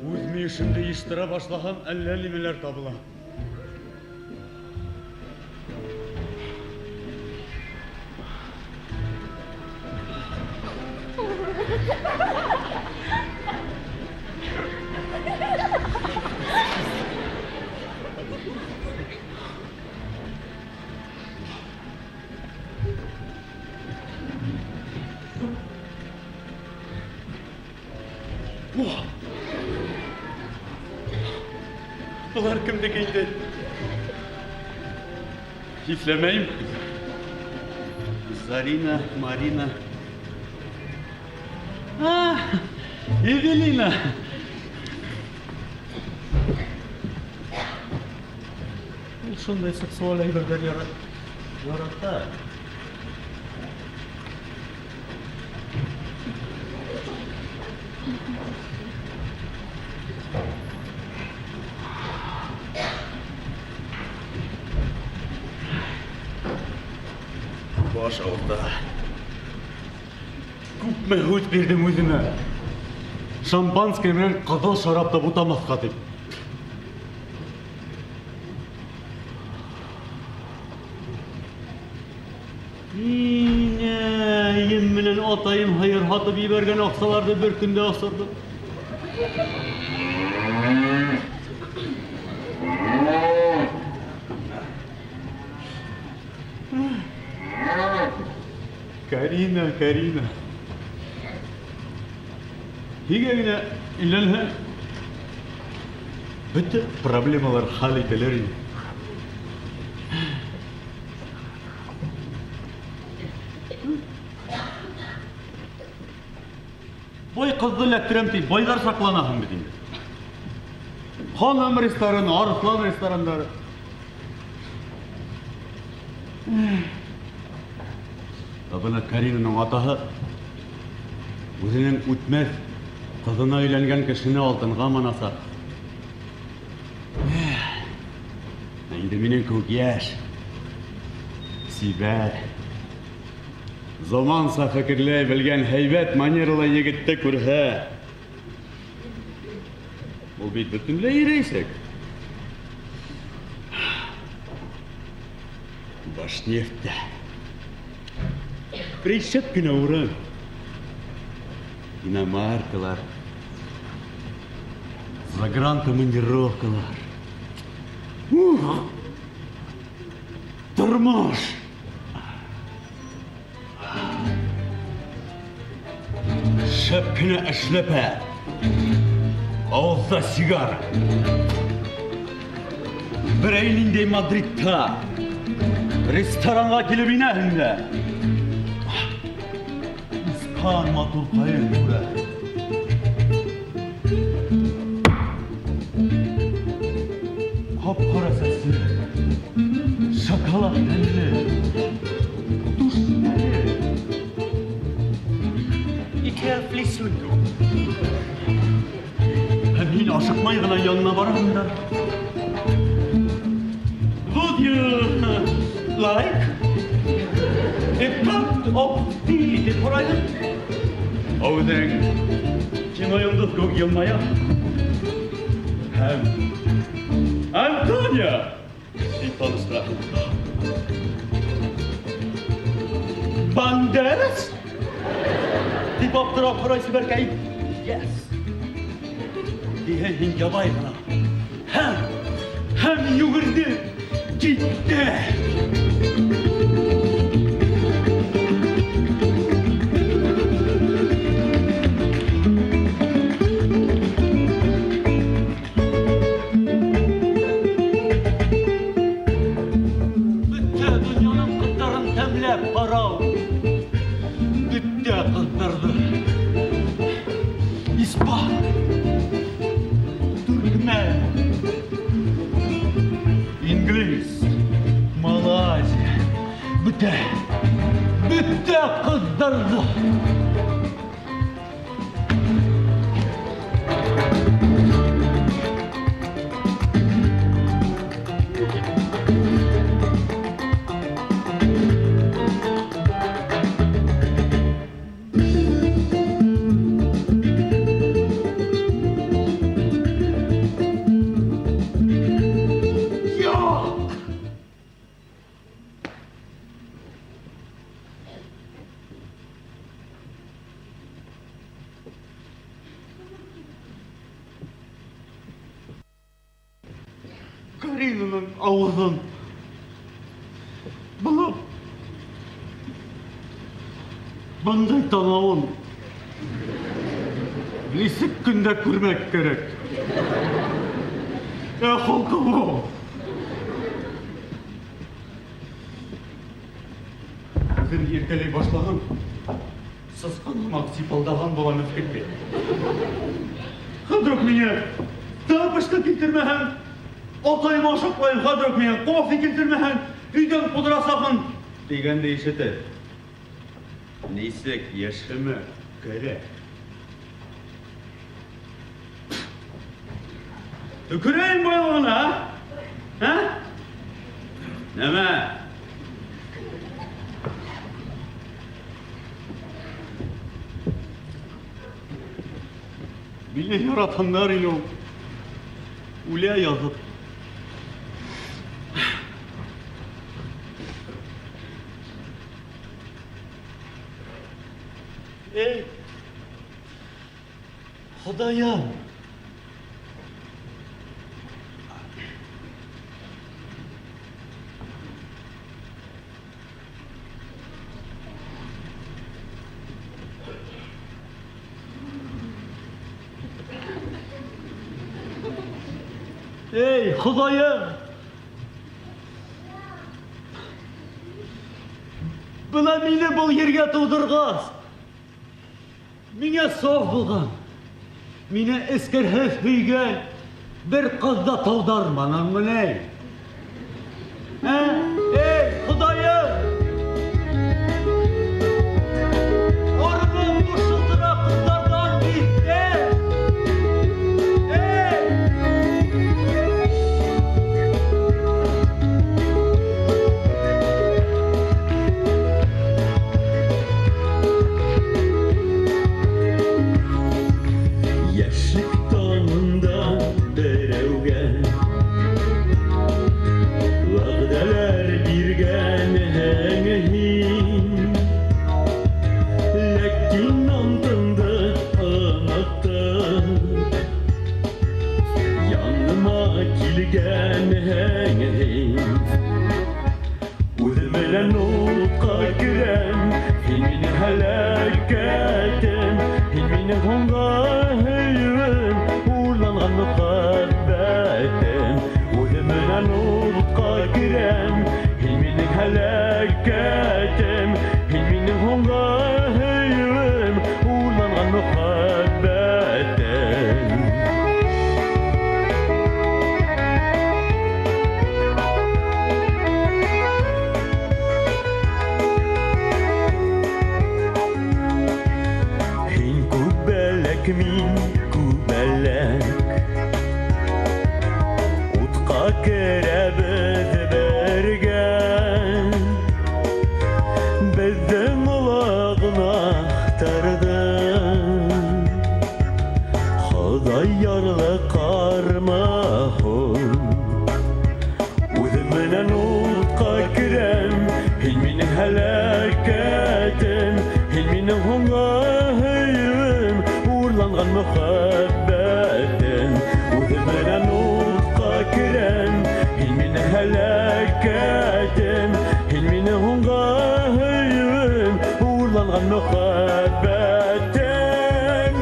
Үз мөешемдә ештыра башлаган әллә нимәләр табыла. Болар кемнеке инде? Хисләмәйм. Зарина, Марина. А, Эвелина. Ул шундай сексуаль әйберләр ярата. Баш авырта. Күпме һүз бирдем үземә. Шампанское белән кызыл шарап та бутамаска дип. Инәем белән атаем һыер һатып җибәргән акчаларны бер көндә осырдым. Карина, Карина. Нигә генә өйләнһәң, бөтен проблемалар хәл ителер иде. Бай кызны эләктерәм дип, байлар сакланаһың бит инде. Ханым рестораны, Арыслан рестораннары. Ә бына Каринаның атаһы үзенең үтмәс кызына өйләнгән кешене алтынга манаса. Ә инде минем кебек яшь, сибәр, заманча фикерләй белгән һәйбәт манералы егетте күрһә, ул бит бөтенләй йөрәйсек. Башнефтьтә. Причеп кенә урын. Иномаркалар, загранкомандировкалар. Ух! Тормыш! Шәп кенә эшләпә. Авызда сигара. Берәй ниндәй Мадридта ресторанга килеп инәһең дә. Испан матуркаен күрә. Кап-кара сәсле, шоколад тәнле, душ тәне. Ике әфлисун. Һәм мин ашыкмай гына янына барам да. Would you like a cup of tea? Дип сорайдым. Ә үзең кино йолдыз күк елмая. Һәм Антонио дип таныштыра. Бандерас? Дип аптырап карай чибәркәй. Yes. Дигән һин ябай гына. Һәм, һәм йөгерде, китте. Бөтә дөньяның кызларын тәмләп карау. Бөтә кызларны. Испан, төркмән, инглиз, Малайзия. Бөтә, бөтә кызларны. Юк! Каринаның авызын булып, мондый танавын ничек көндә күрмәк кирәк. Ә холкы бу. Үзен иркәли башлаган, сыскан һымак сипалдаган була мескенкәй. Хәзер үк миңа тапочка китермәһәң, атаем ашыкмаем, хәзер үк миңа кофе китермәһәң, өйдән кудырасакмын, дигәнне ишетеп, ничек яшемә керә. Төкерәем байлыгына, а? Нәмә? Мине яратаннар инде ул. Үлә язып. Эй, Ходаем! Эй, Ходаем! Бына мине был ергә тудыргас, Миңа саф булган, мине эскерһез сөйгән бер кыз да таударманыңмыни? Ә? Эй, Ходаем! Арыным бу шылтыра кызлардан битте! Эй! Яшьлек таңында берәүгә Вәгъдәләр биргәнһең һин. Ләкин антыңды оныттың. Яныма килгәнһең һин. Үҙем менән утҡа керәм, һин минең һәләкәтем, һин минең һуңғы һөйөүем, урланған. Күбәләк мин, күбәләк. Утка керәбез бергә. Безнең олы гөнаһтырды. Ходай ярлыкармы һуң? Үзем белән утка керәм, һин минем һәлакәтем, һин минем һуңгы һөюем, урланган мөхәббәтем. Үзем белән утка керәм, һин минем һәлакәтем, һин минем һуңгы һөюем, урланган мөхәббәтем.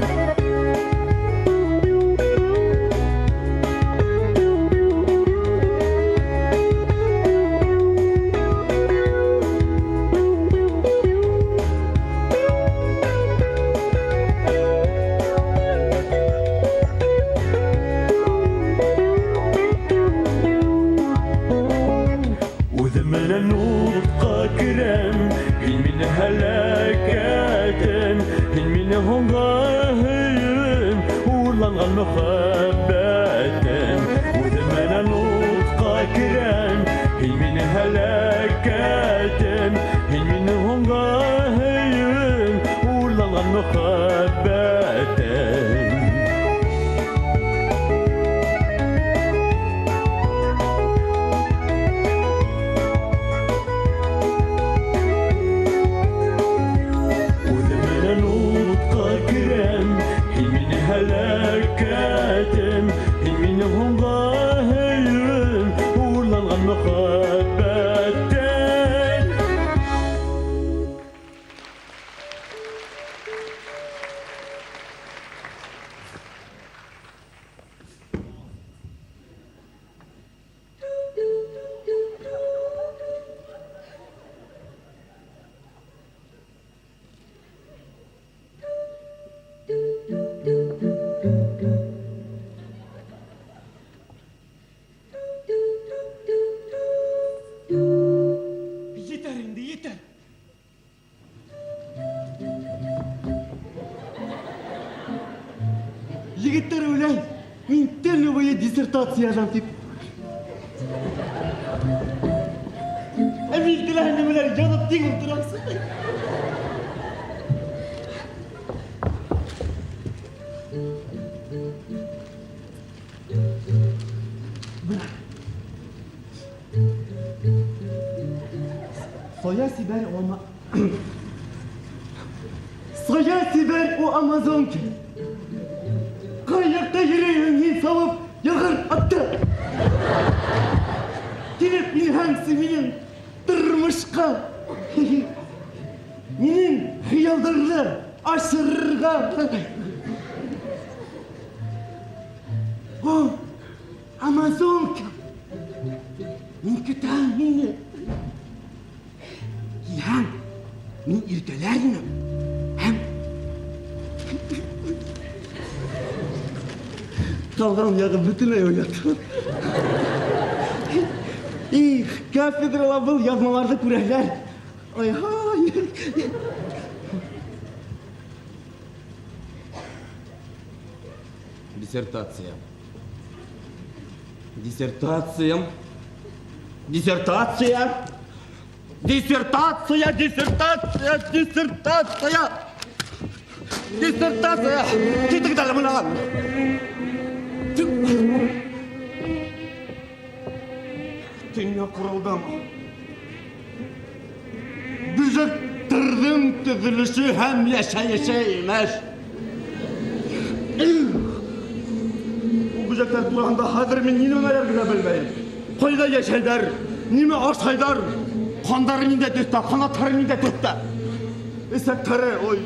Үзем белән утка керәм, һин мине һәлакәтем, һин мине һуңгы һөюем, урланган мөхәббәтем. Үзем белән утка керәм, һин мине һәлакәтем, һин мине һуңгы һөюем, урланган мөхәббәтем. Үзем белән утка керәм, һин мине һәлакәтем, һин мине һуңгы һөюем, урланган мөхәббәтем. Җитәр инде, җитәр. Егетләр уйлай, мин төне буе диссертация язам дип. Ә мин теләһә нәмәләр язып тик утырам. Сая сибәр о ама... Сая сибәр о Амазонки. Кай якта йөрәгең һин салып ягыр атты. Килеп илһамсы минем тормышка. Минем хыялларны ашырырга. О, Амазонка! Мин көтәм мине. Илһам, мин иркәләр инем. Һәм Калган ягы бөтенләй оят. Их, кафедрала был язмаларны күрәләр. Ай-һай. Диссертация. Диссертация. Диссертация. Диссертация, диссертация, диссертация. Диссертация. Китик әле моннан. Дөнья корылдымы? Бөҗәктернең төзелеше һәм яшәеше имеш. Ул бөҗәкләр турында хәзер мин нимәләр генә белмәем. Кайда яшәйләр, нимә ашайлар, каннары нинди төстә, канатлары нинди төстә. Эсәкләре, ой.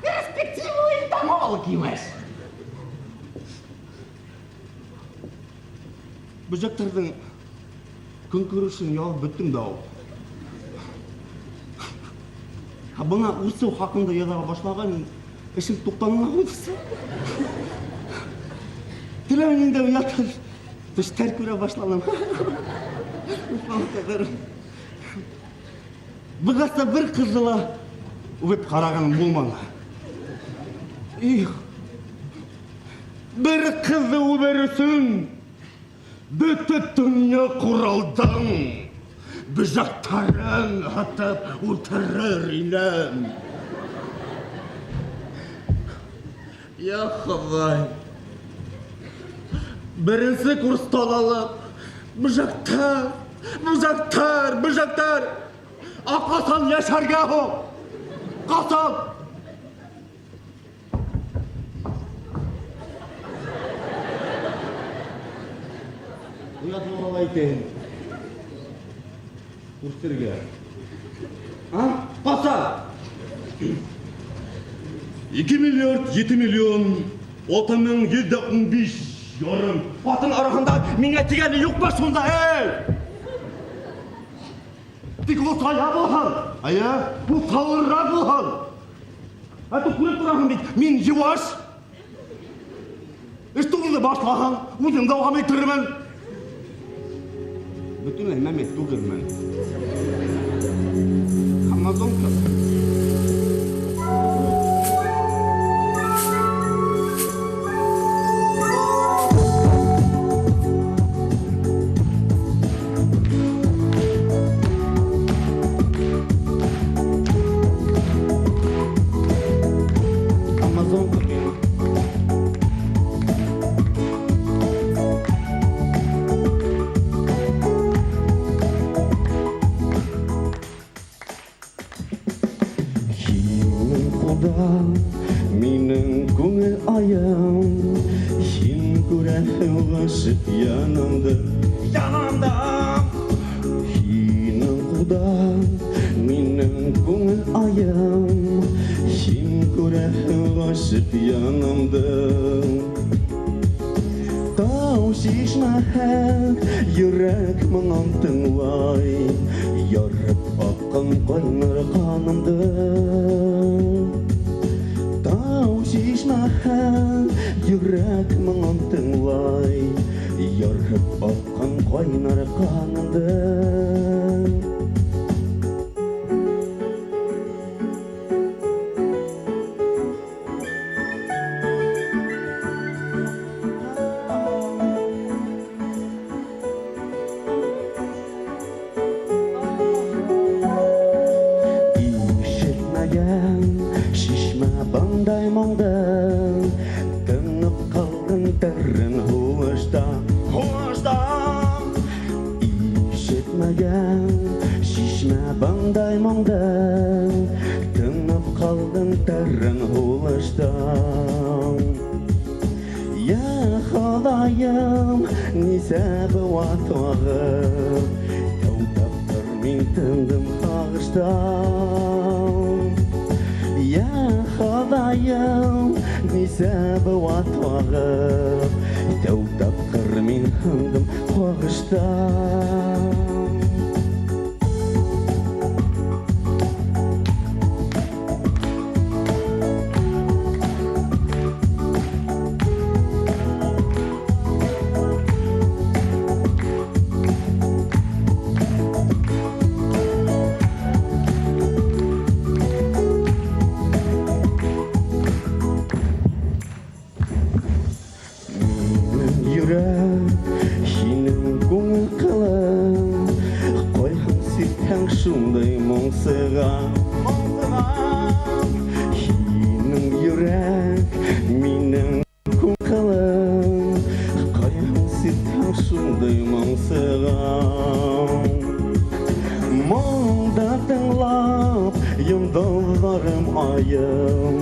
Перспективалы энтомолог имеш. Бөҗәкләрнең көнкүрешен язып беттем дә ул. Ә бына үсү хакында яза башлаган эшем туктанмый куйды. Теләм инде ятыр. Төшләр күрә башладым. Быгаса бер кызыла. Үбеп караганым булмады. Их, бер кызны үбәр өчен бөтен дөнья коралдың бөҗәкләрен атып үтерер идем. Я Ходай! Беренче курстан алып, бөҗәкләр, бөҗәкләр, бөҗәкләр! Ә касан яшәргә һуң? Касан! Оят булган әйтәйем. Үстергә. А? Касан! 2 миллиард 7 миллион 6115 ярым. Хатын арасында миңа тигәне юкмы шунда, эй? Тик ул сая булһын. Әйе, ул салыррак булһын. Ә то күреп торасың бит, мин юаш. Эш түгелне башлаган, үзем дәвам иттермен. Бөтенләй мәмәт түгелмен. Амазонка. Амазонка мин. Һинең кулда минем күңел аем, Һин күрәһең гашыйк янымда. Янымда. Һинең кулда минем күңел аем, Һин күрәһең гашыйк янымда. Тау чишмәһе йөрәк моңын тыңлай, Ярып аккан кайнар канымды. Тау чишмәһе йөрәк моңын тыңлай, Ярып аккан кайнар канымды. Ишетмәгән чишмә бандай моңды, Тынып калдың тәрен һулышта. Һулышта. Ишетмәгән чишмә бандай моңды, Тынып калдың тәрен һулышта. Я Ходаем, нисә ватагы, Тәү тапкыр мин тындым һагыштан. Я Ходаем, нисә ватагы, Тәү тапкыр мин тындым һагыштан. Минем йөрәк, һинең күңел кылың, Кайһың сиртһәң шундай моңсыга. Һинең йөрәк, минем күңел кылың, Кайһың сиртһәң шундай моңсыга. Моңда тыңлап, йолдызларым аем,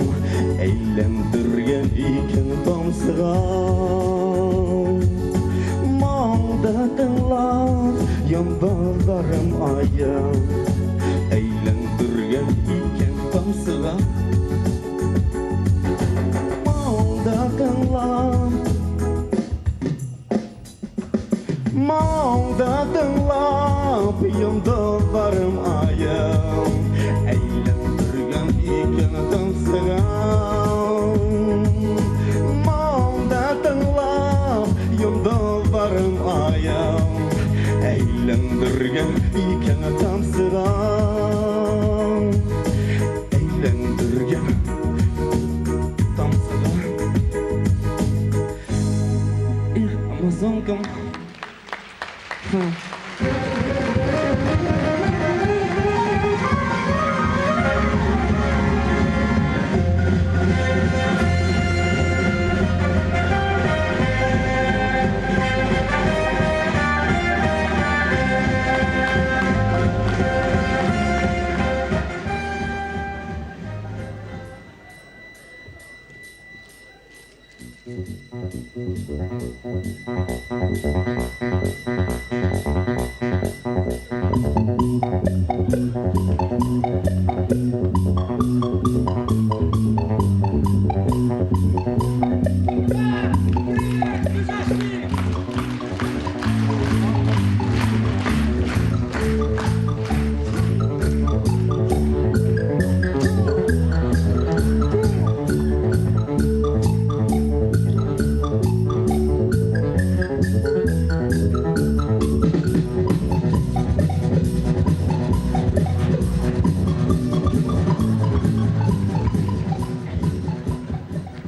Әйләндергән икән тамсыга. Моңда тыңлап, йолдызларым аем, Әйләндергән икән тамсыга. Моңда тыңлап, Моңда тыңлап, йолдызларым аем, Әйләндергән икән тамсыга. Моңда тыңлап, йолдызларым аем, Әйләндергән икән тамсыга.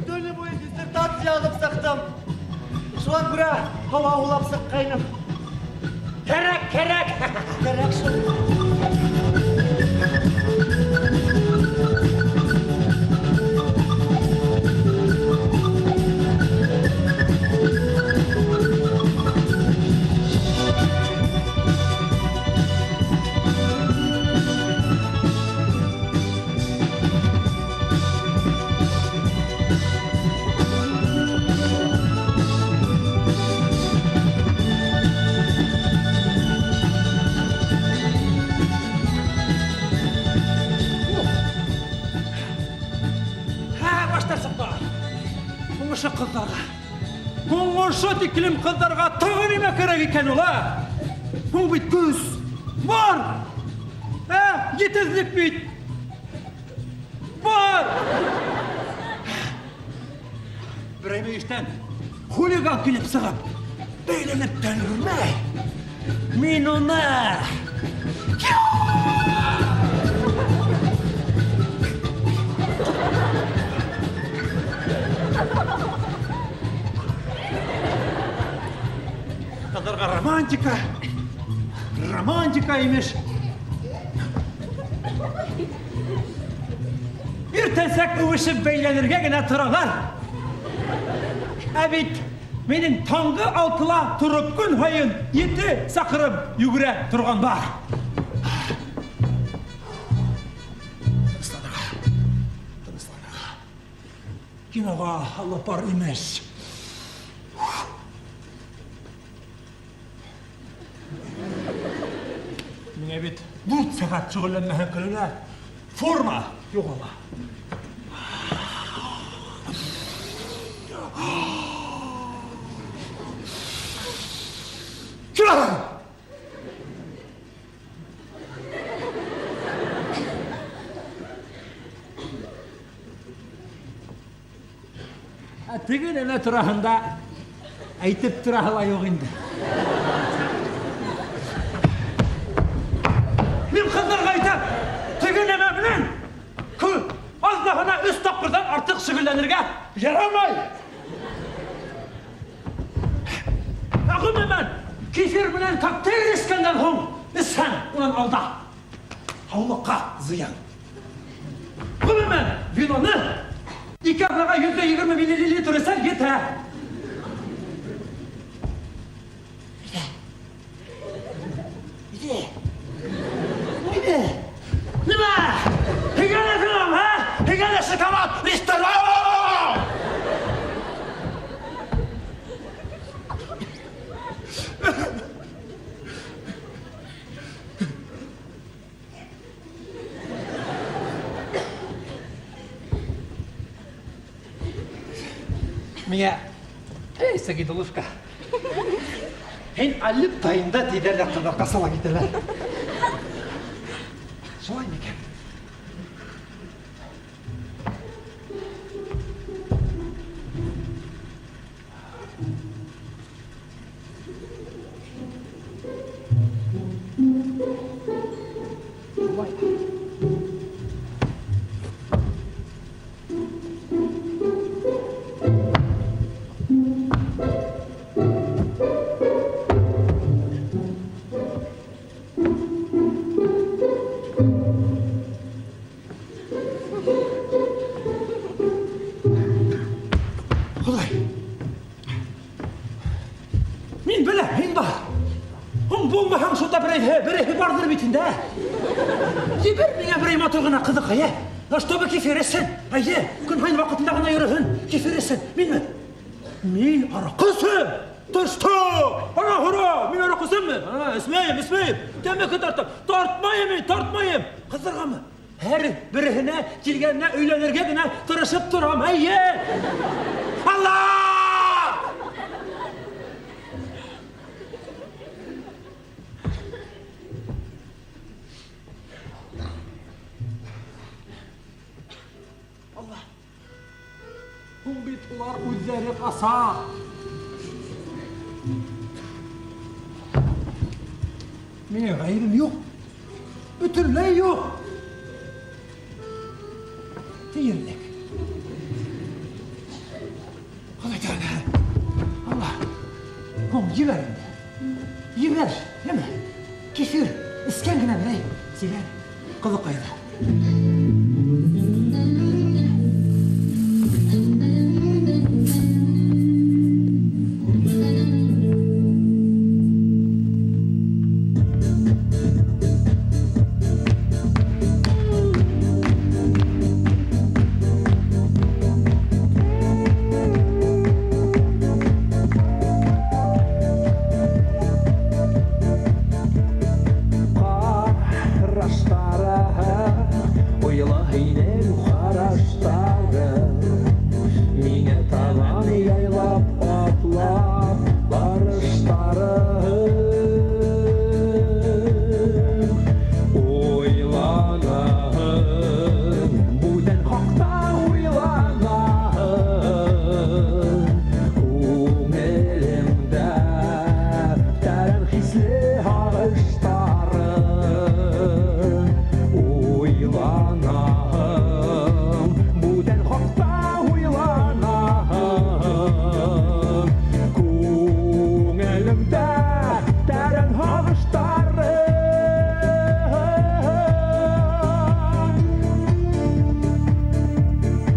Төне буе диссертация язып чыктым. Шуңа күрә һава улап чыккайным. Кәрәк, кәрәк! Кәрәк шул. Һә, башта чыкты. Уңышы кызларга. Уңышы тиклем кызларга тагы нимә кирәк икән ул, ә? Ул бит күз. Бар! Ә, җитезлек бит. Бар! Берәй эштән хулиган килеп чыгып, бәйләнеп тә өлгермәй. Мин аны Кызларга романтика, романтика имеш. Иртәнсәк үбешеп бәйләнергә генә торалар. Ә бит минем таңгы алтыла торып көн һаен 7 чакрым йөгерә торган бар. Тынычланырга. Тынычланырга. Кинога алып бар имеш. Миңа бит 4 сәгать шөгыльләнмәһәң көненә форма югала. Ә теге нәмә турасында әйтеп торасы ла юк инде. Мин кызларга әйтәм, теге нәмә белән көн азнагына өч тапкырдан артык шөгыльләнергә ярамай. Ә гомумән, кефир белән коктейль эчкәннән һуң эчсәң, унан алда һаулыкка зыян. Гомумән, виноны ике атнага 120 миллилитр эчсәң җитә. Нимә? Һигәнә филам, һә? Һигәнә шоколад, ресторан! Миңа, эй, Сагидулушка, һин Олимп таенда дидәр дә кызлар касала китәләр. Шулай микән? Шулай. Ходай. Мин беләм, мин бар. Һуң булмаһаң шунда берәйһе, берәйһе бардыр бит инде. Җибәр миңа берәй матур гына кызыкай, ә? Чтобы кефир эчсен. Әйе, көн һаен вакытында гына йөресен, кефир эчсен. Минме? Мин аракы эчәм! Ты что? Ана, һора! Мин аракы эчәмме? А, эчмәем, эчмәем. Тәмәке тартам. Тартмаем мин, тартмаем. Кызларгамы? Һәр береһенә килгәненә өйләнергә генә тырышып торам, әйе! Алла! Алла! Ул бит улар үзләре каса. Минем гаебем юк. Бөтенләй юк. Тиерлек. Ходай Тәгалә. Алла. Һуң җибәр инде. Җибәр, яме. Кишер, эскән генә берәй сөйләр. Кызыкайда.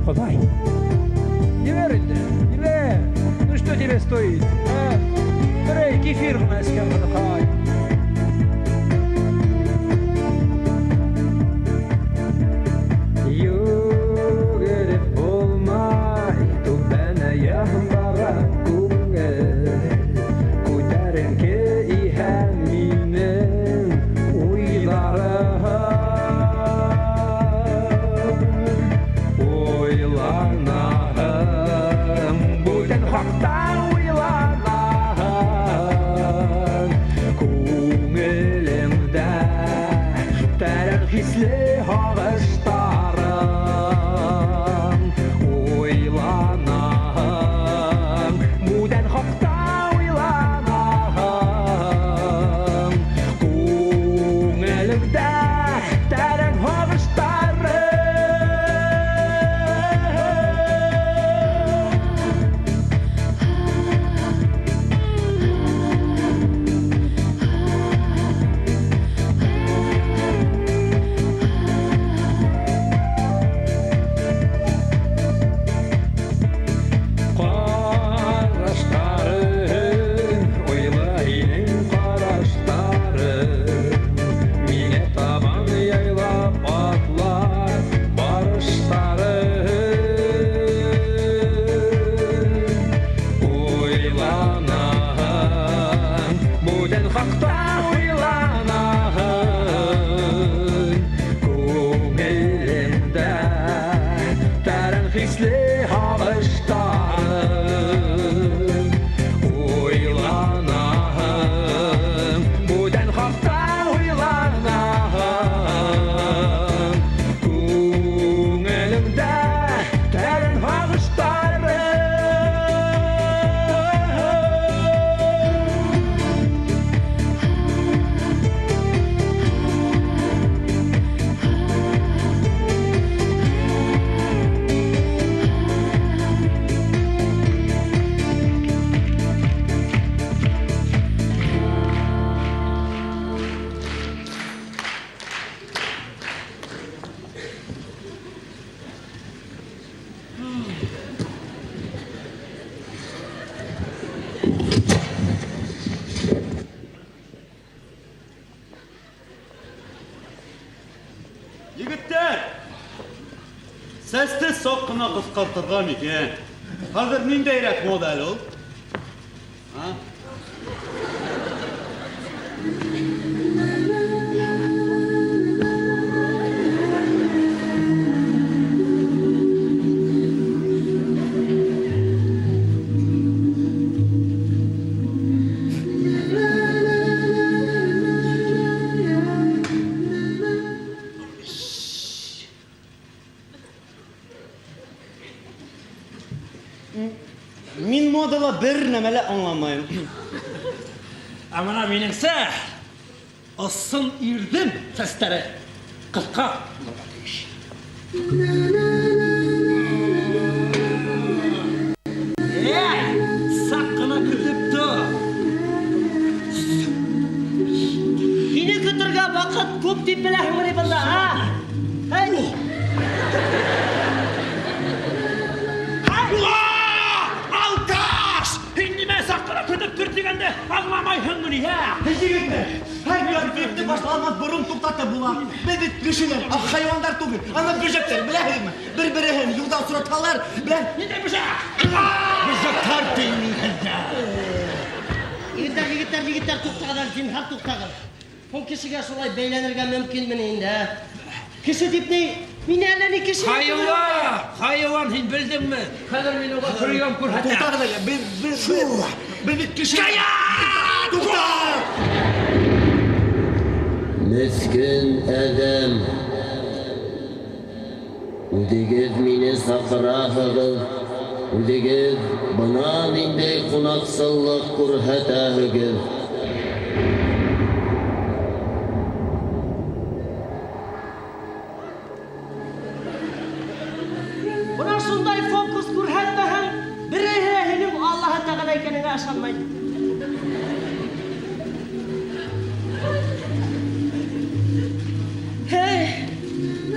Ходай! Җибәр инде, җибәр! Ну что тебе стоит, а? Берәй кефир гына эчкән кызыкай. Йөгереп булмай, түбәнәя бара күңел. Күтәренке иһә минем уйларым. Уйланам, бүтән хакта уйланам. Күңелемдә тәрән хисле һагыштарым. Уйланам, бүтән хакта уйланам. Күңелемдә тәрән һагыштарым. Карашларың, уйлайның карашларың, Миңа табан яйлап атлар барышларың. Уйланам, бүтән хакта уйланам. Күңелемдә тәрән хисле һагыштарым. Уйланам, бүтән хакта уйланам. Күңелемдә тәрән һагыштарым. Егетләр! Сәсте сак кына кыскартырга микән? Хәзер ниндәйрәк мода әле ул? А? Мин модала бер нәмә лә аңламыйм. Ә менә минемсә, ысын ирдем сәстәре кыска булырга тиеш. Әй, сак кына көтеп тор. Сине көтергә вакыт күп дип беләһеңмени бында, а? Әй! Алкаш! Һин нимә сак кына көтеп тор дигәндә аңламайһыңмыни, ә? Егетләр, һәр конфликтны башланмас борын туктатып була. Без бит кешеләр, ә хайваннар түгел. Ана бөҗәкләр, беләһезме? Бер-береһен юлда очраталар, белән. Нинди бөҗәк? Бөҗәкләр димин һеҙгә. Егетләр, егетләр, егетләр, туктагыз әле, зинһар туктагыз. Ул кешегә шулай бәйләнергә мөмкинмени инде, ә? Кеше дип ни, мине әллә ни кеше Хайван! Хайван, һин белдеңме? Хәҙер мин уға прием күрһәтәм. Туктагыз әле, без без без бит кешеләр. Тукта! Мескен адәм. Үзегез мине сакыраһыгыз, үзегез бына ниндәй кунаксыллык күрһәтәһегез. Менә шундай фокус күрһәтмәһәң, береһе дә һинең Аллаһы Тәгалә икәнеңә ышанмай. Һей!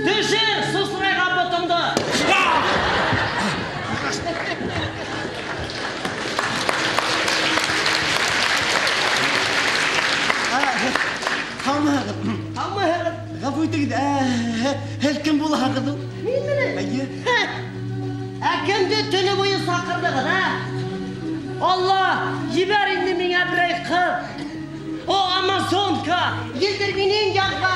Төшер, сусрайган ботыңды! Һаумыһыгыз. Һаумыһыгыз. Гафу итегез, ә, һеҙ кем булаһығыҙ ул? Минмени? Әйе. Ә кемде төне буе сакырдыгыз, ә? Алла, җибәр инде миңа берәй кыз. О, Амазонка, елдер минең янга.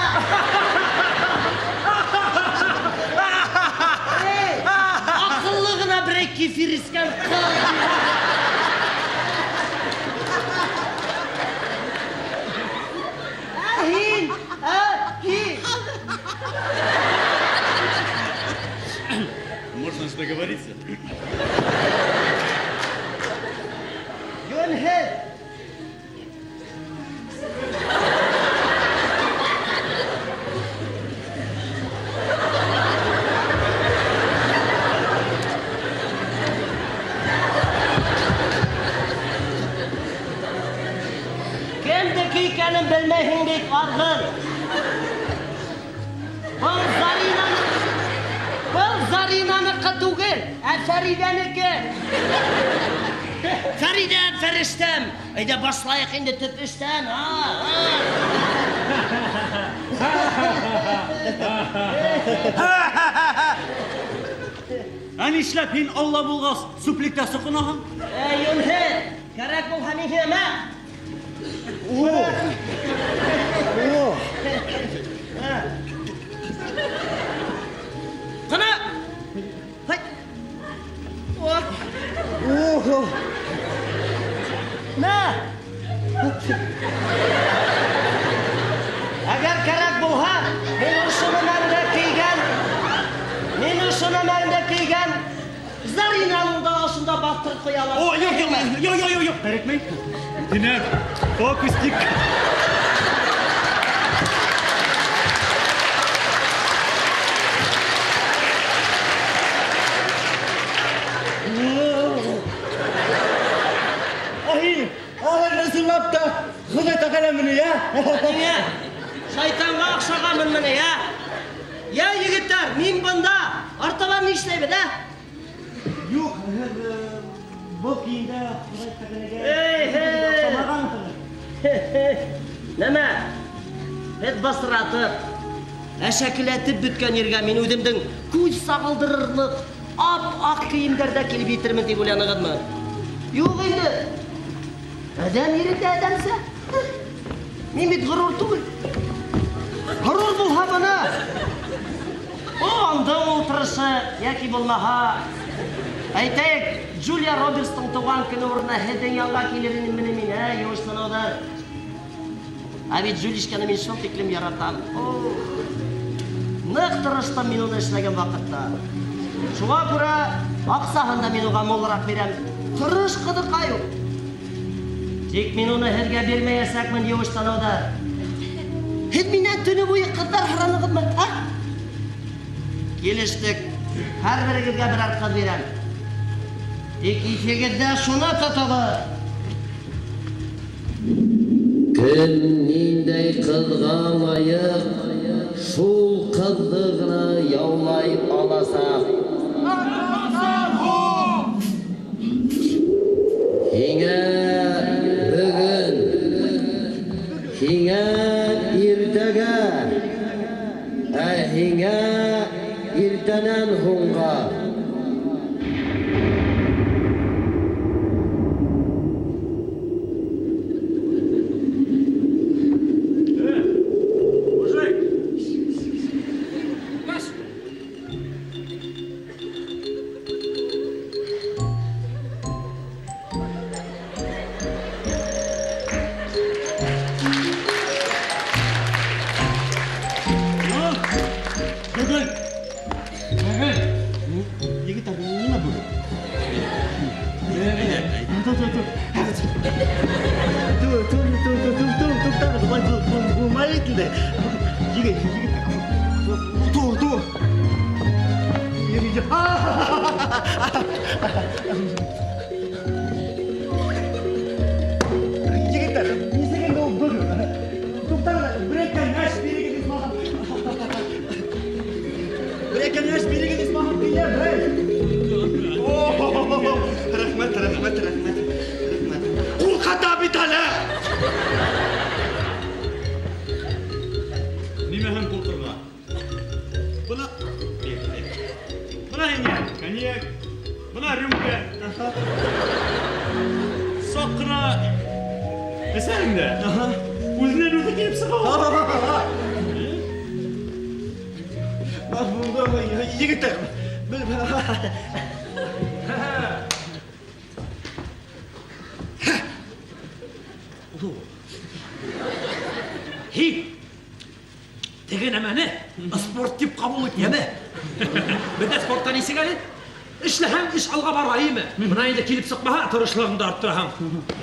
Эй, акыллы гына берәй кефир эчкән кыз. Ә һин, ә һин. Можно же договориться. Юнһеҙ. Кемдеке икәнен белмәйһең бит, аргын. Был Заринаны, был Заринаныкы түгел, ә Фәридәнеке. Фәридә, фәрештәм, әйдә башлайык инде төп эштән, а, а. Ә нишләп һин Алла булғас сүплектә соҡонаһың? Әй, юнһеҙ, кәрәк булһа мин һиңә мә. О! О! Ҡына! Һай! О! Ого! Мә! Әгәр кәрәк булһа, мин ошоно мәңге кейгән, мин ошоно мәңге кейгән Заринаның да ошонда баҫтырып ҡуя алам. О, юҡ, юҡ, юҡ, юҡ, юҡ, юҡ, кәрәкмәй. Динар, фокусник. Ай, ай, ысынлап та, Хоҙай Тәғәләмени, ә? Ниңә? Шайтанға оҡшағанмынмы ни, ә? Йә, егеттәр, мин бында. Артабан ни эшләйбеҙ, ә? Юҡ, һеҙ был кейемдә Хоҙай Тәғәләгә Эй, һей! оҡшамағанһығыҙ. Нәмә? Беҙ бысратып, әшәкеләтеп бөткән ергә мин үҙемдең күҙ сағылдырырлыҡ ап-ак киемнәрдә килеп етермен дип уйланыгызмы? Юк инде. Адәм ирендә адәмсә. Мин бит горур түгел. Горур булһа мына. О, андың утырышы яки булмаһа. Әйтәйек, Джулия Робертстың туган көне урынына һеҙҙең янға килер инем менә мин, ә, юеш танауҙар. Ә бит Джулишканы мин шул тиклем яратам. Ох. Нык тырыштым мин уны эшләгән вакытта. Шуңа күрә акчаһын да мин уга мулрак бирәм. Тырыш кызыкай ул. Тик мин уны һеҙгә бирмәйәсәкмен юеш танауҙар. Һеҙ минән төне буйы ҡыҙҙар һораныгыҙмы, а? Килештек. Һәр берегеҙгә берәр ҡыҙ бирәм. Тик иҫегеҙҙә шуны тотоғоҙ. Кем ниндәй ҡыҙға лайыҡ, шул ҡыҙҙы ғына яулай аласаҡ. Һиңә бөгөн, һиңә иртәгә, ә һиңә иртәнән һуңға. Мужик! Ну, бөгөн. Бөгөн. Егетләр, нимә бөгөн? Тур, тур, тур. Тур, тур, тур, тур, тур, тур, туктагыз, болай булмай инде. Егет, егет. Тур, тур. Егет. Егетләр, нисек инде ул бөгөн? Туктагыз, берәр кәңәш бирегез миңа. Берәр кәңәш бирегез миңа, килә, берәр. Рәхмәт, рәхмәт, рәхмәт. Рәхмәт. Куркыта бит әле! Нимәһен куркырга? Бына Бына һиңә коньяк, бына рюмка. Саҡ ҡына эсәһең дә. Үҙенән үҙе килеп сыға. Егетләр, Һин теге нәмәне спорт дип ҡабул ит, йәме? Беҙҙә спортта нисек әле? Эшләһәң, эш алға бара, әйеме? Бына инде килеп сыҡмаһа, тырышлығыңды арттыраһың.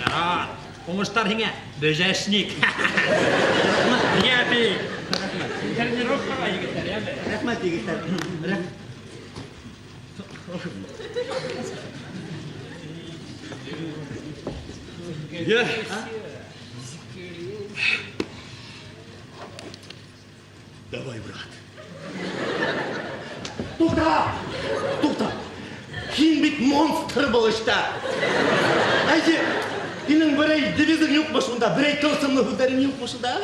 Ярар, уңыштар һиңә, бөжәшник. Һиңә бик. Тренировкаға, егеттәр, йәме? Рәхмәт, егетләр. Рәхмәт. Йә. Давай, брат. Тукта! Тукта! Һин бит монстр был эштә. Әйе, һинең берәй девизың юҡмы шунда, берәй тылсымлы һүҙҙәрең юҡмы шунда?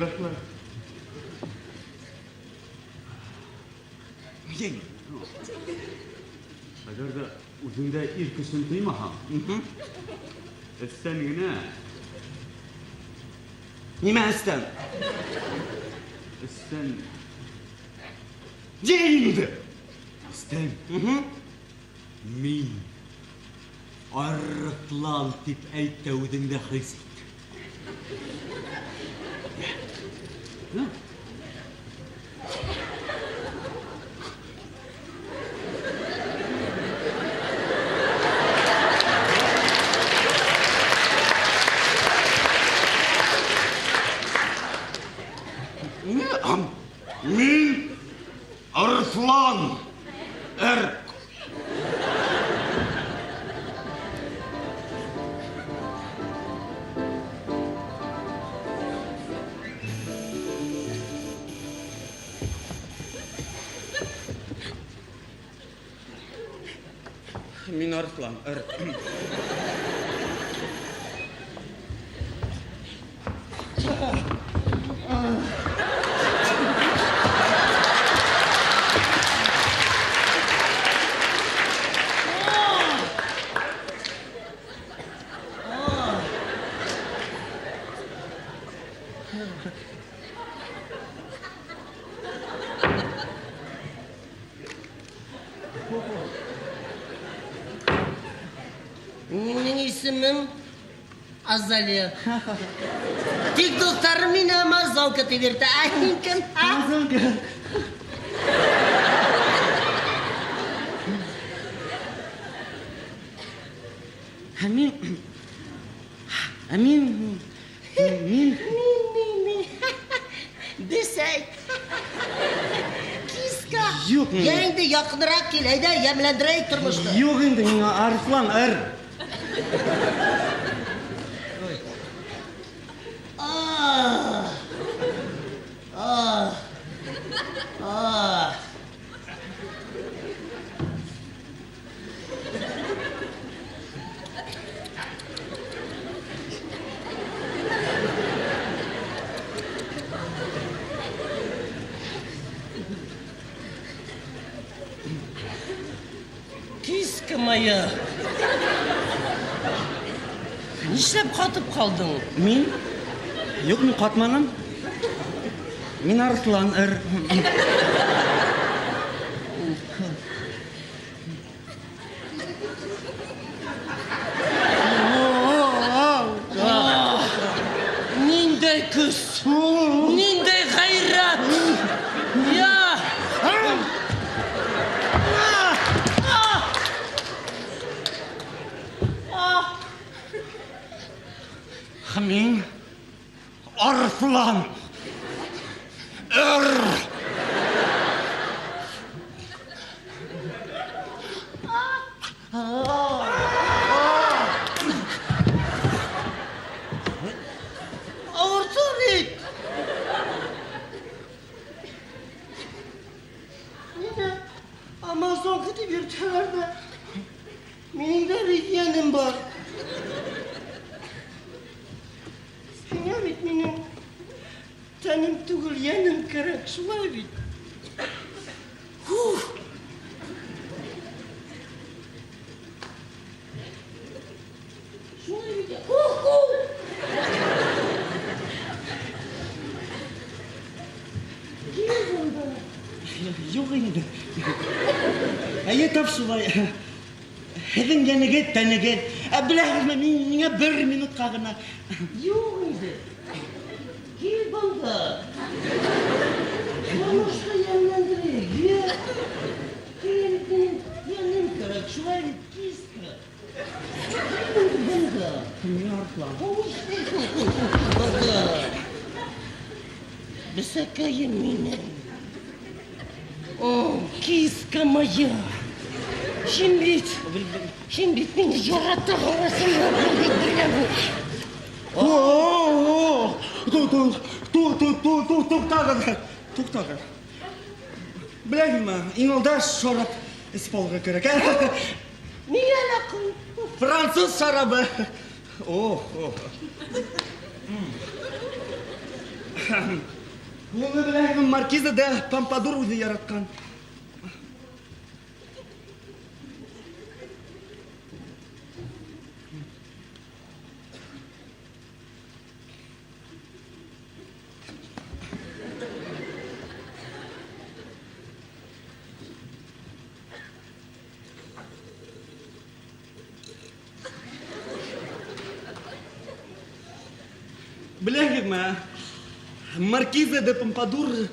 Рәхмәт. Әгәр ҙә үҙеңдә ир көсөн тоймаһаң, эстән генә, Нимә эстән? эстән, Ни инде? эстән. Мин арыҫлан тип әйт тә үҙеңдә хис ит. Мин Арыҫлан. Эр. Мин Арыҫлан. Эр. исемем Азалия. Тик дусларым мине Амазонка дип йөртә. Ә син кем? Амазонка. Ә мин... Ә мин... Мин... Мин, мин, мин. Бесәй. Киска. Юк, мин- Я инде якынрак кил, әйдә, ямьләндерәйек тормышны. Юк инде, миңа Арслан эр. А. А. А. Киска моя. Нишләп катып калдың? Мин? Юк, мин катманым. Мин Арслан эр. Ниндәй көс! Ниндәй гайрәт! Я! Мин Арслан эр. Авырта бит! Мине Амазонка дип йөртәләр дә. Минем дә бит йәнем бар. Сиңа бит минем тәнем түгел, йәнем кирәк, шулай бит? Фух! Шулай бит? Ху-ху! Кил монда. Юк инде. Әйе, тап шулай. Һеҙҙең йәнегеҙ, тәнегеҙ. Ә беләһегеҙме, мин миңә бер минутҡа ғына. Юк инде. Кил монда. Тормышны ямьләндерик. Йә. Кил, минем йәнем кәрәк, шулай бит, киска. Кил инде монда. Мин Арслан. Монда. Бесәкәем минем. О, киска моя. Син бит, син бит мине ярата аласың, мин бит беләм. О, туктагыз, туктагыз. Беләһеңме, иң алда шарап эсеп алырга кәрәк. Ә? Миңа да куй. Француз шарабы. О, о. Моны беләһеңме, Маркиза де Помпадур үзе яраткан. Беләһегезме, Маркиза де Помпадур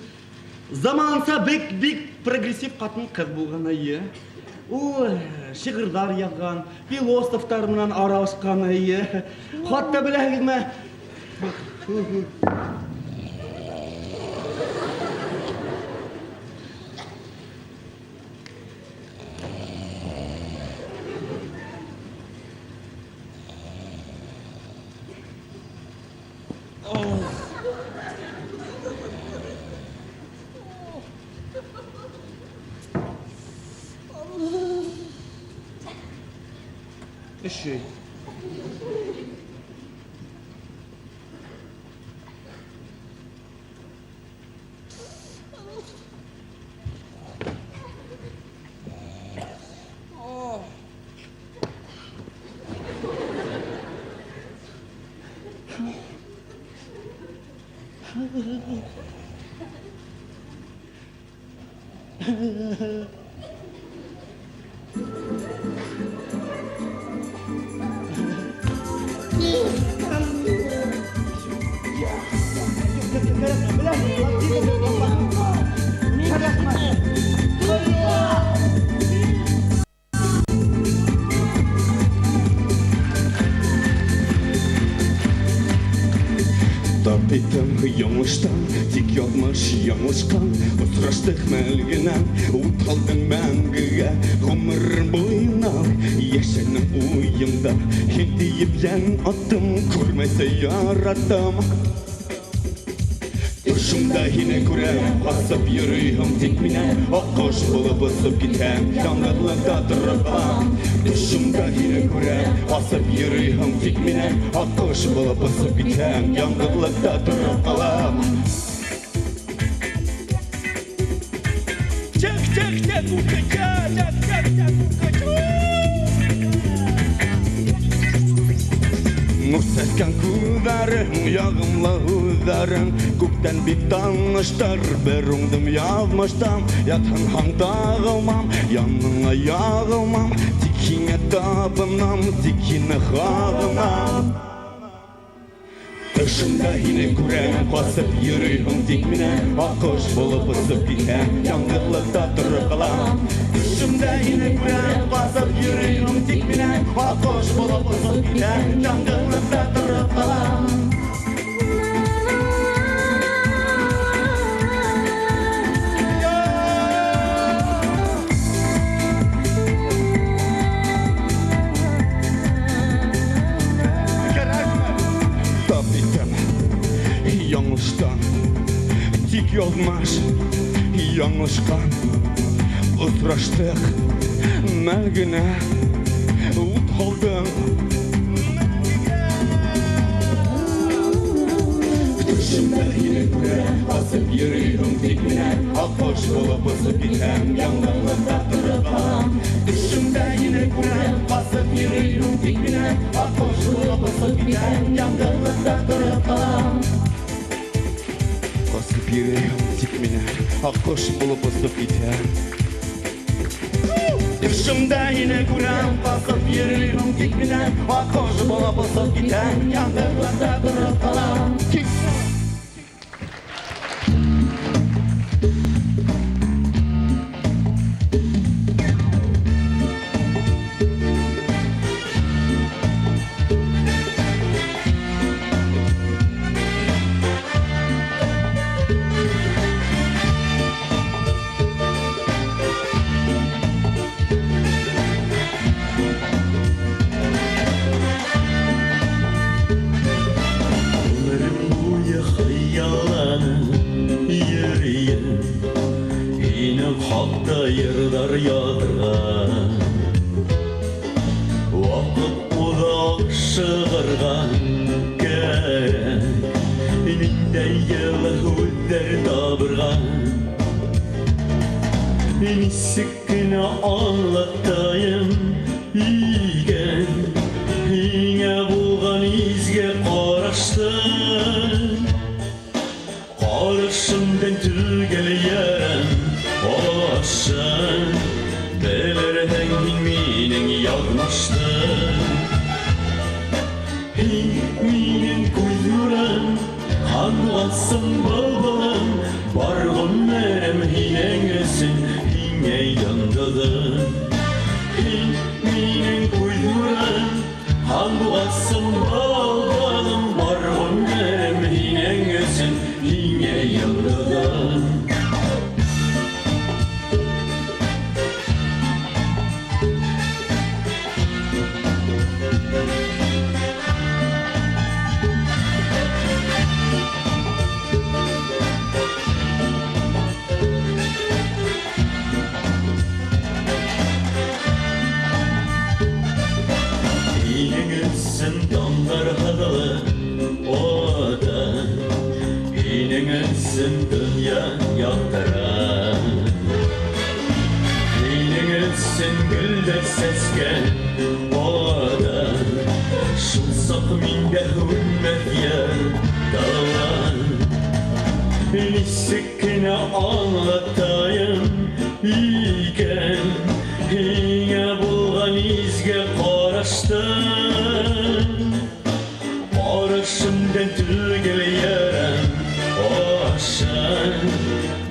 заманында бик бик прогрессив хатын кыз булган әйе. Ул шигырьләр язган, философтар белән аралашкан әйе. Хатта беләһегезме, Өшөй. иттем яңлыштан, тик язмыш яңлышкан. Очраштык мәл генә, ут алдың мәңгегә. Гомер буена яшәдем уемда. Һин диеп җан аттым, күрмәсә яраттым. Төшемдә һине күрәм, басып йөрим тик мине, Аккош булып очып китәм, яңгырлыкта торып калам. Төшемдә һине күрәм, басып йөрим тик мине, Аккош булып очып китәм, яңгырлыкта торып калам. Чык, чык, чык, укыча, чык, чык, чык, укыча. Нур сәскән күҙҙәрең, яғымлы һүҙҙәрең Күптән бик таныштыр, бер уңдым яҙмыштан. Ятһынһаң тағылмам, яныңа яғылмам. Тик һиңә табынам, тик һине һағынам. Төшемдә һине күрәм, басып йөрим тик мине, Аккош булып очып китәм, яңгырлыкта торып калам. Төшемдә һине күрәм, басып йөрим тик мине, Аккош булып очып китәм, яңгырлыкта торып калам. Тап иттем яңлыштан, тик язмыш яңлышкан. Очраштык мәл генә, ут алдың. Төшемдә һине күрәм, басып йөрим тик мине, Аккош булып очып китәм, яңгырлыкта торып калам. Төшемдә һине күрәм, басып йөрим тик мине, Аккош булып очып китәм, яңгырлыкта торып калам. Басып йөрим тик мине, Аккош булып очып китәм. Төшемдә һине күрәм, басып йөрим тик мине, Аккош булып очып китәм, яңгырлыкта торып калам. Гомерем буе хыялланып йөрим, Һинең хакта йырлар язырга. Вакыт уза ашыгырга кәрәк, Ниндәй җылы һүзләр табырга. Ничек кенә аңлатайым икән Һиңә булган изге карашны. Карашымдан түгел ярам ашын, Белерһең һин минең язмышны. Һин минең күз нурым, һандугасым, былбылым, Бар гомерем һинең өчен, һиңә яндыдым. Һин минең күз нурым, һандугасым, былбылым, Бар гомерем һинең өчен, һиңә яндыдым. Һинең өчен таңнар һыгылып ата, Һинең өчен дөнья яктыра. Һинең өчен гөлләр сәскә ата, Шул сак миндә һүнмәҫ яртала. Ничек кенә аңлатайым икән Һиңә булган изге карашты. Карашымдан түгел ярам ашын,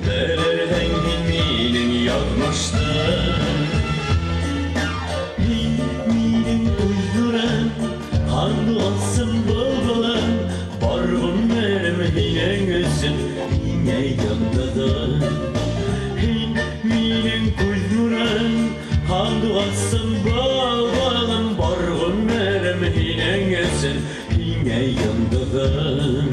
Белерһең һин минең язмышны. Һин минең күз нурым, һандугасым, былбылым, Бар гомерем һинең яндыгым. Һин минем күз нурым, һандугасым, балбалым, бар гомерем һинең өчен, һиңә яндыгым.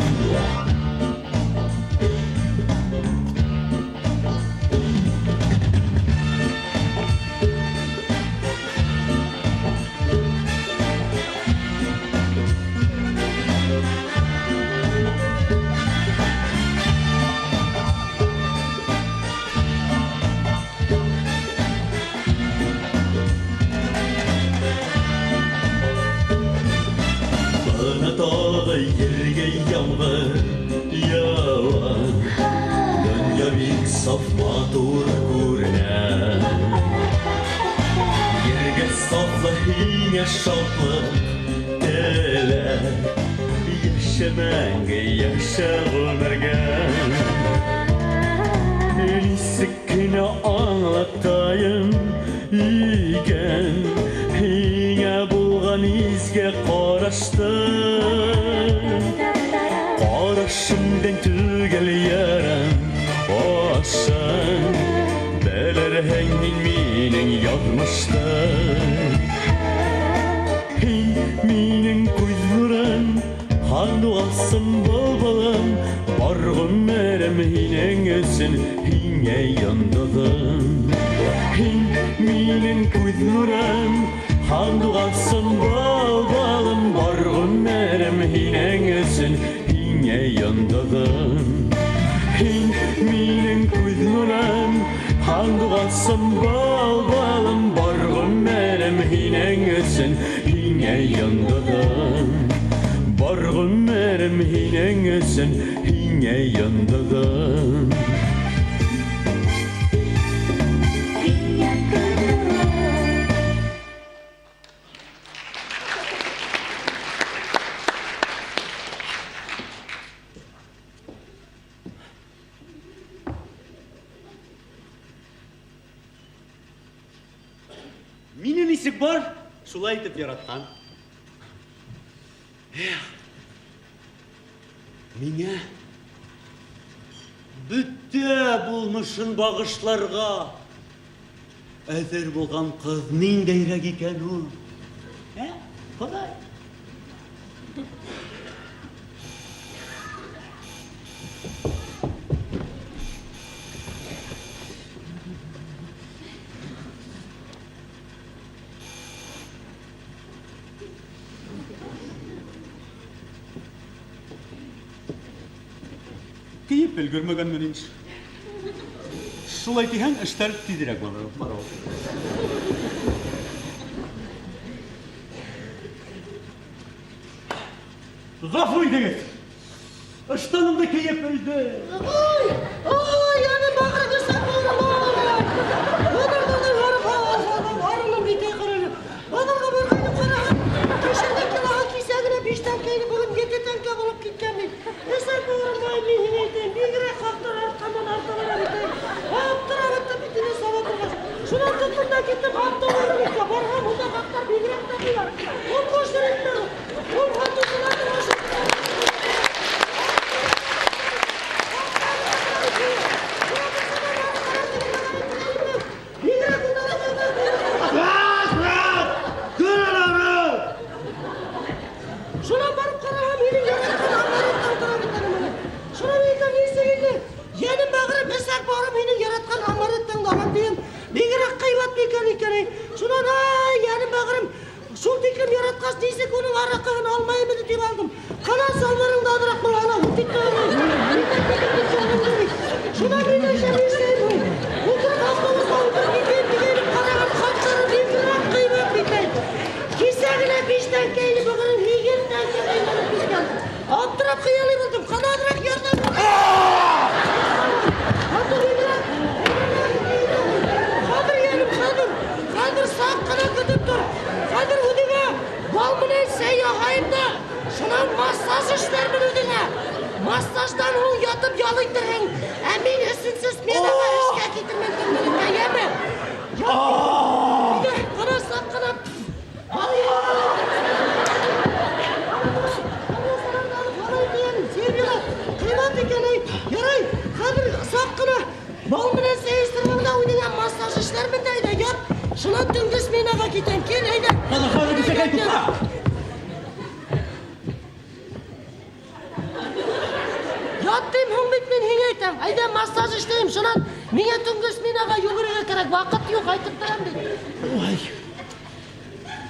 Бына тагы ергә яңгыр ява, Дөнья бик саф матур күренә. Ергә сафлы һиңә шатлык теләп, Яшә мәңге, яшә гомергә. Ничек кенә аңлатайым икән Һиңә булган изге карашты. Карашымдан түгел ярам ашың, Белерһең һин минең язмышты. Һин минең күз нурым, һандугасым, былбылым, Бар гомерем һинең өчен, һиңә яндыгым. Һин минең күз нурым, һандугасым, былбылым, Бар гомерем һинең өчен, һиңә яндыгым. Һин минең күз нурым, һандугасым, былбылым, Бар гомерем һинең өчен, һиңә яндыгым. Бар гомерем һинең өчен, һиңә яндыгым. Мине ничек бар, шулай итеп яраткан. Эх, миңа бөтә булмышын багышларга әзер булган кыз ниндәйрәк икән ул? Ә? Ходай. Киеп өлгермәгәнмен инде. Шулай диһәң, эшләр тизрәк барыр. Бара ул. Гафу итегез. Ыштанымды киеп өлде. Ой, ой, аны бакыргы Шуннан барып караган минем яраткан амареттам тора бит әле моны. Шуннан әйтәм, нисек инде? Йәнем бәгырем, эсәк барып минем яраткан амареттаңды алам дигән. Бигрәк кыйбат микән икән. Шуннан ай, йәнем бәгырем, шул тиклем яраткач, нисек уның аракыһын алмайым инде дип алдым. Кана салбарыңды азрак бул, ана үтик Шуннан мин әйтәм, нишләйм? Утырып автобуска утырып китәм дигән караган хаклары бигрәк кыйбат микән. Кисә генә биш тәңкә иде, бүген 20 тәңкәгә әйләнеп киткән. Аптырап хыялый булдым. Канадрак ярдәм. Хатыр бигрәк. Хәзер йәнем, хәзер. Хәзер сак кына көтеп тор. Хәзер үзеңә бал белән чәй ягайым да, шуннан массаж эшләрмен үзеңә. Массаждан ул ятып ял итерһең. Ә мин өченче сменага эшкә китермен төнгелеккә, яме? Әйдә, кара сак кына. Ал Кыйбат икән, әй. Ярай, хәзер сак кына. Бал белән сәй эчтермәм дә үзеңә массаж эшләрмен дә, әйдә, ят. Шуннан төнге сменага китәм. Кил, әйдә. Хәзер, хәзер, бисәкәй, тукта! Ят дим, һуң бит мин һиңә әйтәм. Әйдә, массаж эшләйм, шуннан миңа төнге сменага йөгерергә кирәк. Вакыт юк, әйтеп торам бит. Ой.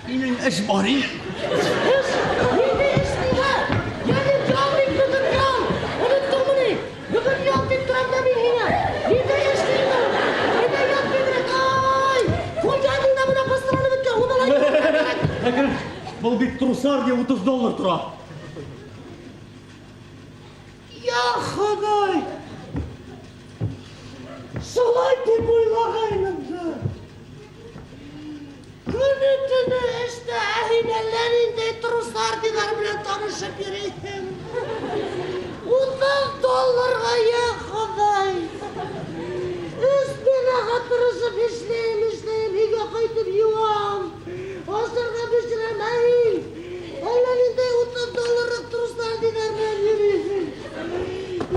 Минем эш бар иде. Эш? Нинди эш миңа? Я мин ял бит бүген ял. Оныттыңмыни? Бүген ял дип торам да мин һиңа. Нинди эш дим? Әйдә ят бигрәк. Ай! Күлмәгең дә менә пыстыранып беткән. Уны да юарга кирәк. Әкрәм, был бит труслар дип 30 доллар тора. Я Ходай! Шулай дип уйлагайным да. Көне-төне эштә, ә һин әллә нинди труслар дигән белән танышып йөрисең. 30 долларга, я Ходай! Өч бинага тырышып эшлим, эшлим, өйгә кайтып юам. Ашарга пешерәм, ә һин әллә нинди 30 долларлык труслар дигән белән йөрисең.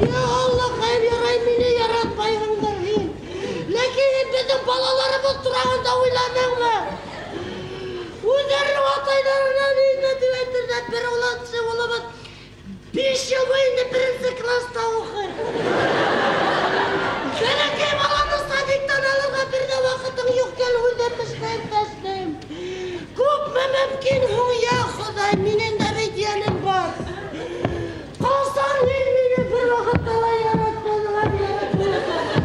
Я Аллакаем, ярай мине яратмайсыңдыр һин. Ләкин һин безнең балаларыбыз турагында уйладыңмы? Үзләренең атайларына нинди дип әйтерләр, бер уланчы улыбыз 5 ел буе инде беренче класста укый. Бәләкәй баланы садиктан алырга бер дә вакытың юк, гел үзем эшләйм дә эшләйм. Күпме мөмкин һуң, я Ходай, минем дә бит йәнем бар. Калсаң, һин мине бер вакытта да яратмадың һәм яратмаячаксың.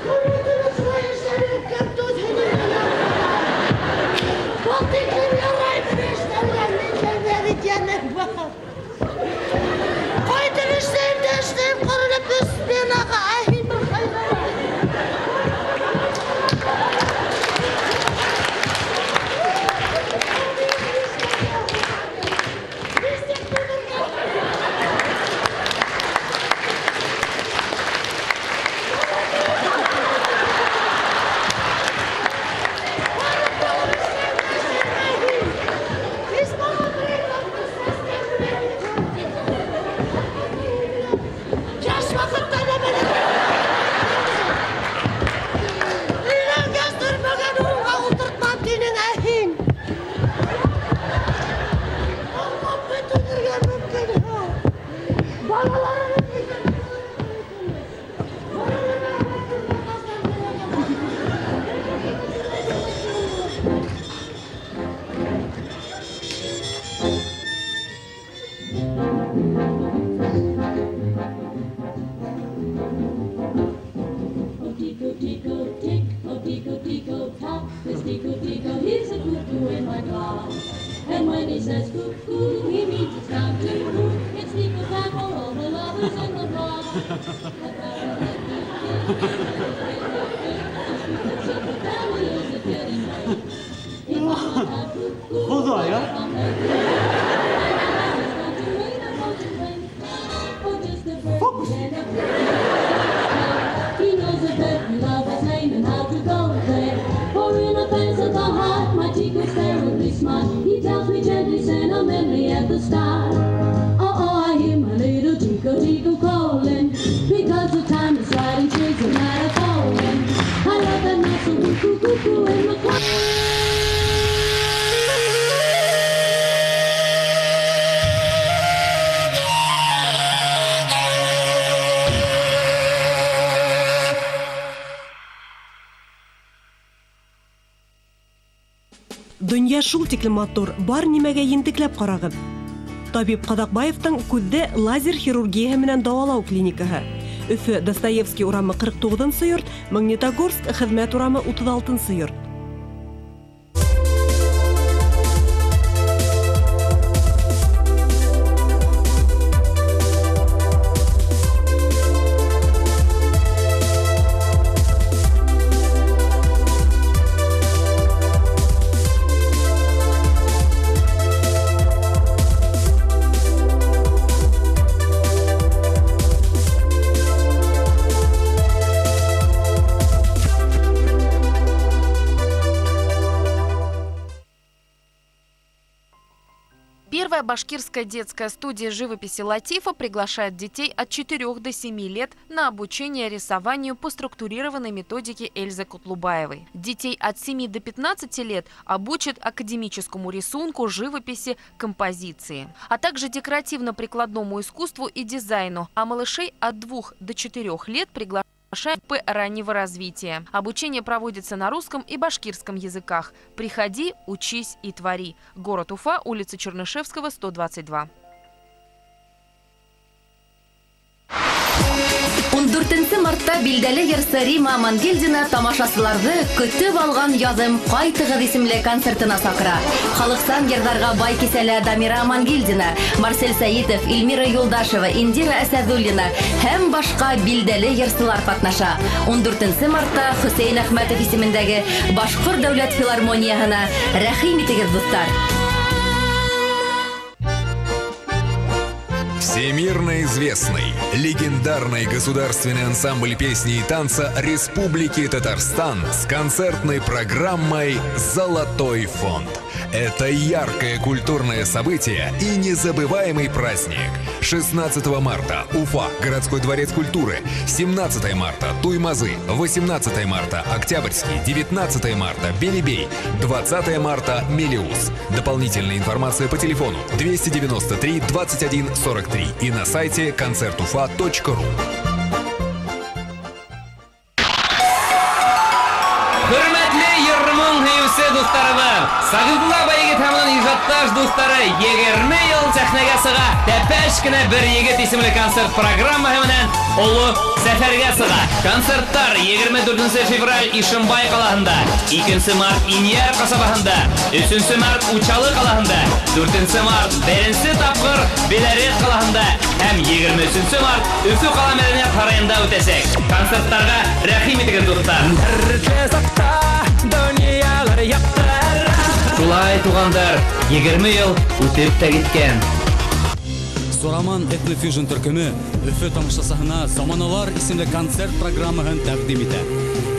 Көне-төне шулай эшләргә кем түзсен инде, я Ходай. Бу тиклем ярай менә эшләргә, минем дә бит йәнем бар. Кайтып эшләйм дә эшләйм, кырылып өс сменага, ә һин бер кайда? Яшь вакытта да белә. Өйләнгәч төрмәгән урынга утыртмам динең әһин. Аңлап бетерергә мөмкин. Балаларыбыз Oh, tico, tico, tick, oh, tico, tico, tock. This tico, tico, he's a cuckoo in my clock. And when he says cuckoo, he means it's time to move. It's tico time for all the lovers in the block. Ходай, а? He knows a every lover's name and how to go there. For in a pencil hat, my Tico's terribly smart. He tells me gently, sentimentally at the start. Oh, oh, I hear my little Tico, Tico calling. Because the time is right and shades of night are falling. I love that nice little cuckoo, cuckoo in the clock. Дөнья шул тиклем матур, бар нимәгә ентекләп карагыз. Табиб Кадакбаевтың күздә лазер хирургияһе менән дәвалау клиникаһы. Өфө, Достоевский урамы 49 йорт, Магнитогорск, Хезмәт урамы 36 йорт. Первая башкирская детская студия живописи «Латифа» приглашает детей от 4 до 7 лет на обучение рисованию по структурированной методике Эльзы Кутлубаевой. Детей от 7 до 15 лет обучат академическому рисунку, живописи, композиции, а также декоративно-прикладному искусству и дизайну. А малышей от 2 до 4 лет приглашают группы раннего развития. Обучение проводится на русском и башкирском языках. Приходи, учись и твори. Город Уфа, улица Чернышевского, 122. 14 мартта билдәле йырсы Рима Амангельдина тамашасыларҙы «Көтөп алған яҙым, ҡайтығыҙ» исемле концертына саҡыра. Халыҡсан йырҙарға бай кисәлә Дамира Амангельдина, Марсель Сәитов, Эльмира Юлдашева, Индира Әсәҙуллина һәм башҡа билдәле йырсылар ҡатнаша. 14 мартта Хөсәйен Әхмәтов исемендәге Башҡорт дәүләт филармонияһына рәхим итегеҙ, дуҫтар. Всемирно известный, легендарный государственный ансамбль песни и танца Республики Татарстан с концертной программой «Золотой фонд». Это яркое культурное событие и незабываемый праздник. 16 марта Уфа, городской дворец культуры. 17 марта Туймазы, 18 марта Октябрьский, 19 марта Белебей, 20 марта Мелеуз. Дополнительная информация по телефону 293 21 43 и на сайте концертуфа.ру. Хөрмәтле йыр-моң һөйөүсе дуҫтарыбыҙ, Сәғидулла Байегет һәм уның ижадташ дуҫтары 20 йыл сәхнәгә сыға. Тәпәш кенә бер егет исемле концерт программаһы менән оло сәфәргә сыға. Концерттар 24 февраль Ишембай ҡалаһында, 2 март Инйәр ҡасабаһында, 3 март Учалы ҡалаһында, 4 март беренсе тапҡыр Белорет ҡалаһында һәм 23 март Өфө ҡала мәҙәниәт һарайында үтәсәк. Концерттарға рәхим итегеҙ, дуҫтар. Шулай, туғандар, 20 йыл үтеп тә киткән. Сураман этнофьюжн төркеме Өфө тамашасыһына «Заманалар» исемле концерт программаһын тәҡдим итә.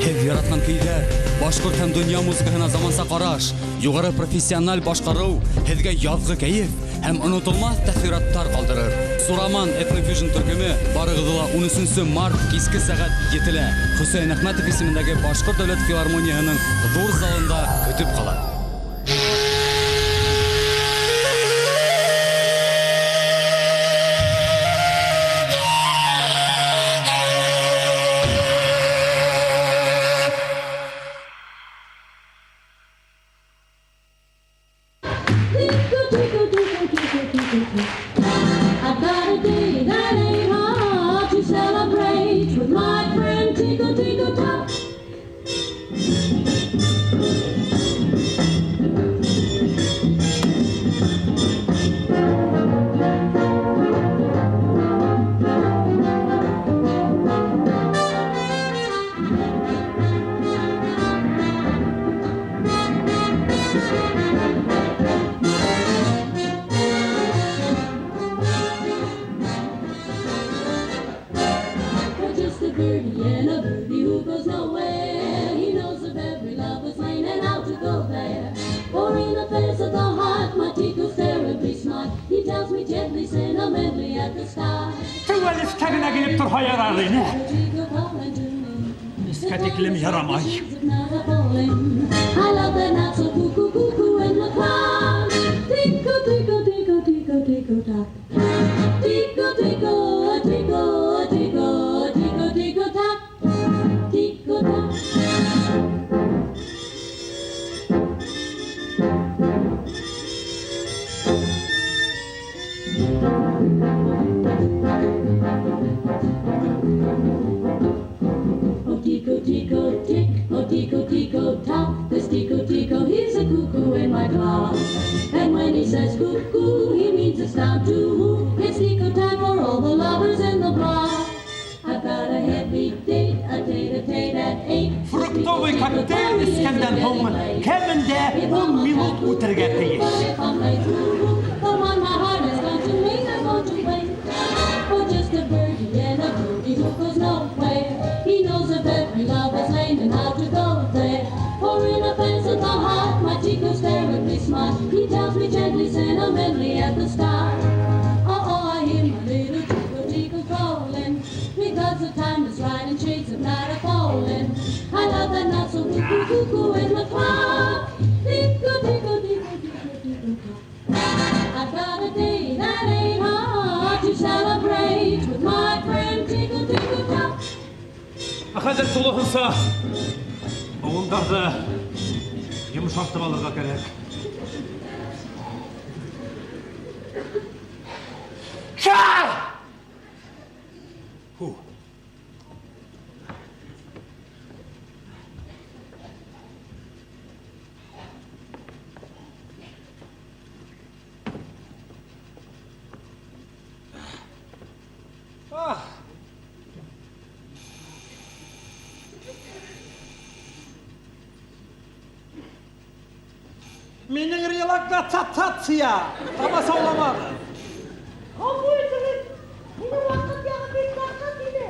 Һеҙ яратҡан көйҙәр, башҡорт һәм донъя музыкаһына заманса ҡараш, юғары профессиональ башҡарыу һеҙгә яҙғы кәйеф һәм онотолмаҫ тәьҫораттар ҡалдырыр. Сураман этнофьюжн төркеме барығыҙҙы ла 13 март киске сәғәт 7-лә Хөсәйен Әхмәтов исемендәге Башҡорт дәүләт филармонияһының ҙур залында көтөп ҡала. I've got a day that ain't hard to celebrate with my friend Tico Tico Top. Just a birdie and a birdie who goes nowhere. He knows of every lover's lane and how to go there. For in affairs of the heart, my Tico's terribly smart. He tells me gently, sentimentally at the start. Түгел өскә генә килеп торһа ярар ине. Tico calling to me. Өскә тиклем ярамай. Not a falling. I love the not so cuckoo cuckoo in the cloud. Tico, tico, tico, tico, tico, tock. Tico, tico, tico, tico, tico, tico, tock. Tico, tock. Oh, tico, tico, tick, oh, tico, tico, tock. This tico, tico, he's a cuckoo in my clock. And when he says cuckoo, he means it's time to woo. It's tico time for all the lovers in the block. I've got a heavy date, a date, a date at 8. Фруктовый коктейль эскәндән һуң кәмендә 10 минут үтергә тейеш. But if I'm late, woo, the one my heart has gone to make, I'm going to wait. For just a birdie and a birdie who goes nowhere. He knows of every lover's lane and how to go there. For in affairs of the heart, my Tico's terribly smart. He tells me gently, sentimentally at the start. calling. I love the not so cuckoo cuckoo in the clock. Tickle, tickle, tickle, tickle, tickle, tock. I've got a day that ain't hard to celebrate with my friend Tickle, tickle, tock. Ә хәзер тулысынча буыннарны йомшартып алырга кирәк. Ша! Фу. Ах! Минем релаксация тамашауламагыз. Гафу итегез, минем вакыт ягы бик такыр иде.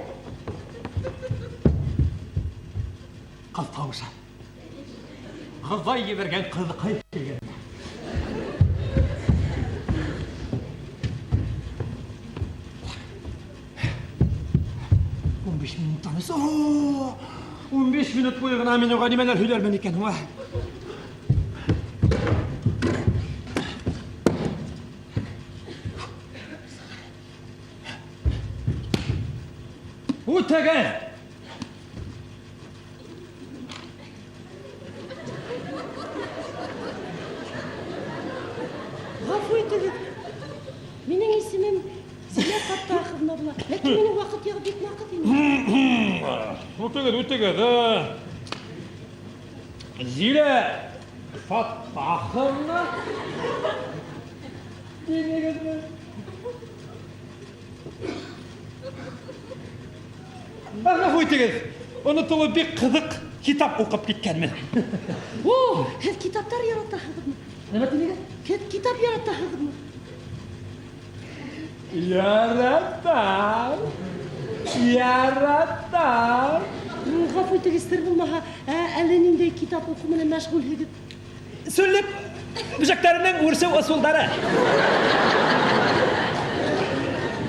Кыз тавышы. Кызай җибәргән кызыкай килгән. 15 минуттан соң. 15 минут буе гына мин уга нимәләр һөйләрмен икән, ва. Үтәгән! Гафу итегез. Минем исемем Зилә Фаттаховна була. Ләкин минем вакыт ягы бик накыт инде. Үтегез, үтегез. Зилә Фаттаховна? Димегезме? Гафу итегез. Онытылып бик кызык китап укып киткәнмен. О, һеҙ китаптар яратаһығыҙмы? Нимә тинегеҙ? Һеҙ китап яратаһығыҙмы? Яратам. Яратам. Гафу итегез, сер булмаһа, ә, әле ниндәй китап уҡыу менән мәшғүлһегеҙ? Сүллек бөҗәкләренең үрсеү ысулдары.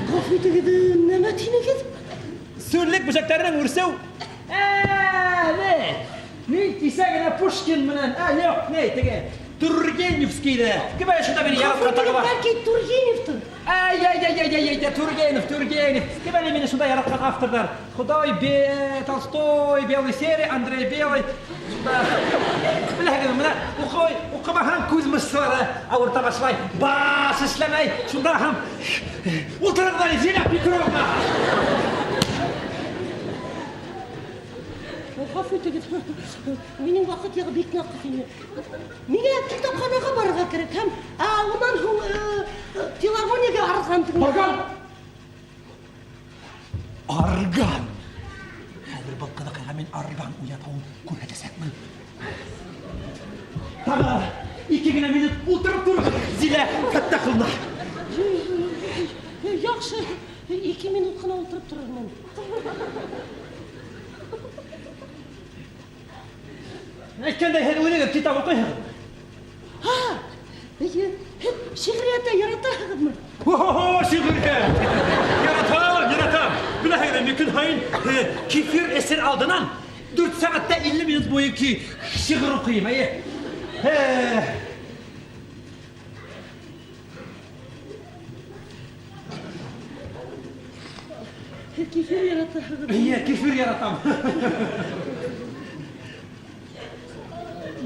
Гафу итегез, нәмә тинегеҙ? Сүллек бөҗәкләренең үрсеү. Ә, не? Мин кисә генә Пушкин менән, ә, юк, не, теге Тургеневскийны. Кем әле шунда мине Гафу яраткан итегез, тагы бар? бәлки Тургеневтыр? Ай-яй-яй-яй-яй, Тургенев, Тургенев. Кем әле мине шунда яраткан авторлар? Худай Бе, Толстой, Белый Серый, Андрей Белый. Шунда беләһегез, менә укый, укымаһаң күз мышцалары авырта башлай, баш эшләмәй. Шунда һәм утырыгыз әле, Зина Петровна. Гафу итегез. Минем вакыт ягы бик накыт инде. Миңа китапханага барырга кирәк һәм ә, уннан һуң филармониягә орган тыңларга. Орган! Орган! Хәзер был кызыкайга мин орган уятуын күрһәтәсәкмен. Тагы ике генә минут утырып торыгыз, Зилә Фәттаховна. Яхшы, ике минут кына утырып торырмын. Әйткәндәй, һеҙ үҙегеҙ китап уҡыйһығыҙ? Һа, әйе, һеҙ шиғриәтте яратаһығыҙмы? О, шиғриәт! Яратам, яратам. Беләһегеҙме, мин көн һайын кефир эсер алдынан 4 сәғәттә 50 минут буйы шиғыр уҡыйым, әйе. Һеҙ кефир яратаһығыҙмы? Әйе, кефир яратам.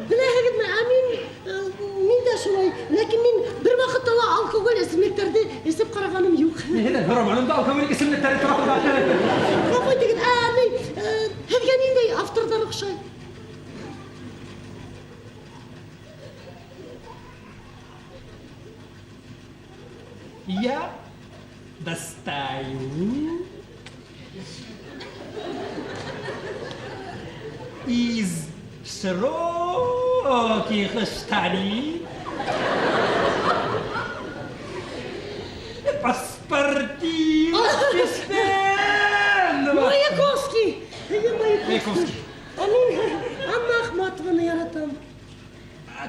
Беләһегеҙме, ә мин, мин дә шулай, ләкин мин бер ваҡытта ла алкоголь эсемлектәрҙе эсеп ҡарағаным юҡ. Ниһенән һораманым да алкоголь эсемлектәре тураһында. Гафу итегеҙ, ә ни, һеҙгә ниндәй авторҙар оҡшай? Я достаю из широких штанин паспортист степенного. Маяковский! Әйе, Маяковский. Маяковский. Ә мин Анна Ахматованы яратам.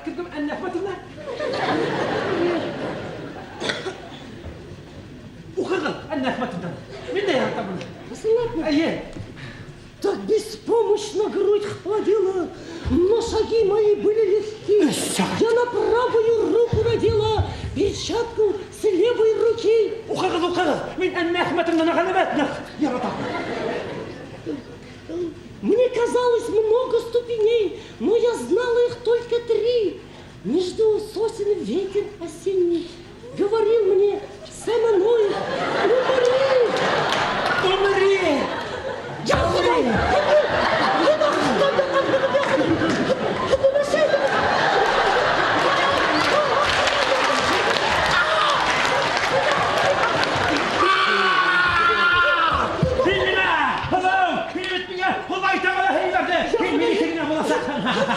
Кем кем Анна Ахматовна? Уҡығыҙ Анна Ахматовнаны. Мин дә яратам уны. Ысынлапмы? Әйе. Так беспомощно. Шаги мои были легки. Я на правую руку надела перчатку с левой руки. Укыгыз, укыгыз. Мин Әннә Әхмәтовнаны галәмәт нык яратам. Мне казалось много ступеней, но я знала их только три. Между сосен ветер осенний говорил мне со мной: умри! Умри! Я Ходай! Син миңа! Кызым! Син бит миңа Ходай Тәгалә һәйбәте! Син минеке генә булачаксың! Әхлак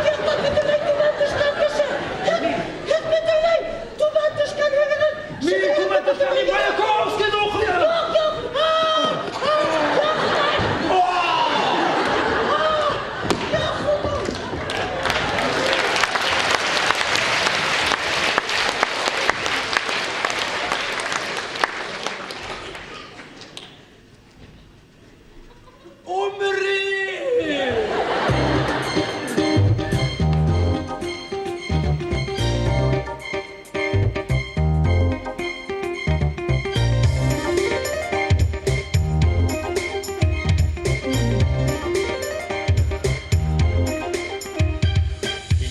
яктан бөтенләй түбән төшкән кеше! Һеҙ бөтенләй түбән төшкәнһегеҙ! Мин түбән төшкән, мин Маяковскийны укыйм! Юк, юк! Я Ходай! Я Ходай! Умри!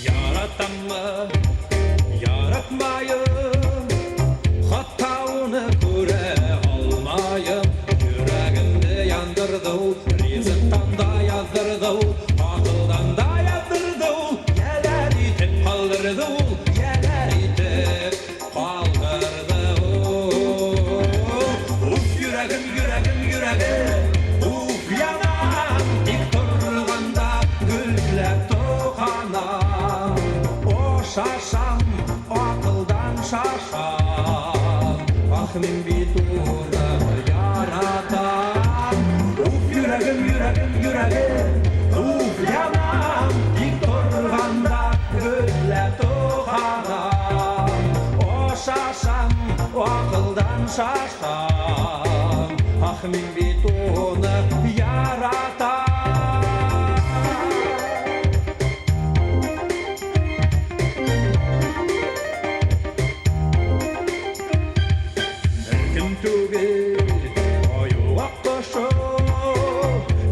Яратаммы, яратмайым, хатауны күрә алмайым. Йөрәгемне яндырды ул, ризыктан да яздырды ул, акылдан да яздырды ул, яләр итеп калдырды ул, яләр итеп калдырды ул. Уф, йөрәгем, йөрәгем, йөрәгем, уф, янам, тик торганда гөлләп токанам. О, шашам, акылдан шашам, ах, мин бит уны яратам. Уф, йөрәгем, йөрәгем, йөрәгем, уф, янам, тик торганда гөлләп токанам. О, шашам, акылдан шашам, ах, мин бит уны яратам. Беркем түгел, аю аккошы,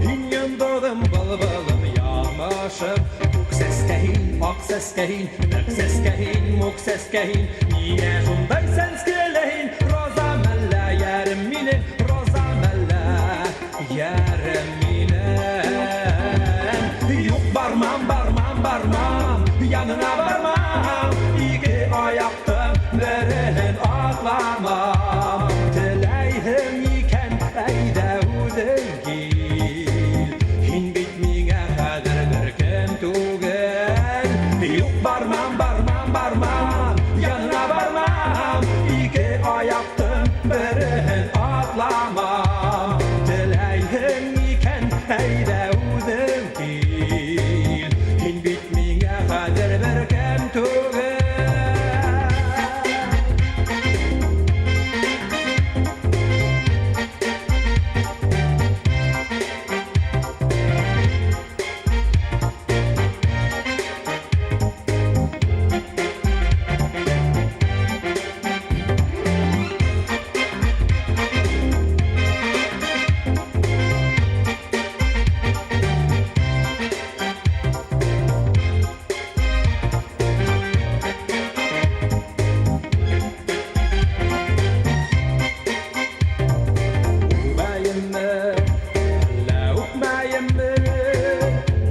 һин яндырдың былбылым ямашып. Күк сәскә һин, ак сәскә һин, мәк сәскә һин, мүк сәскә һин, ниңә шундай сәнскеле һин? Роза мәллә ярым минем, роза мәллә ярым минем. Юк, бармам, бармам, бармам, янына бармам, ике аяктың берен атламам. Теләйһең икән, әйдә үзең кил. Һин бит миңа хәзер беркем түгел. Юк, бармам, бармам, бармам, янына бармам, ике аяктың берен атламам. Теләйһең икән, әйдә үзең кил. Һин бит миңа хәзер беркем түгел. Үбәйемме, әллә үпмәйемме,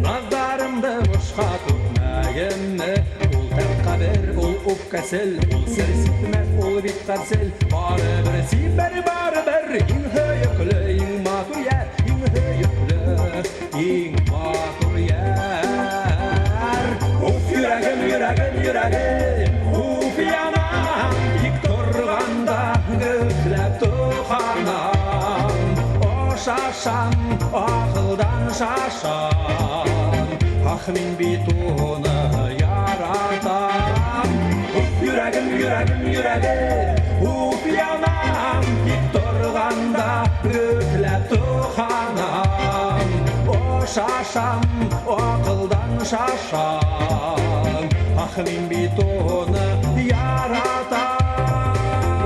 назарымды бушка түкмәйемме? Ул тәкәббер, ул үпкәсел, ул сер сипмәс, ул бит кәрсел. Барыбер сибәр, барыбер, иң һөйөкле, иң матур яр, иң һөйөкле, иң матур яр. Уф, йөрәгем, йөрәгем, йөрәгем, уф, янам, тик торганда гөрләп токанам. О, шашам, акылдан шашам, ах, мин бит уны яратам. Уф, йөрәгем, йөрәгем, йөрәгем, уф, янам, тик торганда гөрләп токанам. О, шашам, акылдан шашам. Ах, мин бит аны яратам.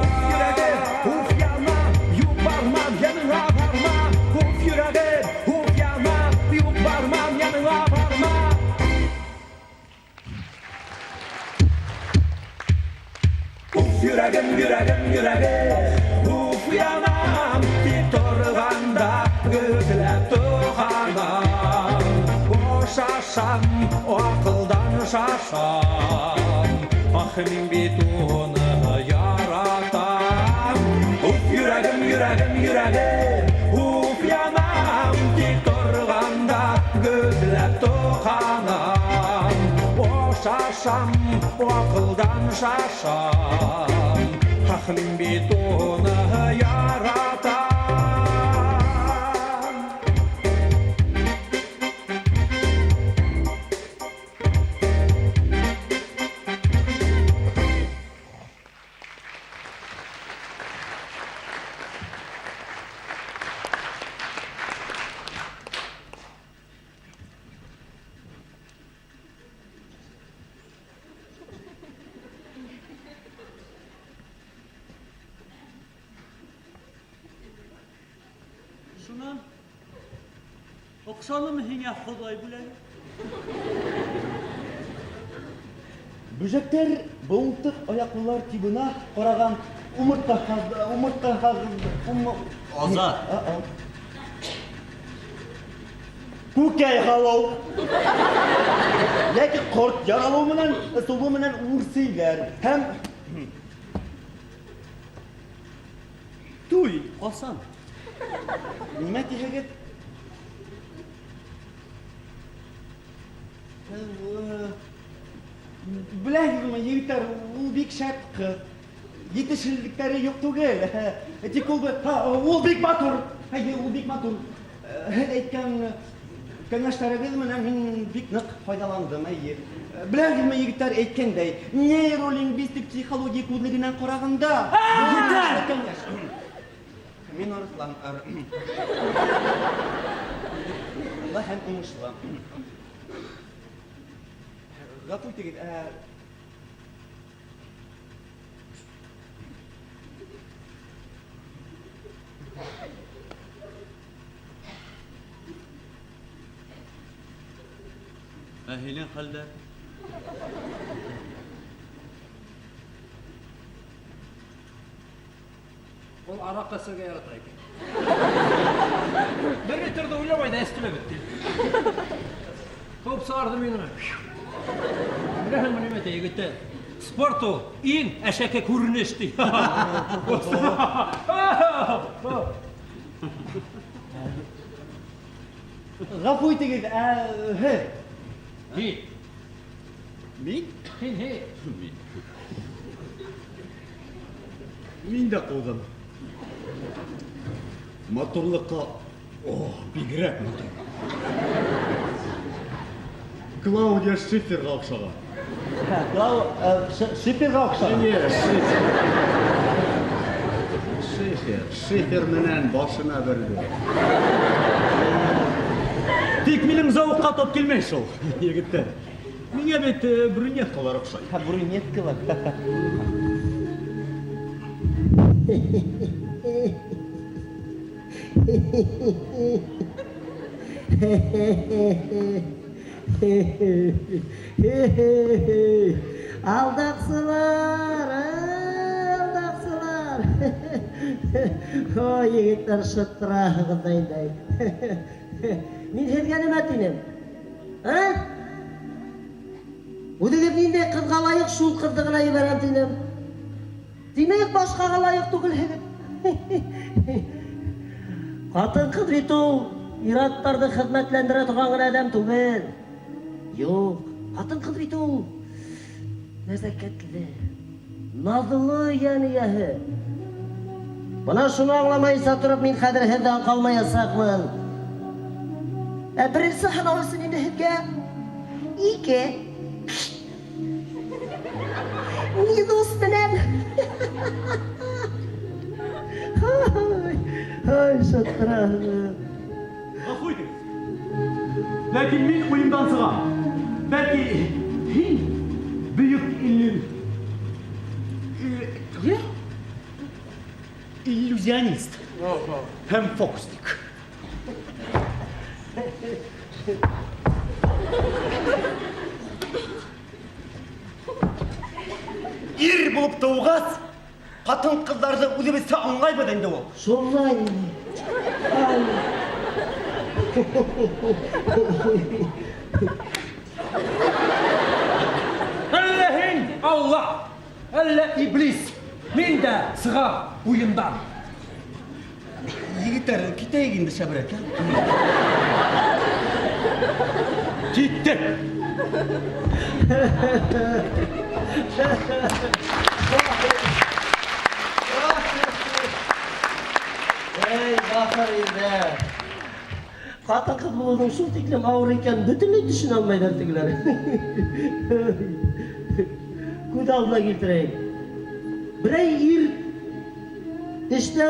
Уф, йөрәгем, уф, яна, юк бармам, яныңа бармам. Уф, йөрәгем, уф, яна, юк бармам, яныңа бармам. Уф, йөрәгем, йөрәгем, йөрәгем, уф, янам, тик торганда гөжләп туганам. О, шашам, акылдан шашам, ах, мин бит аны яратам. Уф, йөрәгем, йөрәгем, йөрәгем, уф, янам, тик торганда гөжләп туганам. О, шашам, акылдан шашам, ах, мин бит аны яратам. Шунан оҡшанымы һиңә Хоҙай бүләге? Бөҗәкләр быуынтык аяклылар тибына караган умыртка умыртка Азат. Күкәй һалыу. Яки корт яралыу менән ысулы менән үрсейләр һәм Туй ҡасан? Нимә тиһегеҙ? Беләһегеҙме, егеттәр, ул бик шәп ҡыҙ. Етешһеҙлектәре юҡ түгел. Тик ул ул бик матур. Әйе, ул бик матур. Һеҙ әйткән кәңәштәрегеҙ менән мин бик ныҡ файҙаландым, әйе. Беләһегеҙме, егеттәр, әйткәндәй, нейролингвистик психология күҙлегенән ҡарағанда, Етәр! Мин Арыслан. Ла һәм уңышлы. Гафу итегеҙ, Ә һинең хәлдәр? Ул араҡ эсергә ярата икән. Бер литрҙы уйламай ҙа эсте лә бөттө. Ҡыуып сығарҙы мин уны. Беләһеңме нимә ти, егеттәр? Спорт ул иң әшәке күренеш ти. Гафу итегеҙ, һеҙ. Һин. Мин? Һин, һин. Мин. Мин дә ҡыуҙым. Матурлыҡҡа, о, бигерәк матур. Клаудия Шиферға оҡшаған. Шиферға оҡшаған? Әйе, Шифер. Шифер, Шифер менән башына бәрҙе. Тик минең зауыҡҡа тап килмәй шул, егеттәр. Миңә бит брюнеткалар оҡшай. Брюнеткалар? Алдаҡсылар, алдаҡсылар. Ой, егеттәр, шыттыраһығыҙ ҙа инде. Мин һеҙгә нимә тинем? А? Үҙегеҙ ниндәй ҡыҙға лайыҡ, шул ҡыҙҙы ғына ебәрәм тинем. Тимәк, башҡаға лайыҡ түгелһегеҙ. Ҡатын-ҡыҙ бит ул ир-аттарҙы хеҙмәтләндерә торған ғына әҙәм түгел. Юҡ, ҡатын-ҡыҙ бит ул нәзәкәтле, наҙлы йән эйәһе. Бына шуны аңламайынса тороп, мин хәҙер һеҙҙән ҡалмаясаҡмын. Ә беренсе һынау өсөн инде һеҙгә 2 минус менән. Ай, шатырағым. Гафу итегеҙ. Ләкин мин уемдан чыгам. Бәлки, һин бөек иллюзионист һәм фокусник. Ир булып туугач, хатын-кызларны үзебезчә аңлайбыз инде ул. Шулай. Әллә һин Алла, әллә иблис. Мин дә чыгам уеннан. Егетләр, китәек инде шәбрәк, ә? Киттек! Эй, бахыр инде. Хатын-кыз булуның шул тиклем авыр икәнен бөтенләй төшенә алмыйлар тегеләр. Күз алдына китерәйек. Берәй ир Эштә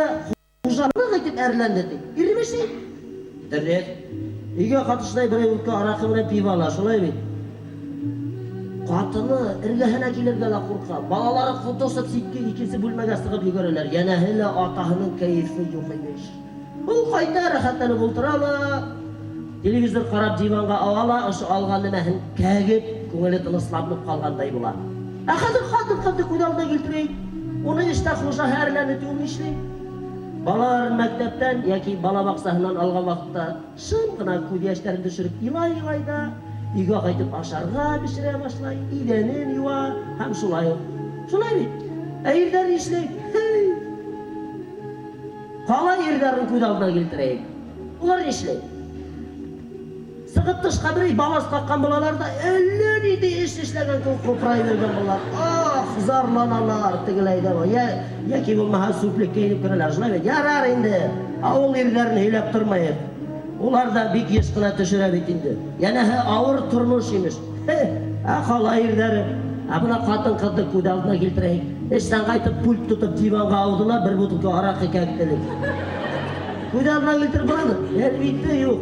хуҗалык итеп әрләнде, ди. Ирме ши? Дөрес. Өйгә катыштай берәй үпкә аракы белән пиво ала, шулай бит? Катыны эргәһенә килергә дә курка. Балалары котырсып ситке икенче бүлмәгә сыгып йөгерәләр. Янәһе лә атаһының кәефе юк, имеш. Ул кайта, рәхәтләнеп утыра ла, телевизор карап диванга ава ла, ошо алган нәмәһен кәгеп, күңеле тынычланып калгандай була. Ә хәзер хатын-кызны күз алдына килтерик. Уны эштә хуҗаһы әрләде ди, ул нишли? Балаларын мәктәптән яки бала бакчасыннан алган вакытта шым гына күз яшьләрен төшереп елай-елай да, өйгә кайтып ашарга пешерә башлай, идәнен юа һәм шулай ук. Шулай бит? Ә ирләр нишли? Һей! Кала ирләрен күз алдына килтерәек. Улар нишли? Сыгып тышка бер балас каккан булалар да, әллә нинди эш эшләгән кебек купрай биргән булалар. Ах, зарланалар тегеләй дә бу. Я, яки булмаһа сүплеккә инеп керәләр. Шулай бит? Ярар инде. Авыл ирләрен һөйләп тормаек. Улар да бик еш кына төшерә бит инде. Янәһе авыр тормыш имеш. Һе, ә кала ирләре. Ә менә хатын-кызны күз алдына килтерәек. Эштән кайтып пульт тотып диванга аудылар, бер бутылка аракы кәктелек. Күз алдына килтереп буламы? Әлбиттә, юк.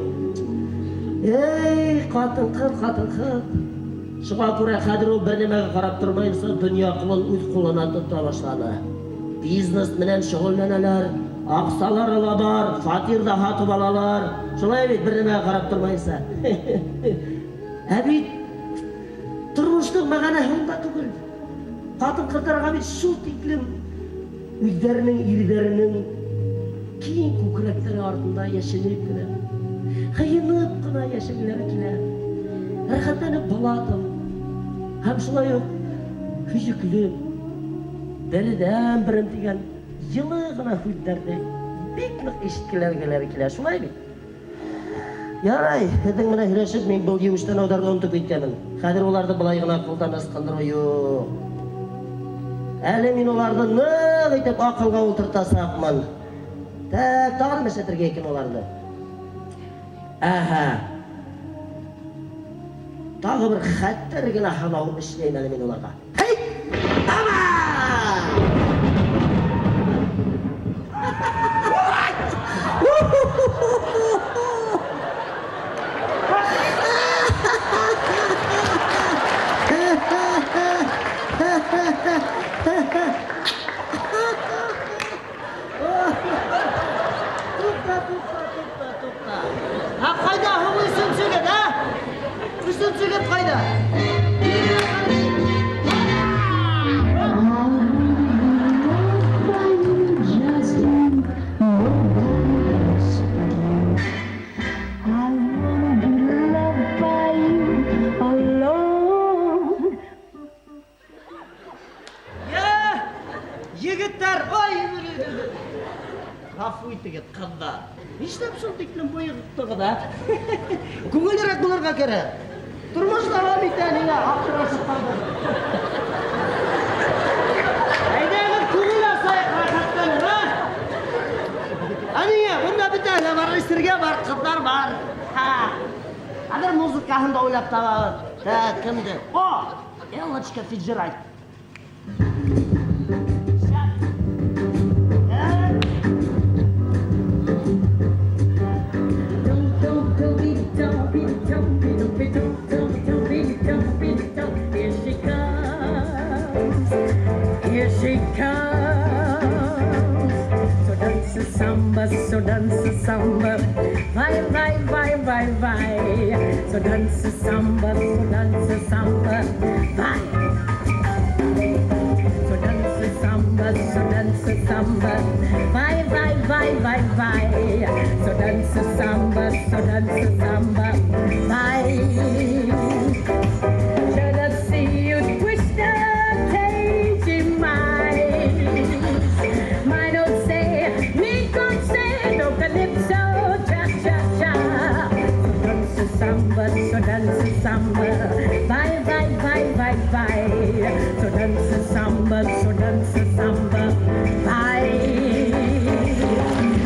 Эй, хатын-кыз, хатын-кыз. Шуңа күрә хәзер ул бернәмәгә карап тормаенча дөнья кулын үз кулына тота башлады. Бизнес белән шөгыльләнәләр, акчалары ла бар, фатир да һатып алалар. Шулай бит, бернәмәгә карап тормаенча. Ә бит тормышның мәгънәһе унда түгел. Хатын-кызларга бит шул тиклем үзләренең ирләренең киң күкрәкләре артында яшенеп кенә, кыенып кына яшәгеләре килә. Рәхәтләнеп бала табу һәм шулай ук һөҗеклем, бердәнберем дигән җылы гына һүзләрне бик нык ишеткеләргеләре килә. Шулай бит? Ярай, һезнең белән һөйләшеп, мин был юештән аударны онытып киткәнмен. Хәзер уларны болай гына кулдан ычкындыру юк. Әле мин уларны нык итеп акылга утыртачакмын. Тәк, тагын нәрсәтергә икән уларны? Әһә. Тагы бер хәтәр генә һынау эшләйм әле мин уларга. Һей! Ама! Тукта, тукта, тукта, тукта. Ә кайда һуң өченче егет, ә? Өченче егет кайда? Я, егетләр, ай, гафу итегез, кызлар. Нишләп шул тиклем боегыктыгыз, ә? Күңеллерәк булырга кирәк. Тормыш дәвам итә, нигә аптырашып калдыгыз? Әйдәгез, күңел ачайык, рәхәтләнеп, ә? Ә нигә? Монда бөтә дә бар, эчәргә бар, кызлар бар. Ха. Хәзер музыкасын да уйлап табабыз. Так, кемдер? О! Эллочка Фицджеральд. Só dança samba, vai, vai, vai, vai, vai. Só dança samba, só dança samba, vai. Só dança samba, só dança samba, vai, vai, vai, vai, vai. Só dança samba, só dança samba, vai. Should I see you twist the cage in mine don't say, me don't say, no calypso, cha cha cha. So dança samba, so dança samba, vai, vai, vai, vai, vai. So dança samba, so dança samba, vai.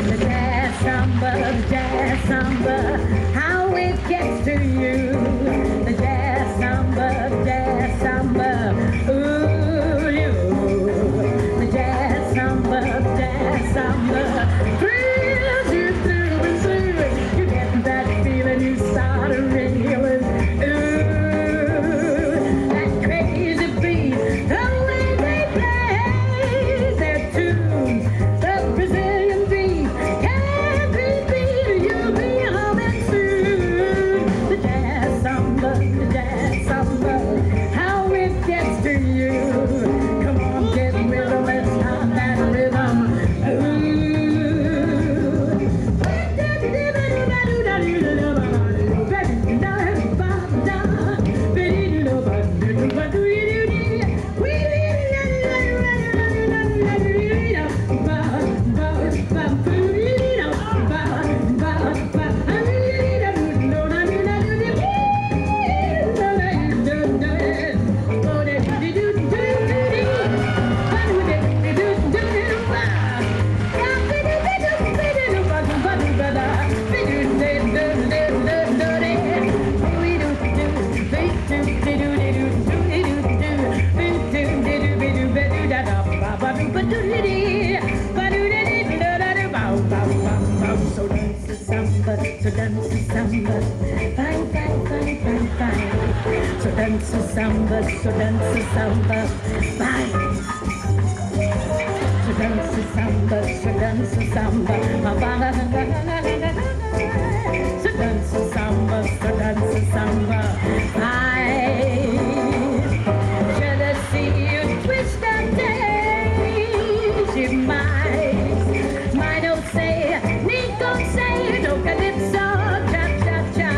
The jazz samba, how it gets to you. The jazz samba, ooh, you. The jazz samba, thrills you through and through. You get that feeling, you start a reeling. Ooh, that crazy beat, the way they play their tunes, the Brazilian beat can't be beat. You'll be humming soon. The jazz samba, how it gets to you. Come on, get rhythm, let's start that rhythm. Ooh. So dance the samba, so dance the samba, vai, vai, vai, vai, vai. So dance the samba, so dance the samba, vai. So dance the samba, so dance the samba, vai. So dance the samba, so dance the samba, vai. Shall I see you twist and daisy mice? Mine don't say, me don't say, no calypso, cha cha cha.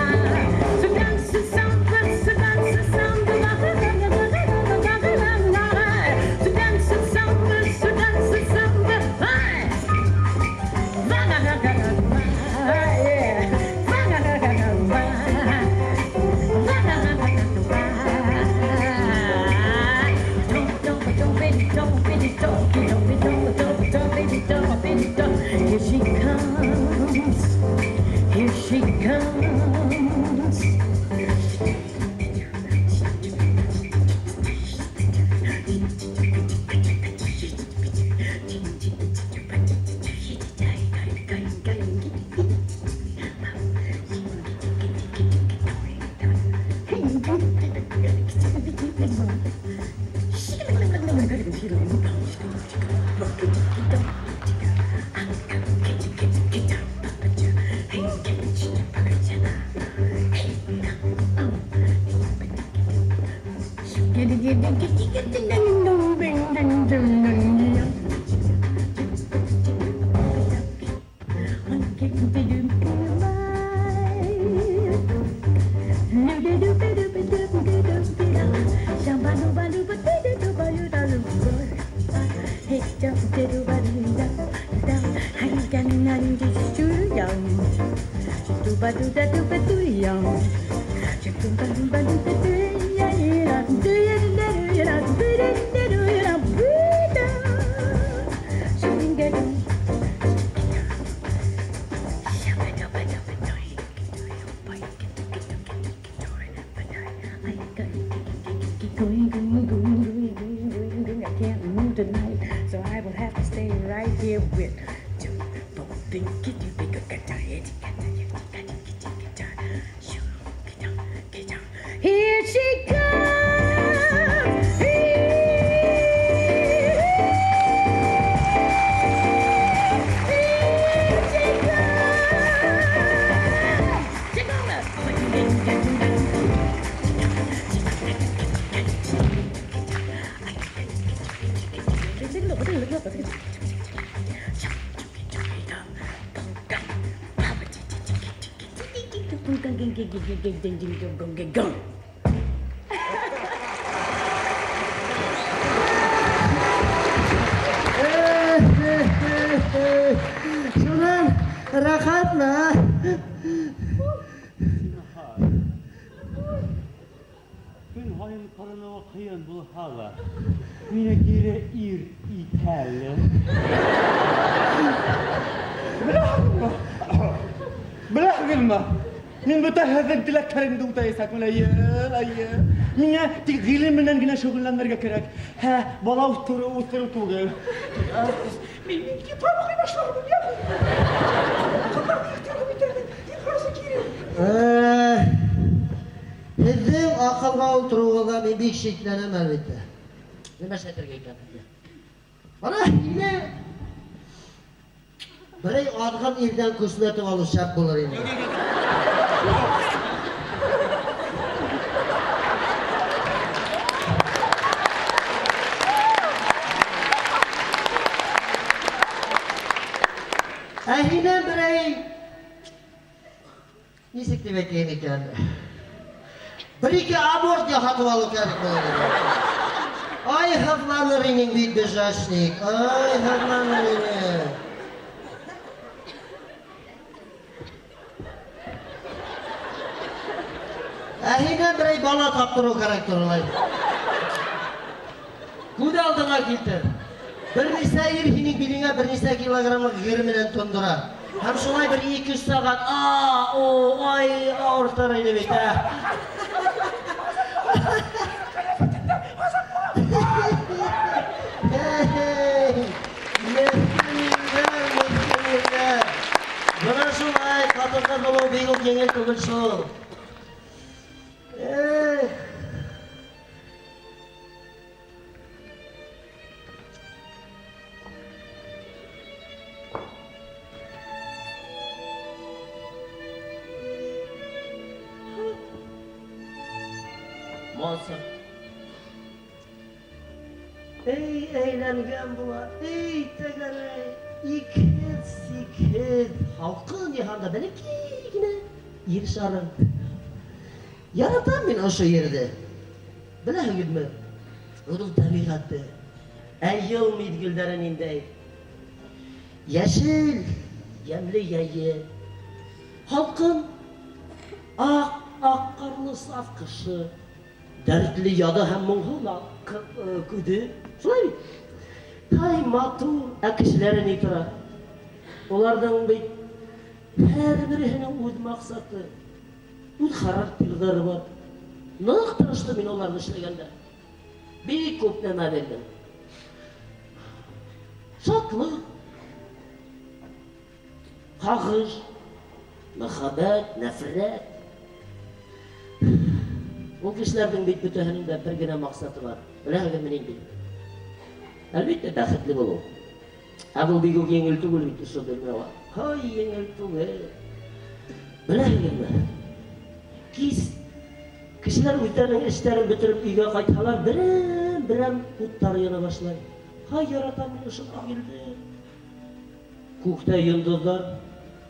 So dance the samba, so dance the samba, la la la la la la la la la. So dance the samba, so dance the samba, vai. Va la la la la la, yeah. Va la la la la la. Va la la la la la. Here she comes, here she comes. I can't move tonight, so I will have to stay right here with Here she comes. Here she comes. Шуннан рәхәтме, а? Көн һаен кырынуы кыен булса да, мине кире ир ит әле. Беләһегезме? Беләһегезме? Мин бөтә һезнең теләкләреңне үтәячәкмен, әйе, әйе. Миңа тик гыйлем белән генә шөгыльләнергә кирәк. Һә, бала үстерү, үстерү түгел. Мин мин китап укый башладым, яме. Кызларны ихтирам итәрмен, ихласы кирәк. Һезнең акылга утыруыгызга мин бик шикләнәм, әлбәттә. Нимә эшләтергә икән һезгә? Менә һине берәй азгын ирдән күчмәтеп алу шәп булыр инде. Ә һиннән берәй Ничек дип әйтәем икән? Бер-ике аборт ясатып алу кирәк булыр иде. Ай, һызланыр инең бит, бежачник. Ай, һызланыр инең. Ә һиннән берәй бала таптыру кирәк турылай. Күз алдыңа килтер. Берничә ир һинең билеңә берничә килограммлык гер белән тондыра. Һәм шулай бер ике-өч сәгать а, о, ай, авыртыр иде бит, ә. Мескеннәр, мескеннәр. Менә шулай хатын-кыз булу бик үк җиңел түгел шул. Эх. Мансур. Эй, әйләнгән була, эй, тәгәрәй, икһез, сикһез, халкын җиһанда бәләкәй генә ир шары. Яратам мин ошо йирде. Беләһегезме, аның табигате, ә ел мизгелләре ниндәй? Яшел, ямьле җәе, һалкын, ак, ак карлы саф кышы, дәртле язы һәм моңсу көзе. Шулай бит? Һай, матур, ә кешеләре ни тора? Аларның бит һәрберсенең үз максаты. Үз характерлары бар. Нык тырыштым мин аларны эшләгәндә. Бик күп нәмә бирдем. Шатлык, сагыш, мәхәббәт, нәфрәт. Ул кешеләрнең бит бөтәһенең дә бер генә максаты бар. Беләһегезме нинди? Әлбәттә, бәхетле булу. Ә бу бик үк җиңел түгел бит шул дөньяга. Һай, җиңел түгел. Беләһегезме? Кис кешеләр үзләренең эшләрен бетереп өйгә кайтсалар, берәм-берәм утлар яна башлый. Һай, яратам мин шул мизгелне. Күктә йолдызлар,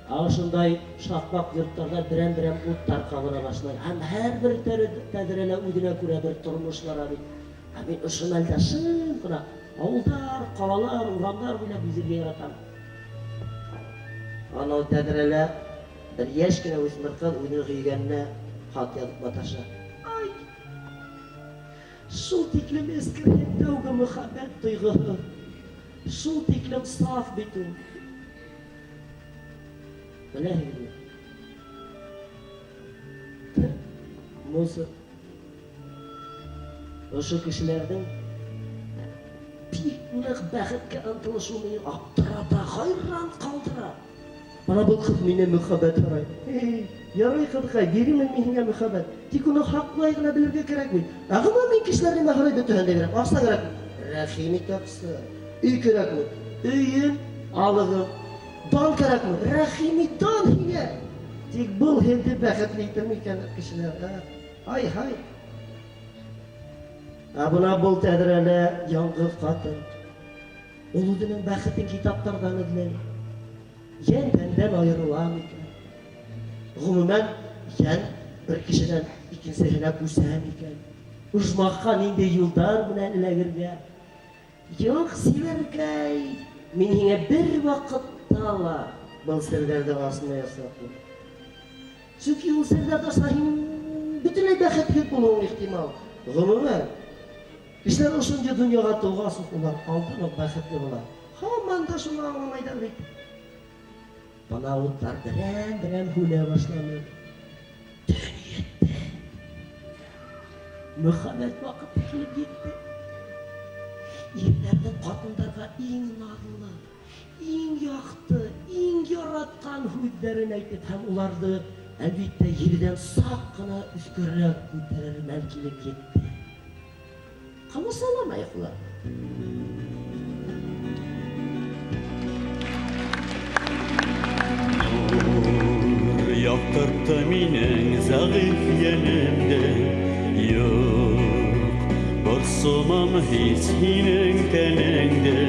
ә шундай шакмак йортларда берәм-берәм утлар кабына башлый. Һәм һәрбер тәҙрәлә үзенә күрә бер тормыш бара бит. Ә мин ошо мәлдә шым гына авылдар, калалар, урамнар буйлап йөзергә яратам. Анау тәҙрәлә бер яшь кенә үсмер кыз үзенең сөйгәненә хат язып маташа. Ай! Шул тиклем эскерһен тәүге мөхәббәт тойгыһы. Шул тиклем саф бит ул. Беләһегезме? Мусор. Ошо кешеләрнең бик нык бәхеткә омтылышы мине аптырата, хайран калдыра. Менә бу кыз миннән мөхәббәт сорый. Эй, ярый, кызыкай, бирермен мин сиңа мөхәббәт. Тик аны хаклай гына белергә кирәк бит. Ә гомумән мин кешеләргә мәһәрәй бөтәһен дә бирәм. Акча кирәкме? Рәхим ит акча. Өй кирәкме? Өем алыгыз. Дан кирәкме? Рәхим ит дан һиңә. Тик бу инде бәхетле итер микән кешеләр, ә? Ай-һай! Ә бына был тәҙрәлә яңғыҙ ҡатын. Ул үҙенең бәхетен китаптарҙан эҙләй. Йән-тәндән айырыла микән? Ғөмүмән, Йән бер кешедән икенчесенә күчә микән? Оҗмахка нинди юлдар белән эләгергә? Юк, Сибәркәй, мин һиңа бервакытта ла был серләрнең астына ясатмыйм. Чөнки ул серләрне ачса, һинең бөтенләй бәхетһез булуың ихтимал. Гомумән, кешеләр ошындый дөньяга тугач ук улар алдан ук бәхетле була. Һаман да шуны аңламайдар бит. Бана утлар берәм-берәм һүнә башлады. Төн җитте. Мөхәббәт вакыты килеп җитте. Ирләрнең катындарга иң назлы, иң якты, иң яраткан һүзләрен әйтеп һәм уларды, әлбиттә, йирдән сак кына өскәрәк күтәрер мәл килеп җитте. Камасауламаек уларны. Нур яктыртты минең зәгыйфь йәнемде. Юк, борсылмам һич һинең тәнеңде.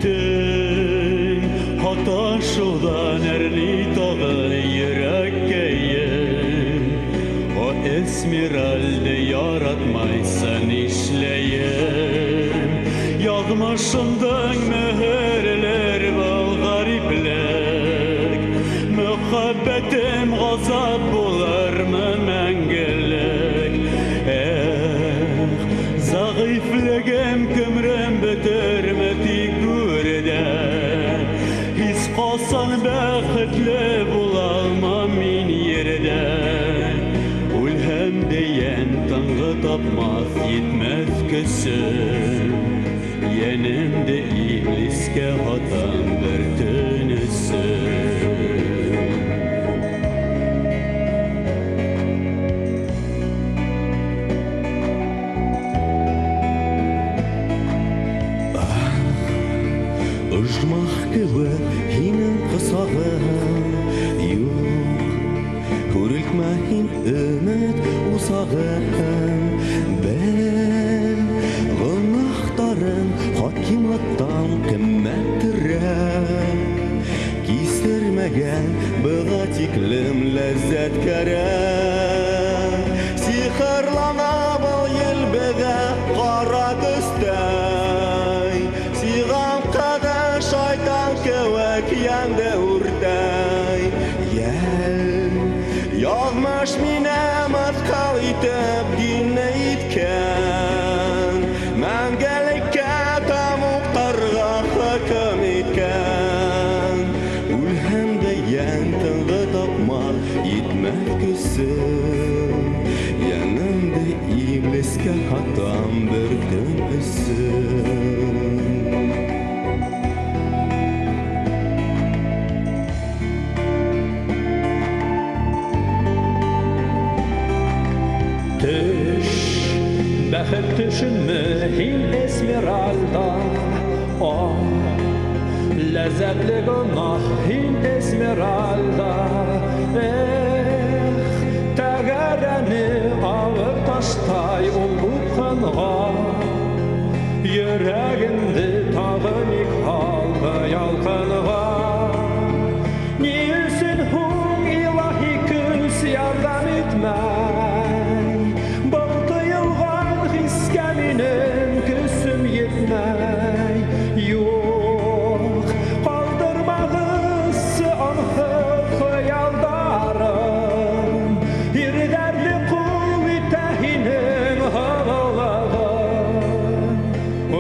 Төн һаташудан әрни тагын йөрәккәем. О, Эсмеральда, яратмайсың, нишләем? Язмышымдың мөһерләр был гариплек. Мөхәббәтем газап булырмы мәңгелек? Эх, зәгыйфьлегем көмрем бетерме тик гүрдә. Һич калсан бәхетле булалмам мин йирдә. Үлһәм дәйән тынгы тапмас, йитмәс көсем. Йәнемде иблискә һатам бер төн өсөн. Оҗмах кебек һинең косагың юк. Күрелтмә һин өмет усагын. Бел, гөнаһтарың хакимлыктан кыйммәтрәк. Кистермәгән быга тиклем ләззәт кәрәк. Сихерлана был елбегә кара төстәй. Сиған кадәр шайтан кебек янды үртәй. Йәл, язмыш мине мыскыл итеп динне иткән. Мәңгелеккә тәмугтарга хөкем иткән. Үлһәм дә йән тынгы тапмас, йитмәс көсем. Йәнемде иблискә һатам бер төн өсөн. Төш, бәхет төшенме һин, Эсмеральда? О, ләззәтле гөнаһ һин, Эсмеральда. Эх, тәгәрәне авыр таштай ул упкынга. Йөрәгемде тагы ник һалды ялкынга? Ни өсөн һуң илаһи көс ярҙам итмәй? Был тыйылған хискә минең көсөм етмәй. Юҡ, ҡалдырмағыҙ анһыҙ хыялдарым. Ирҙәрҙе ҡол итә һинең һылыулығың.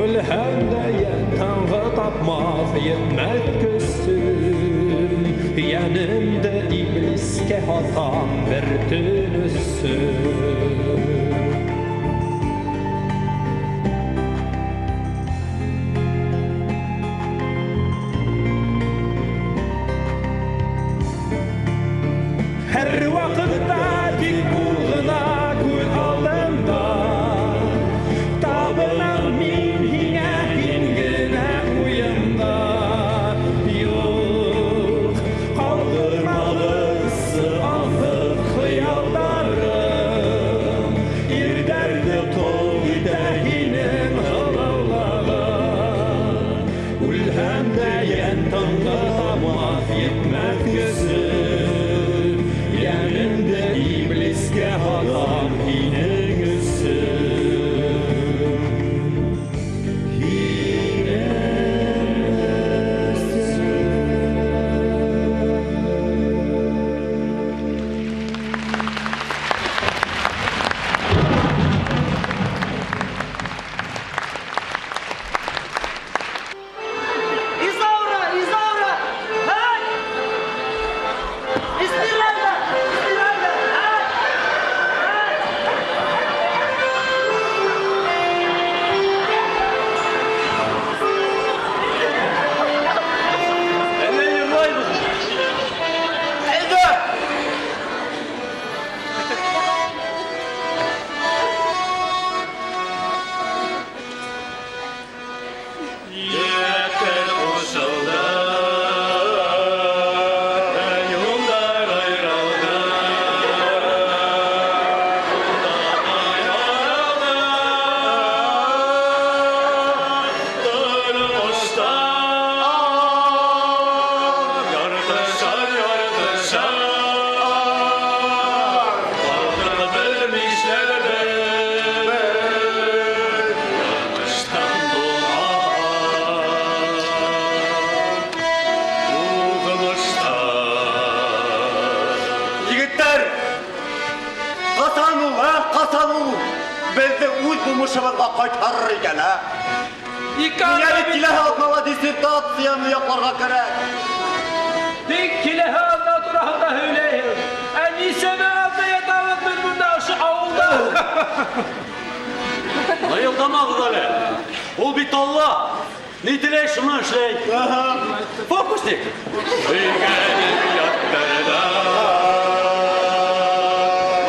Үлһәм дә йән тынғы тапмаҫ, етмәҫ көсөм. Йәнемде иблискә һатам бер төн өсөн. Һәр ваҡытта тик ул ғына күҙ алдымда. Табынам мин һиңә, һин генә уйымда. Юҡ, ҡалдырмағыҙ анһыҙ хыялдарым. үз тумышыбызга кайтарыр икән, ә? Миңа бит киләһе атнада диссертацияне якларга кирәк. Тик киләһе атна тураһында һөйләйһең. Ә ничәмә атна ятабыз без монда ошо авылда? Лаелдамагыз әле. Ул бит Алла. Ни теләй, шуны эшләй. Фокусник. Сөйгәнем яттырда.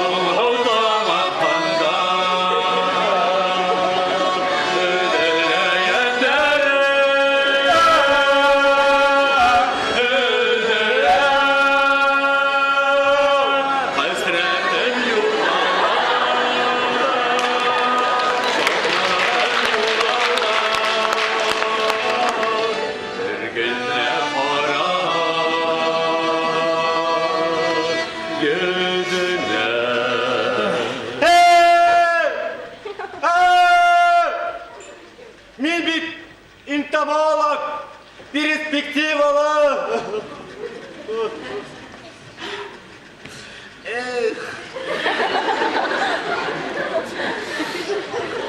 Моңлы таң атканда. Өзелә яшьләрем, өзелә. Хәсрәтем югала. Бер генә караш йөзенә. Эй! Эй! Мин бит энтомолог, перспективалы. Эх.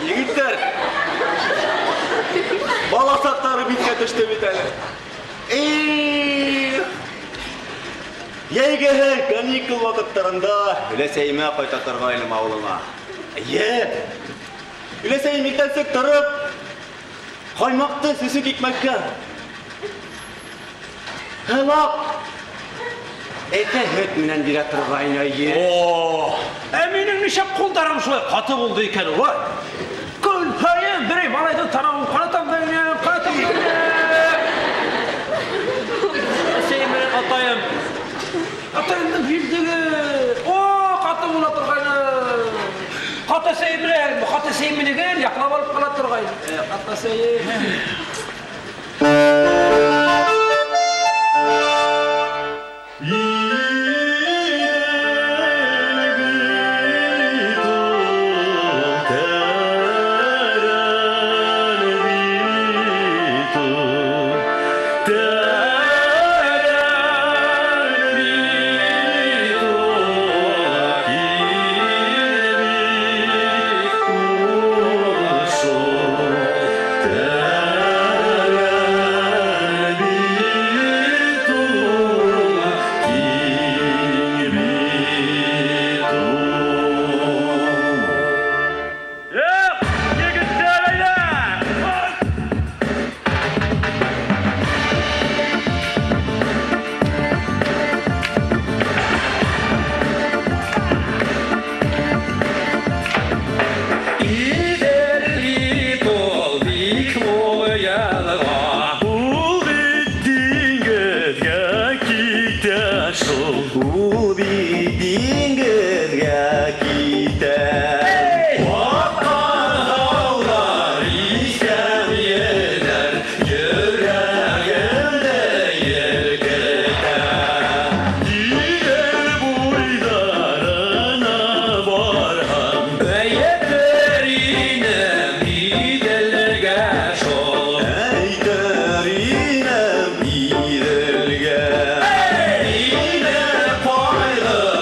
Егетләр, бала чаклары искә төште бит әле. Эх! Җәйге каникул вакытларында өләсәемә кайта торгайным авылыма. Әйе. Өләсәем иртәнсек торып, каймакты сөсек икмәккә һылап, эте һөт менән бирә торгайны, әйе. О, ә минем ничек кулларым шулай каты булды икән ул, а? Көн саен берәй малайның танавын канатам да инем, канатам да инем. Әсәем белән атаем. Атаемның биллеге, о, каты була торгайны. Картәсәем белән, картәсәем мине гел яклап алып кала торгайны. Картәсәем. Идел бит ул, тәрән бит ул, тәрән бит ул, киң бит ул шул, тәрән бит ул, киң бит ул. Эх, егетләр, әйдә! Идел бит ул, бик мул елга. Ул бит диңгезгә китә шул. Ул бит диңгезгә китә. Баткан таулар, искән елләр йөрәгемне иркетә. Идел буйларына барһам, Әйтер инем Иделгә шул. Әйтер инем Иделгә. Мине кайгыларымды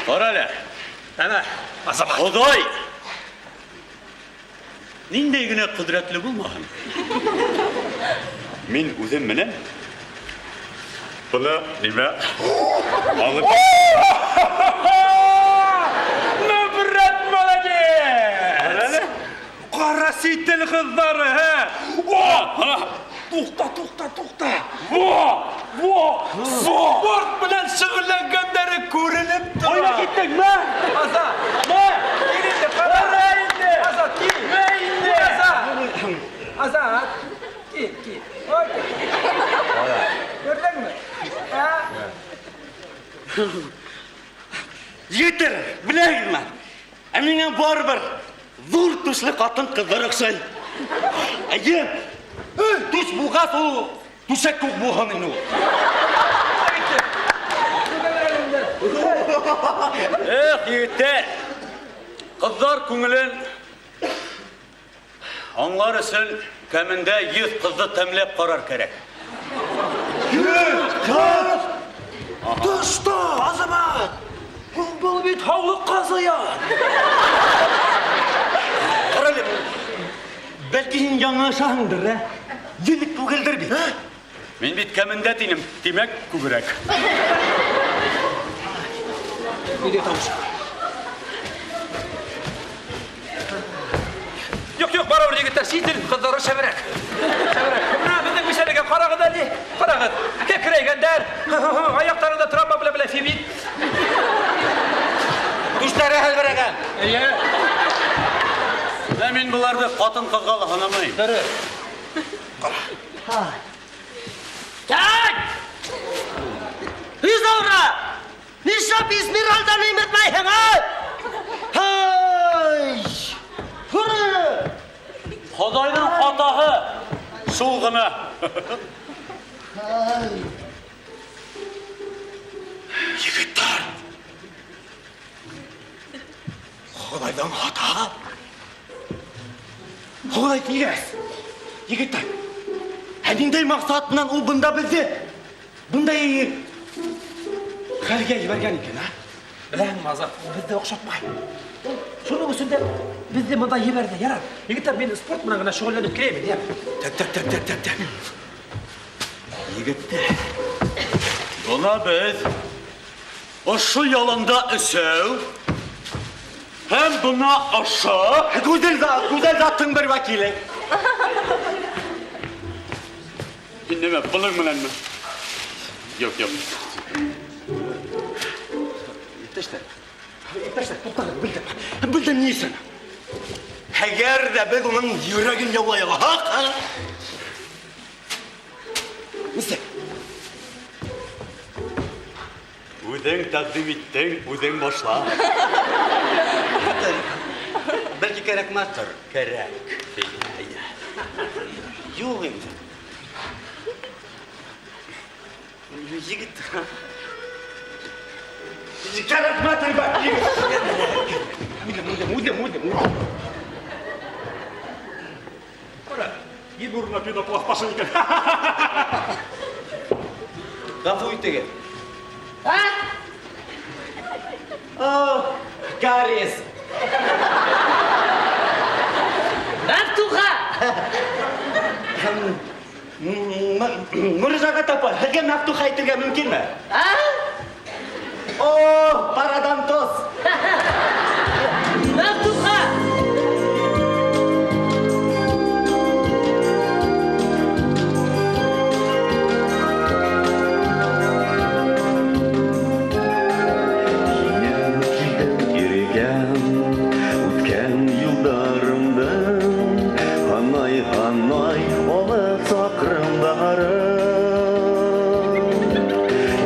Кара әле. Әнә, Азамат. Ходай! Ниндәй генә кодрәтле булмаһын. Мин үзем менәм. Буны нимә? Алып. Ну, брат, молодец! Кара сител кызлары, һә? О! Тукта, тукта, тукта. Во! Во! Спорт белән шөгыльләнгәннәре күренеп тора. Кайда киттең, мә? Азат, мә! Кил инде, кара инде. Азат, кил. Мә инде. Азат. Азат. Кил, кил. Ой. Күрдеңме? Ә? Егетләр, беләсезме? Ә миңа барыбер зур түшле хатын-кызлар охшый. Әйе, түш булгач ул түшәк күк булган инде ул. Эх, егетләр. Кызлар күңелен аңлар өчен кәмендә 100 кызны тәмләп карар кирәк. 100 кыз! Ты что, Азамат? Был бит һаулыкка зыян. Карале, бәлки син яңалышасыңдыр, ә? Егет түгелдер бит, ә? Мин бит кәмендә тинем, димәк, күбрәк. Өйдә тавыш. Юк, юк, барыбер егетләр, чит ил кызлары шәбрәк. Шәбрәк. Менә безнең мишәлегә карагыз әле, карагыз. Кәкрәйгәннәр, аякларында травма белән белән фибит. Түшләре һәлберәгән. Әйе. Ә мин боларны хатын-кызга да санамыйм. Дөрес. Так! Изаура! Нишләп Эсмеральданы имертмәйһең, а? Һай! Күр! Ходайның хатаһы шул гына. Һай! Егетләр! Ходайдан хата. Ходай дигәс. Егетләр, ә ниндәй максат белән ул бында безне бындай хәлгә җибәргән икән, а? Беләһеңме, Азат, ул безне охшатмай. Ул шуның өчен дә безне монда җибәрде. Ярар. Егетләр, мин спорт белән генә шөгыльләнеп киләм инде, яме. Так, так, так, так, так, так. Егетләр, Бына без ошо яланда өсәү һәм бына ошо гүзәл зат, гүзәл заттың бер вәкиле. Мин нимә, буның беләнме? Юк, юк. Иптәшләр, иптәшләр, туктагыз, белдем. Белдем ни өчен. Әгәр дә без уның йөрәген яулай алсак, а? Ничек? Үзең тәкъдим иттең, үзең башла. Бәлки кәрәкмәстер. Кәрәк. Юк инде. Егет. Кәрәкмәстер бәлки. Үлем, үлем, үлем, үлем. Кара, ел урынына пенопласт башын икән. Гафу итегез. А? О, Гаррис. Мәфтуха! Мөрәҗәгать апа, һеҙгә Мәфтуха әйтергә мөмкинме? А? О, парадонтоз. Мәфтуха! Һиңә килдем ирекәм, үткән юлдарымдан, Һанай-һанай алып сакрымдарым.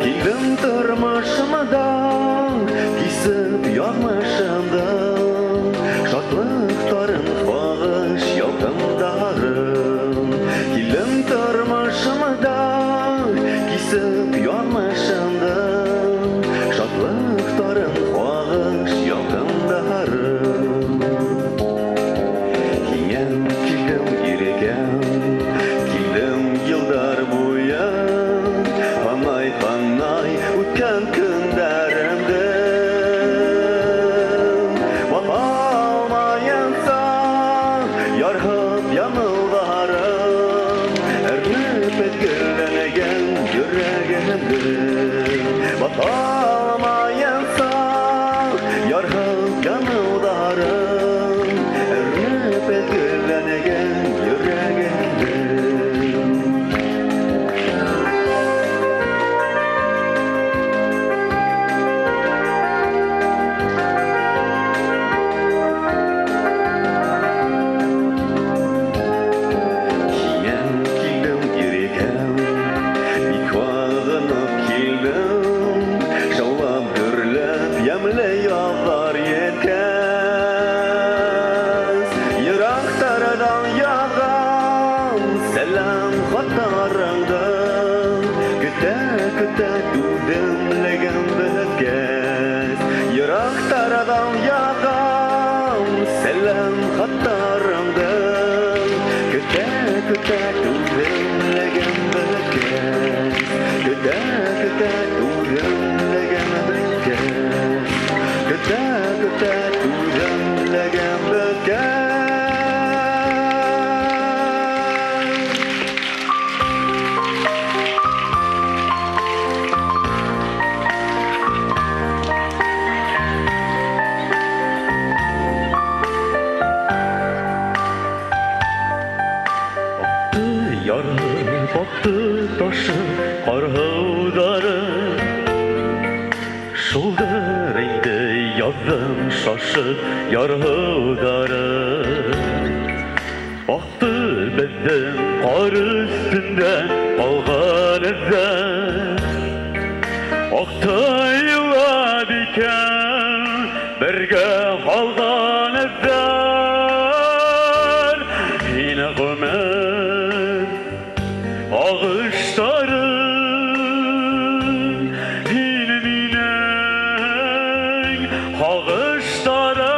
Килдем тормышымдан, кисеп язмышымдан, Шатлыктарын, сагыш ялкыннарын. Килдем тормышымдан, кисеп язмышымдан, Шатлыктарын, сагыш ялкыннарын. Һиңә килдем ирекәм, килдем елдар буе, Һанай-һанай үткән көндәремде. Шулдыр инде язым шашып ярһыудары. Акты безнең кар өстендә калган эзләр. Акты елап икән бергә калган эзләр. Һине гомер Агыштары һин минең һагыштарым,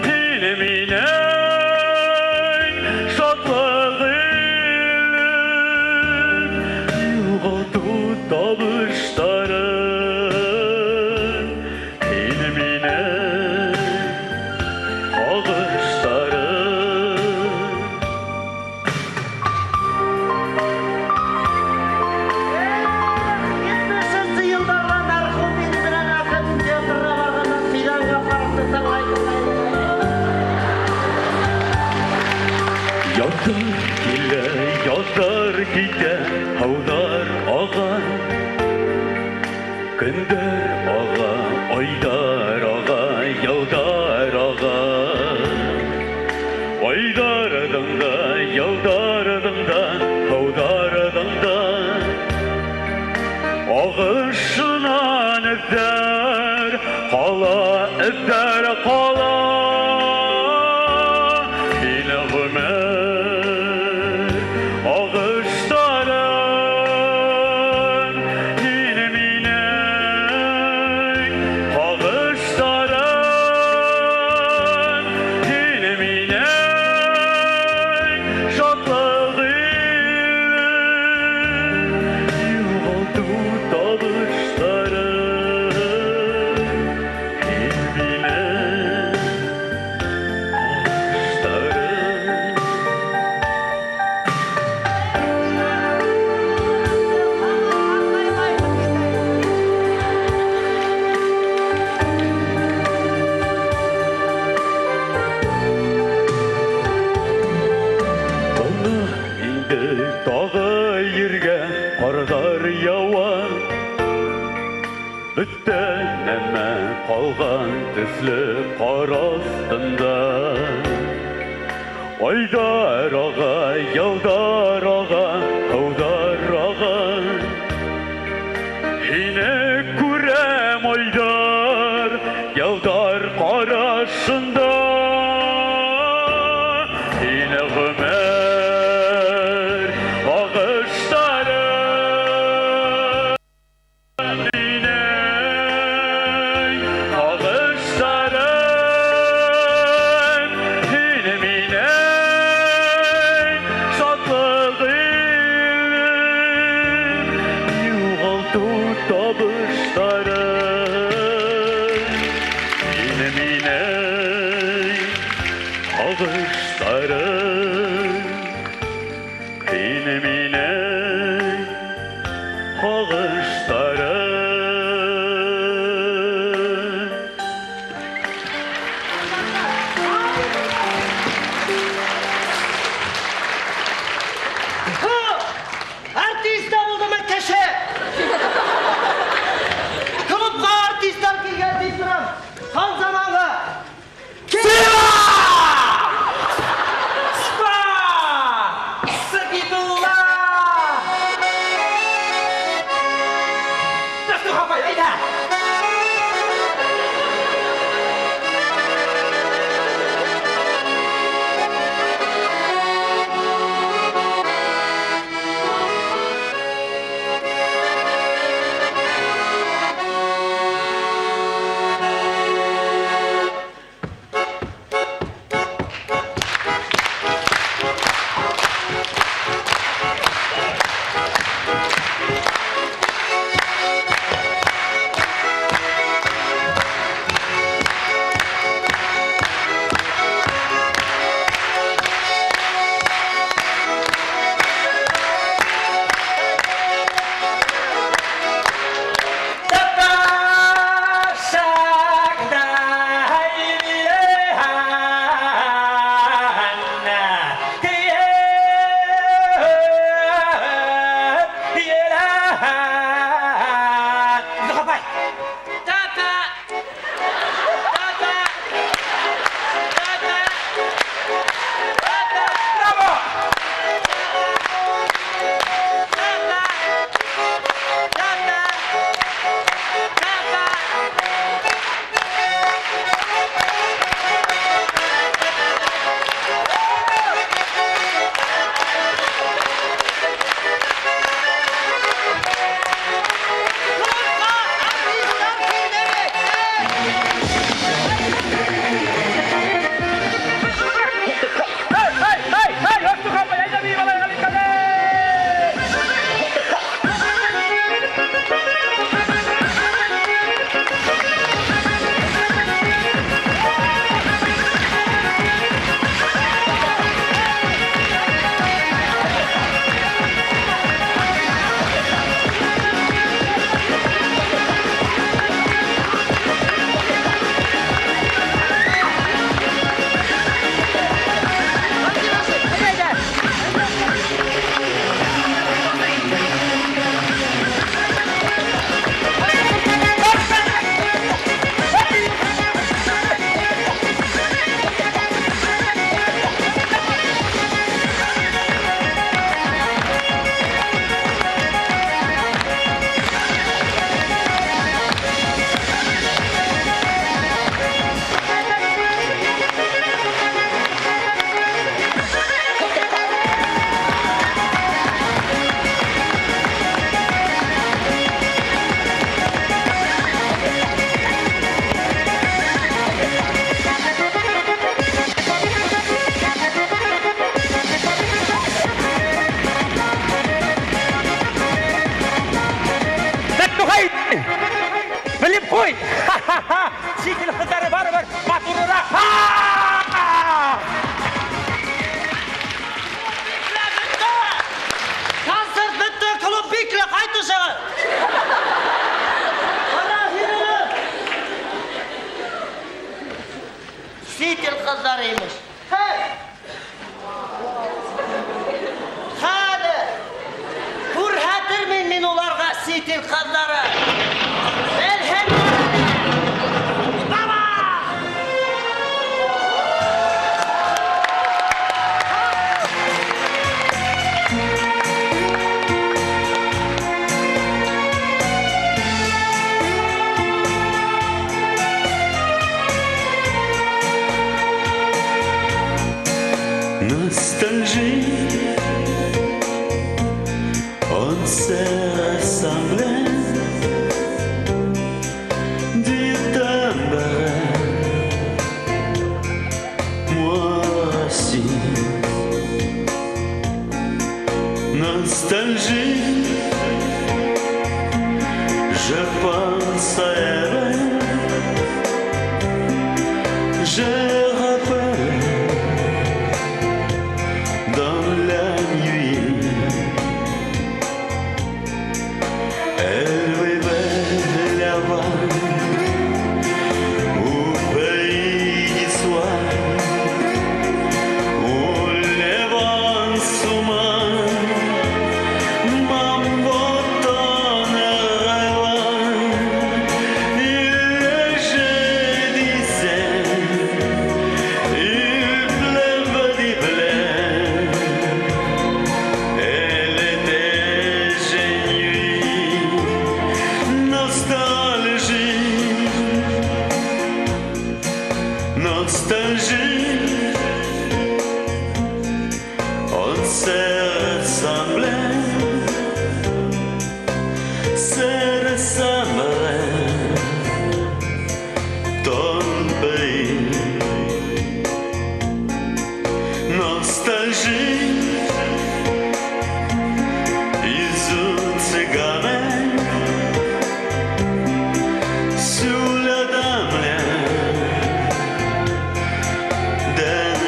һин минең шатлыгым, югалту табыштарым, һин минең һагыштарым. Җитмешенче елларда мәрхүм ире белән Әхәтнең театрына барганда Фиданга паркта тыңлай Язлар килә, язлар китә, һаулар ага. Көннәр ага, айлар ага, еллар ага. Айлардан да, еллардан да, һаулардан да. Агышынан эзләр кала, эзләр кала. Һине гомер агыштарым, һин минең һагыштарым, һин минең шатлыгым, югалту табыштарым, һин минең һагыштарым. Бына инде тагы ергә карлар ява. Бөтә нәмә калган төсле кар астында. Айлар ага, еллар ага, һаулар ага. Һине күрәм айлар, еллар карашында. Һине гомер агыштарым, минең һагыштарым, һин минең шатлыгым, югалту табыштарым, һин минең һагыштарым, һин минең һагыштарым. Артист та булдымы кеше? Клубка артистлар килгән дип торам. Хан заманга. Спа! Сагидулла! Мәфтуха апай, әйдә! Куй! Ха-ха-ха! Чит ил кызлары барыбер матуррак! Концерт бетте, клуб бикле, кайтышыгыз! Кара һирene! Чит ил кызлары имеш. Хә! Хәзер күрһәтермен мин уларга чит ил кызлары. Белһеннәр әле! Баба! Nostalgie, on s'est rassemblés du tambourin, moi aussi. Nostalgie, je pense à elle, je rappelle dans la nuit. Elle vivait là-bas, au pays du soir, où les vents sous-marins m'emportent en rêvant. Et je disais, il pleuvait des blés. Elle était génie, nostalgie, nostalgie. On s'est ressemblé, s'est ressemblé, ton pays. Nostalgie. Из цыганы sous la dame d'un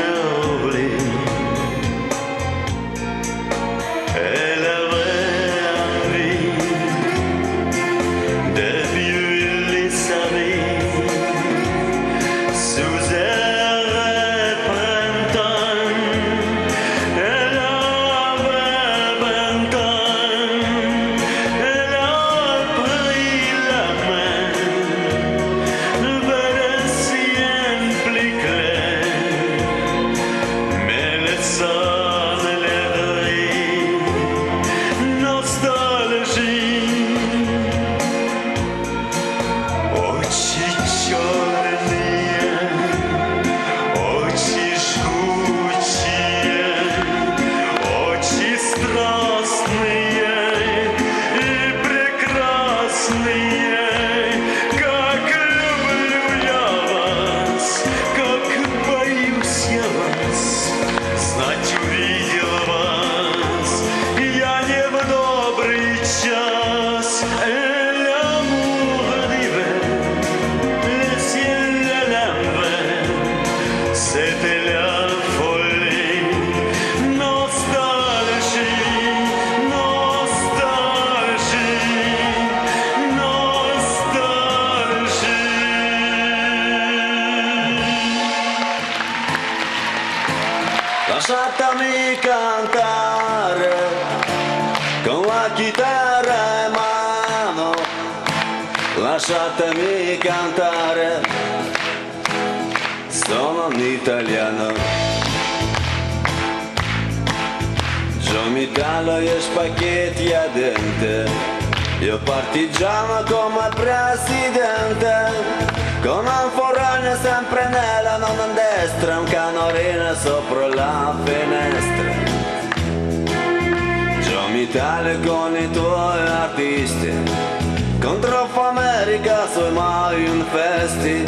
oubli. Elle avait envie de brûler sa vie sous un printemps. Elle avait 20 ans, elle a pris la main vers un ciel plus clair, mais le son les nostalgie. Очи черные, очи жгучие, очи страстные и прекрасные. Как люблю я вас, как боюсь я вас, знать увидел вас я не в добрый час. L'amour d'hiver, le ciel à l'envers, c'était la folie, nostalgie, nostalgie, nostalgie. Lasciatemi cantare con la chitarra in mano, lasciatemi cantare, sono un italiano. Giomitalo e spaghetti a dente, io partigiano come presidente, con un forane sempre nella non destra, un canorino sopra la finestra. Giomitale con i tuoi artisti, contro America sui mai infesti,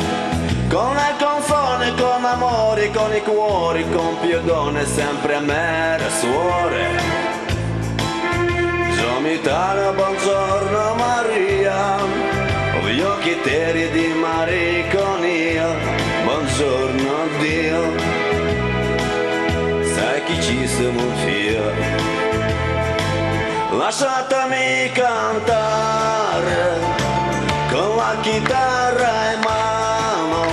con le canzoni, con amori, con i cuori, con più donne sempre mere suore. Giomitale, buongiorno Maria, gli occhi Banchiteri di malinconia, buongiorno Dio. Sai chi ci siamo via? Lasciatemi cantare con la chitarra in mano.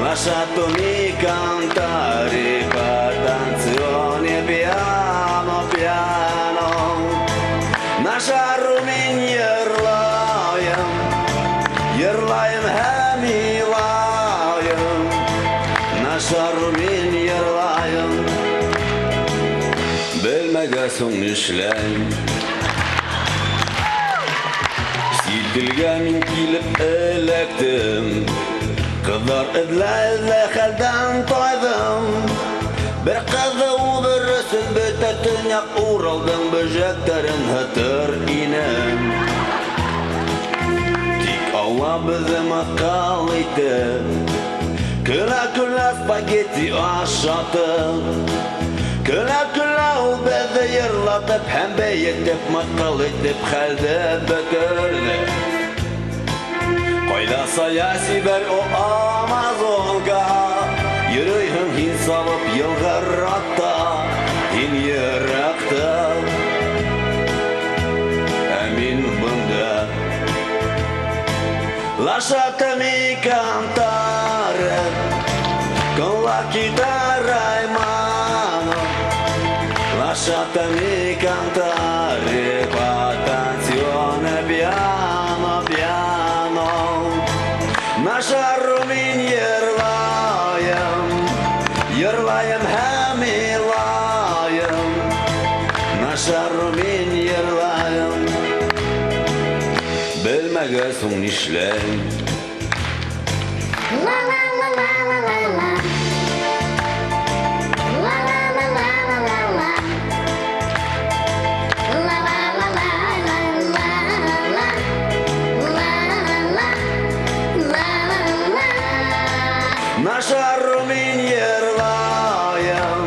Lasciatemi cantare canzoni piano piano. Наша мин йырлайым, йырлайым һәм илайым. Наша мин йырлайым, белмәгән соң нишләйм. Сителгә мин килеп эләктем, кызлар эзлә-эзлә хәлдән тайдым. Бер кызы убыр өчен бөтә төньяк Уралдың бөҗәкләрен һытыр инем. Тик Алла безне мыскыл итте, көлә-көлә спагетти ашатып. Көлә-көлә ул безне йырлатып һәм бәетеп, мыскыл итеп хәлде бетерде. Кайда сая сибәр о Амазонка, йөрөйһең һин сабып елгыракта, һин еракта, ә мин бында. Lasciatemi cantare con la chitarra in mano. Lasciatemi cantare qua canzone piano piano. Наша мин йырлайым, йырлайым һәм илайым. Наша мин йырлайым, белмәгән соң нишләйм. La la la la la la la. La la la la la la la. La la la la la la la. La la la la. Наша мин йырлайым,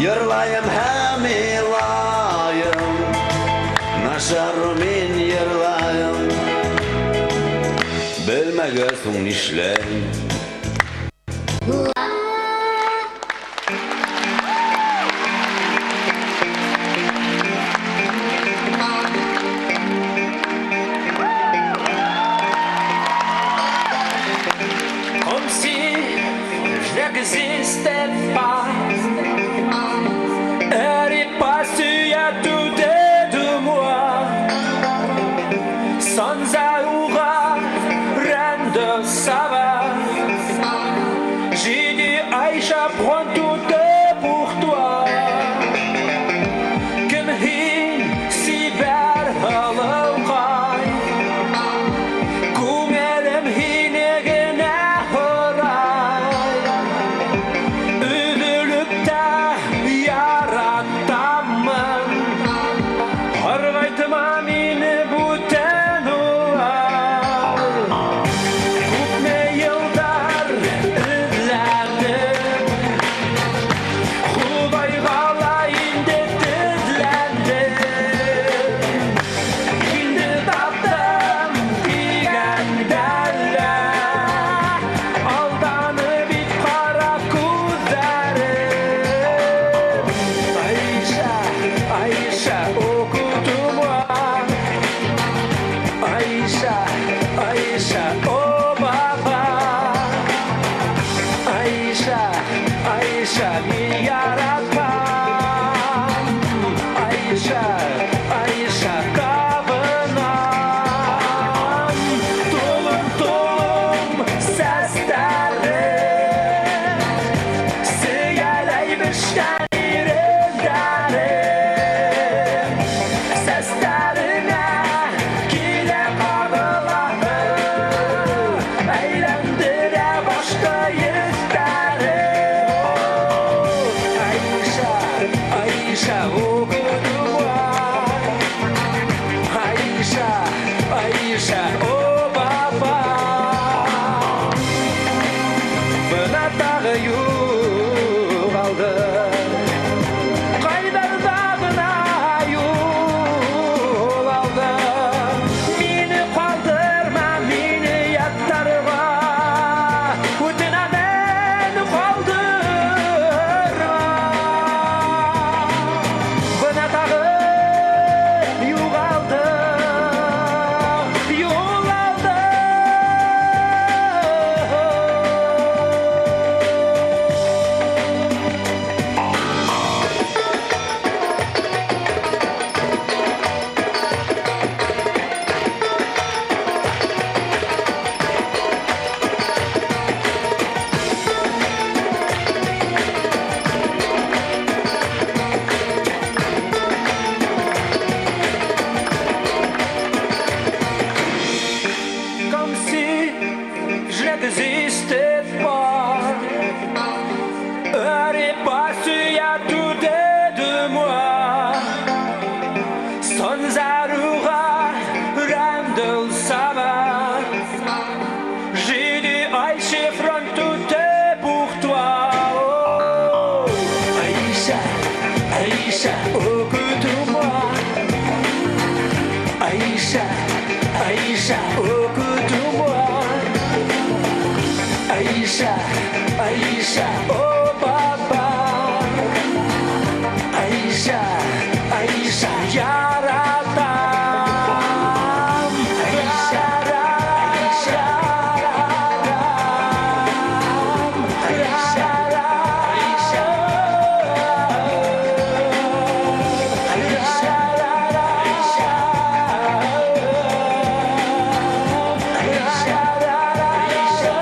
йырлайым һәм илайым. Наша мин йырлайым, белмәгән соң нишләйм. Comme si je n'existais pas. Elle est passée à tout de moi, sans aura, rien de ça va. J'ai dit Aïcha, prends tout pour toi. Кем һин сибәр һылыукай, күңелем һине генә һорай. Өҙөлөп тә Аиша, Аиша, о баба. Аиша, Аиша, яратам. Аиша, Аиша, Аиша, Аиша, Аиша, Аиша, Аиша,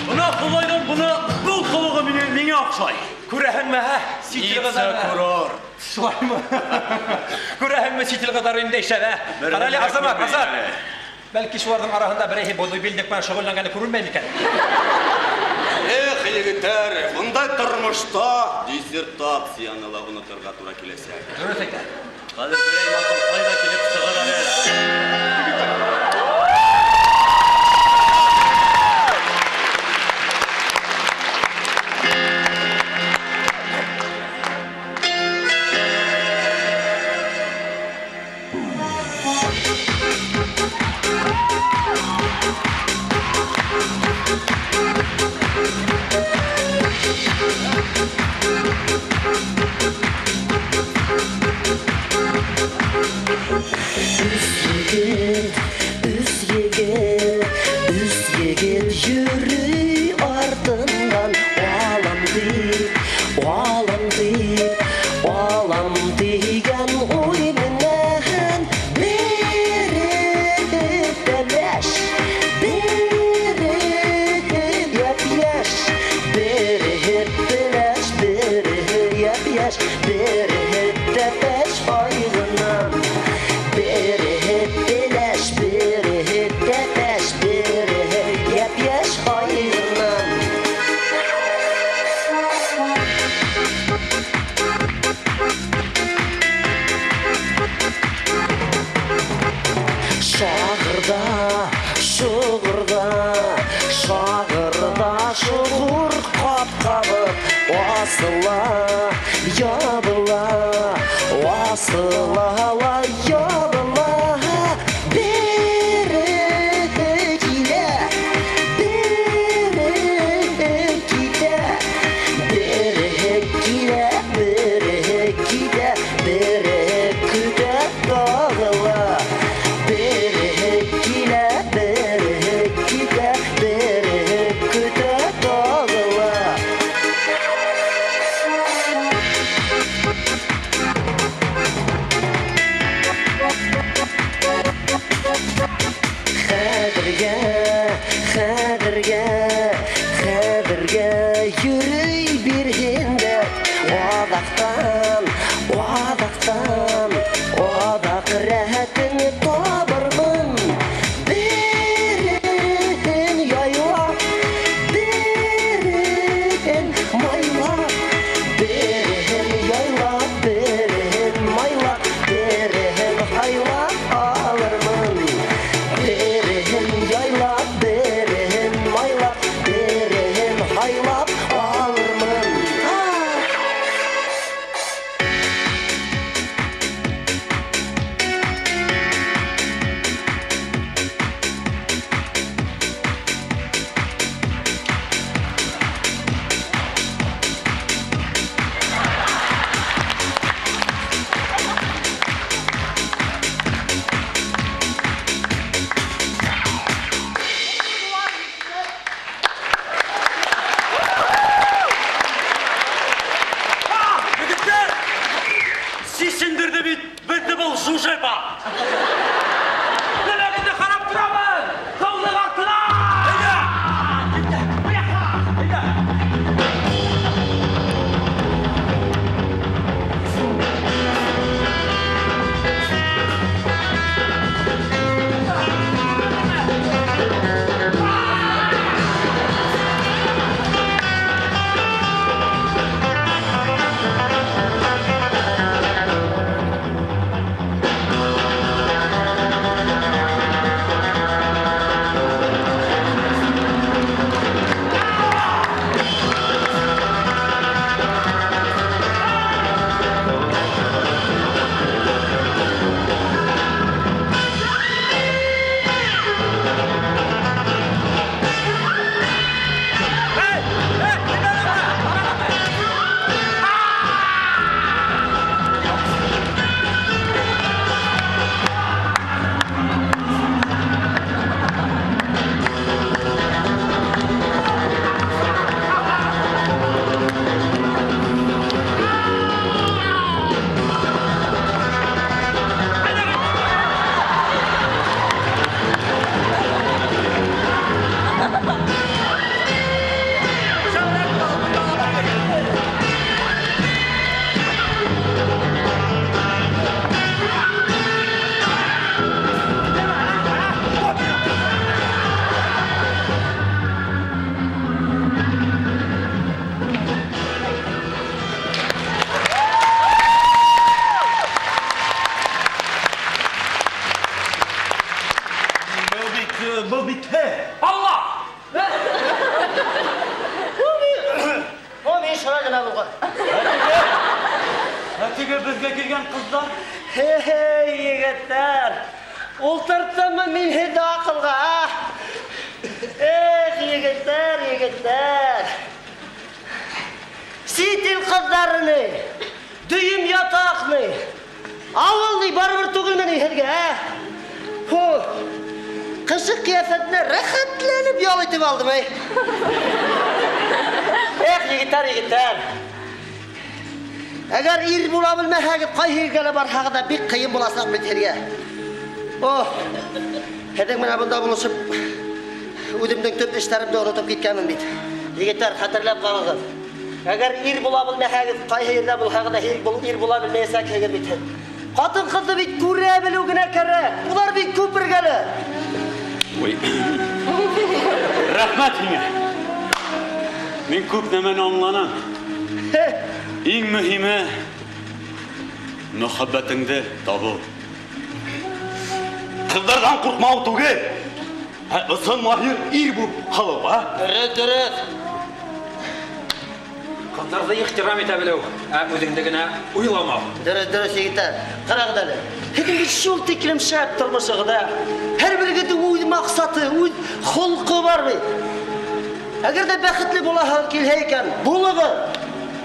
Бына Ходайдан бына был ҡылығы мине миңә оҡшай. Күрәһеңме, һә? Сит ил ҡыҙҙары. Курорт. Шулаймы? Күрәһеңме, сит ил ҡыҙҙары инде эшләп, ә? Бер Ҡара әле, генә Азамат, күрмәй Азат. әле. Бәлки шуларҙың араһында берәйһе бодибилдинг менән шөғөлләнгәне күренмәй микән? Эх, егетләр, бындай тормошта диссертацияны ла оноторға тура киләсәк. Дөрөҫ әйтә. Хәҙер берәй матур ҡайҙа килеп сығыр әле. Үс егет, үс егет, үс егет йөри артыннан алам дип, алам дип, алам дигән уй менән бере тәләш, бере япь-яшь, бере пеләш, бере япь-яшь, бере тәпәш айгыннан. Бере пеләш, бере тәпәш, бере япь-яшь айгыннан. Шағырда, шоғырда, шағырда шоғыр қап-қабып асыла, ябыла, асыла, ябыла. Бере килә, бере китә, бере килә, бере китә, бере көтә тагыла. Бере килә, бере китә, бере көтә тагыла. Хәҙергә, хәҙергә, хәҙергә йөрөй бирһен дә аҙаҡтан, аҙаҡтан, аҙаҡ рәхәтен табырмын. Береһен яйлап, береһен майлап, береһен яйлап, береһен майлап, береһен һайлап алырмын. Береһен яйлап, береһен майлап, береһен һайлап алырмын. Егетләр! Сисендерҙе бит беҙҙе был Жужеба. Нимә инде ҡарап торабыҙ? Ҡыуҙыҡ артына! Әйҙә! Әйҙә! Әйҙә! килгән кызлар? Хе-хе, егетләр. Ултырттыммы мин һеҙҙе аҡылға, а? Эх, егетләр, егетләр. Сит ил ҡыҙҙары ни, дөйөм ятаҡ ни, ауыл ни барыбер түгелме ни һеҙгә, ә? Фу, кеше ҡиәфәтенә рәхәтләнеп ял итеп алдым, әй. Эх, егетләр, егетләр. Әгәр ир була белмәһәгеҙ, ҡайһы ергә лә барһағыҙ ҙа бик ҡыйын буласаҡ бит һеҙгә. О, һеҙҙең менән бында булышып, үҙемдең төп эштәремде онотоп киткәнмен бит. Егетләр, хәтерләп ҡалығыҙ. Әгәр ир була белмәһәгеҙ, ҡайһы ерҙә булһағыҙ ҙа ир була белмәйәсәкһегеҙ бит һеҙ. Ҡатын-ҡыҙҙы бит күрә белеү генә кәрәк. Улар бик күп бергәле. Ой. Рәхмәт һиңә. Мин күп нәмәне аңланым. Иң мөһиме мөхәббәтеңде табыу. Кызлардан куркмау түгел, ә ысын маһир ир булып калу, а? Дөрөҫ, дөрөҫ. Кызларҙы ихтирам итә белеү, ә үҙеңде генә уйламау. Дөрөҫ, дөрөҫ, егетләр. Ҡарағыҙ әле. Һеҙҙең бит шул тиклем шәп тормошоғоҙ, ә? Һәр берегеҙҙең үҙ маҡсаты, үҙ холҡо бар бит. Әгәр ҙә бәхетле булаһығыҙ килһә икән, булығыҙ.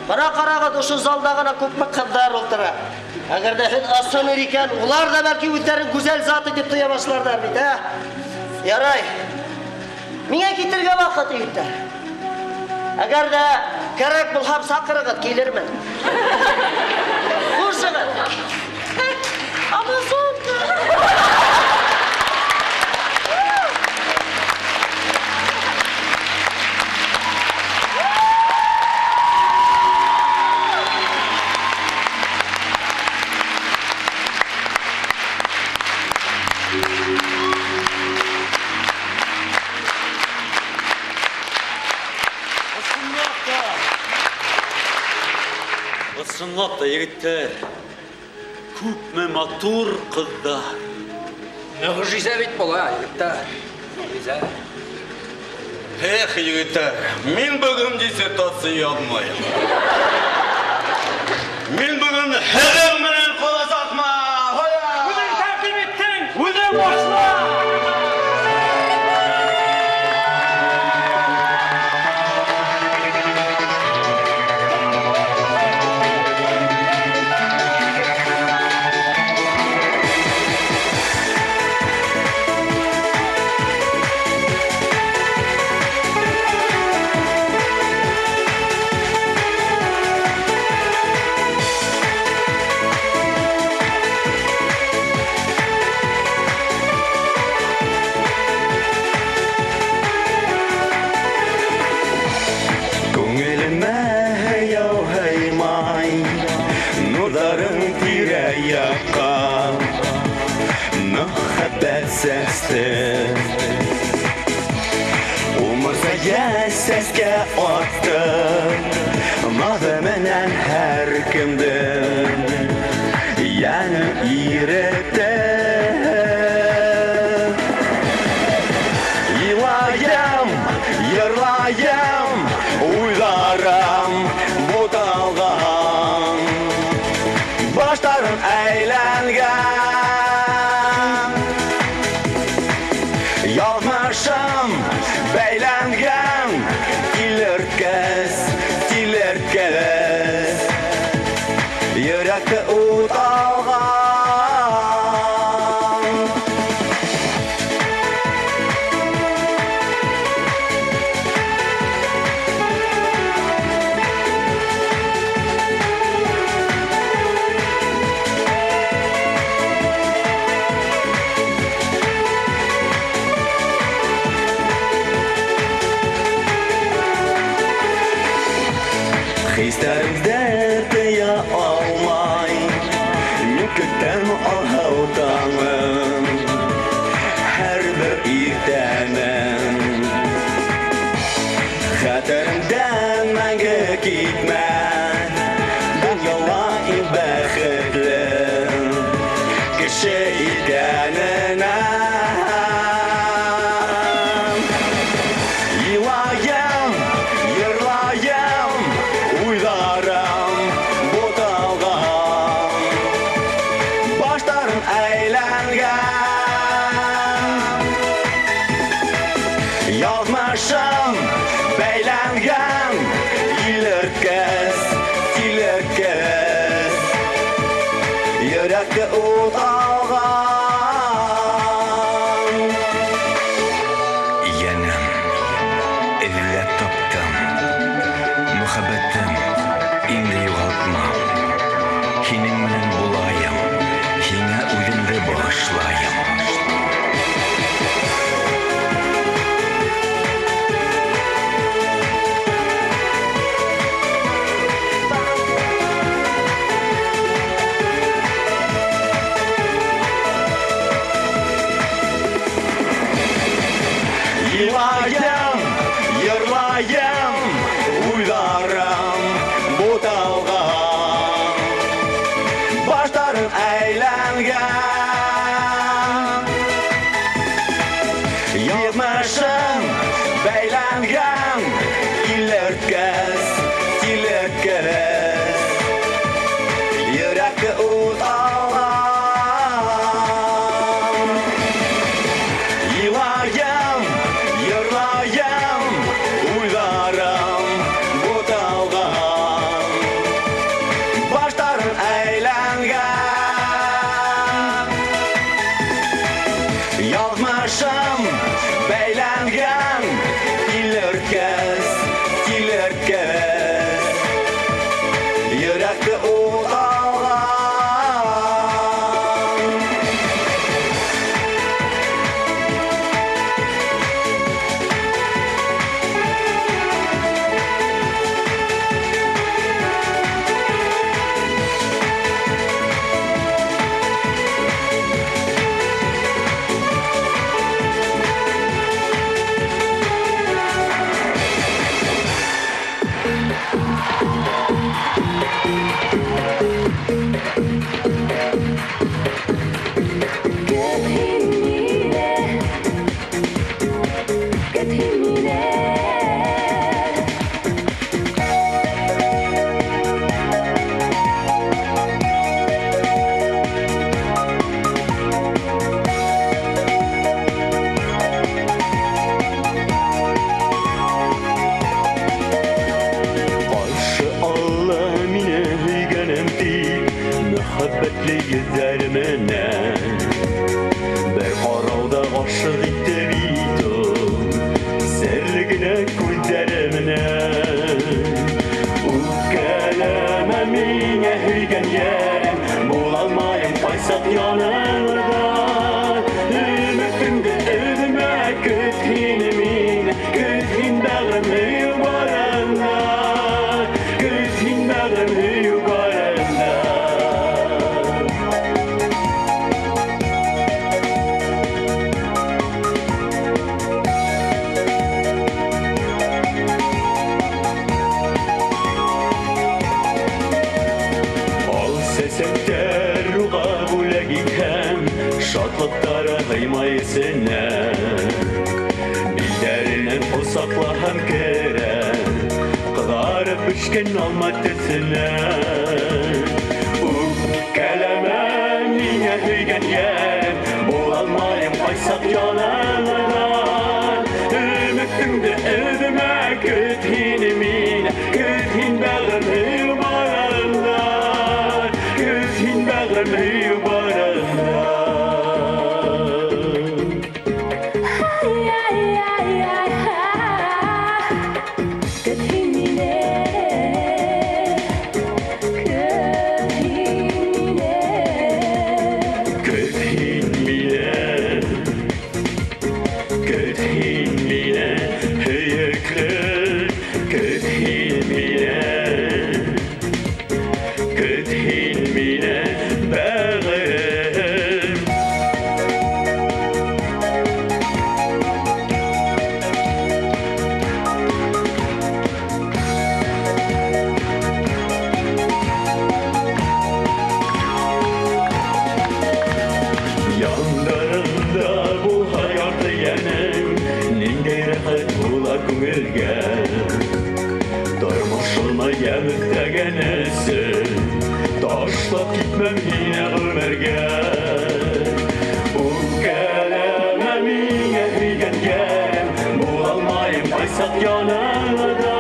Бына ҡарағыҙ, ошо залда ғына күпме ҡыҙҙар ултыра. Әгәр ҙә һеҙ ысын ир икән, улар ҙа бәлки үҙҙәрен гүзәл зат итеп тоя башларҙар бит, ә? Ярай. Миңә китергә ваҡыт, егеттәр. Әгәр ҙә кәрәк булһам, саҡырығыҙ, килермен. Хушығыҙ. Амазонка! Ысынлап та. Ысынлап та, егетләр. Күпме матур кызлар. Мөгъҗизә бит була, егетләр. Мөгъҗизә. Эх, егетләр, мин бүген диссертация язмыйм. Мин бүген һеҙҙең менән ҡаласаҡмын. Үҙең тәҡдим иттең, үҙең башла! Күңелемә һыяу һыймай, Нурҙарың тирә-яҡҡа Мөхәббәт сәсте. Умырзая сәскә атты, Наҙы менән һәр кемдең Йәнен иретте. Илайым, йырлайым, уйларым буталган, Баштарым әйләнгән. Язмышым бәйләнгән, Тилерткәс, тилерткәс, Йөрәкте ут алган. Хисләремдә тыя алмай, Мин көтәм алһыу таңын, Һәрбер иртәнең. Хәтеремдән мәңге китмәҫ, Донъяла иң бәхетле кеше икәненә. Илайым, йырлайым, уйларым буталган, Йөрәккә ут алган. Янем, эзләп таптым. Мөхәббәтем, инде югалтмам. Һинең менән булаем, һиңә үземде багышлаем. Елаем, йырлаем, уйларым буталган. Башларым әйләнгән. Язмышым бәйләнгән. Килерткәс, килерткәс. Йөрәккә ут алган. Елаем, йырлаем, уйларым буталган. Башларым әйләнгән. Язмышым бәйләнгән. Килерткәс, килерткәс. Йөрәккә ут алган. Көт һин мине, көт һин мине. Каршы алла мине һөйгәнем дип, Мәхәббәтле йөзләр менән. Бер карауда гашык итте бит ул, Серле генә күзләре менән. Үпкәләмә миңа һөйгән ярем, Булалмаем кайсак яныңда. Өметеңде өзмә, көт һин мине, Көт һин бәгърем һөю барында. Көт һин бәгърем һөю барында. Ал сәсәктәр руга бүләк итәм, Шатлыктары һыймай эсенә. Битләреннән косакла һәм керә, Кызарып пешкән алма төсенә. Үпкәләмә миңа һөйгән ярем, Булалмаем кайсак яныңда. Өметеңде өзмә, көт һин мине, Көт һин бәгърем һөю барында. Көт һин бәгърем һөю барында. Ай-ай-ай-ай, көт һин мине, көт һин мине. Көт һин мине, көт һин мине, һөйөкле, көт һин мине, көт һин мине, бәгърем. Yanlarında bu hayatı yenim, Ниндәй рәхәт була күңелгә. Тормышыма ямь өстәгән өчен, Ташлап китмәм һине гомергә. Үпкәләмә миңа һөйгән ярем, Булалмаем кайсак яныңда.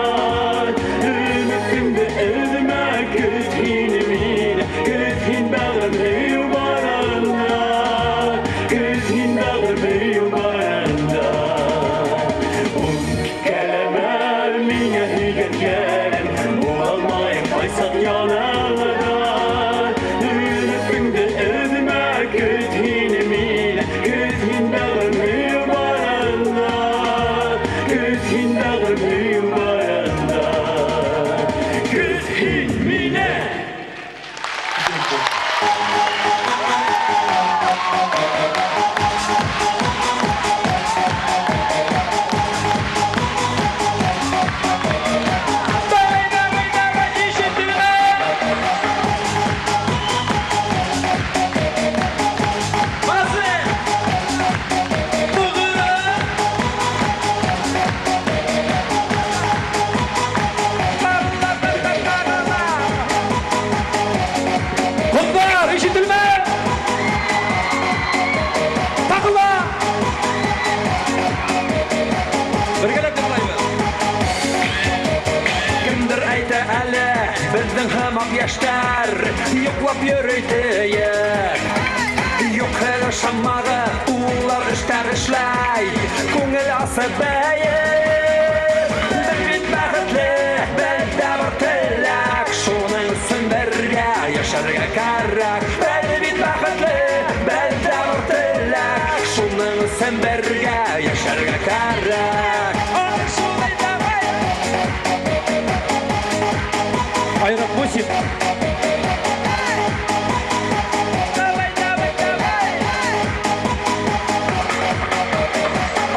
Өметеңде өзмә, көт һин мине, Көт һин бәгърем. Давай, давай, давай, ишетелмә! Басы! Тугры! Кызлар, ишетелмә! Тагыла! Бергәләп җырлайбыз. Кемдер әйтә әле, безнең һымак яшьләр йоклап йөри диеп. Юк, һәр ышанмагыз, улар эшләр эшләй, күңел асып бәеп. Без бит бәхетле, бездә бар теләк, шуның өчен бергә яшәргә кирәк. Без бит бәхетле, бездә бар теләк, шуның өчен бергә яшәргә кирәк. Ай, шулай давай! Айрат Мусин. Давай, давай, давай!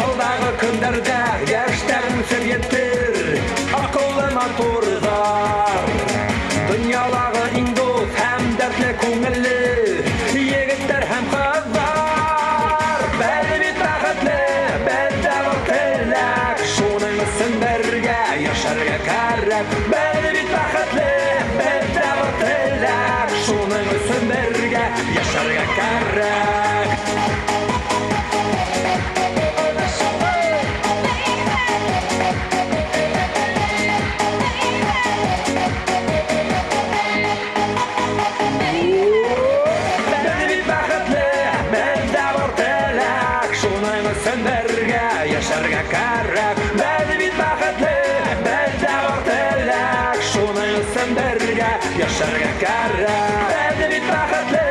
Алдагы көннәрдә яшьләр үсеп етер, акыллы матурлар. Дөньядагы иң дус һәм дәртле күңелле егетләр һәм кызлар. Без бит бәхетле, бездә бар теләк, шуның өчен бергә яшәргә кирәк. Без бит бәхетле, бездә бар теләк, шуның өчен бергә яшәргә кирәк. Без бит бәхетле, бездә бар теләк, шуның өчен бергә яшәргә кирәк. Без бит бәхетле, бездә бар теләк, шуның өчен бергә яшәргә кирәк. Без бит бәхетле,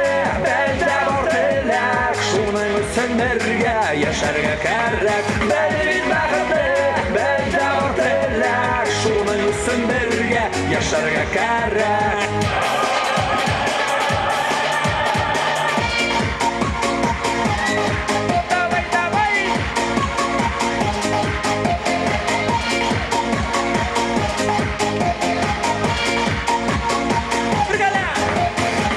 бездә бар теләк, шуның өчен бергә яшәргә кирәк. Без бит бәхетле, бездә бар теләк, шуның өчен бергә яшәргә кирәк. Давай, давай! Бергәләп!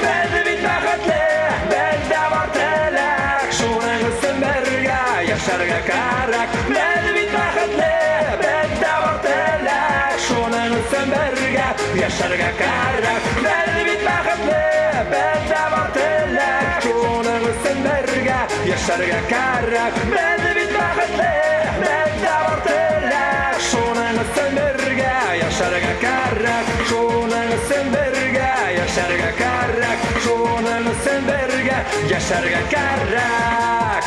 Без бит бәхетле, бездә бар теләк, шуның өчен бергә яшәргә кирәк. Без бит бәхетле, бездә бар теләк, шуның өчен бергә яшәргә кирәк. Без бит бәхетле, бездә бар теләк, шуның өчен бергә яшәргә кирәк. Без бит бәхетле, бездә бар теләк, шуның өчен бергә яшәргә кирәк. Шуның өчен бергә яшәргә кирәк. Шуның өчен бергә яшәргә кирәк.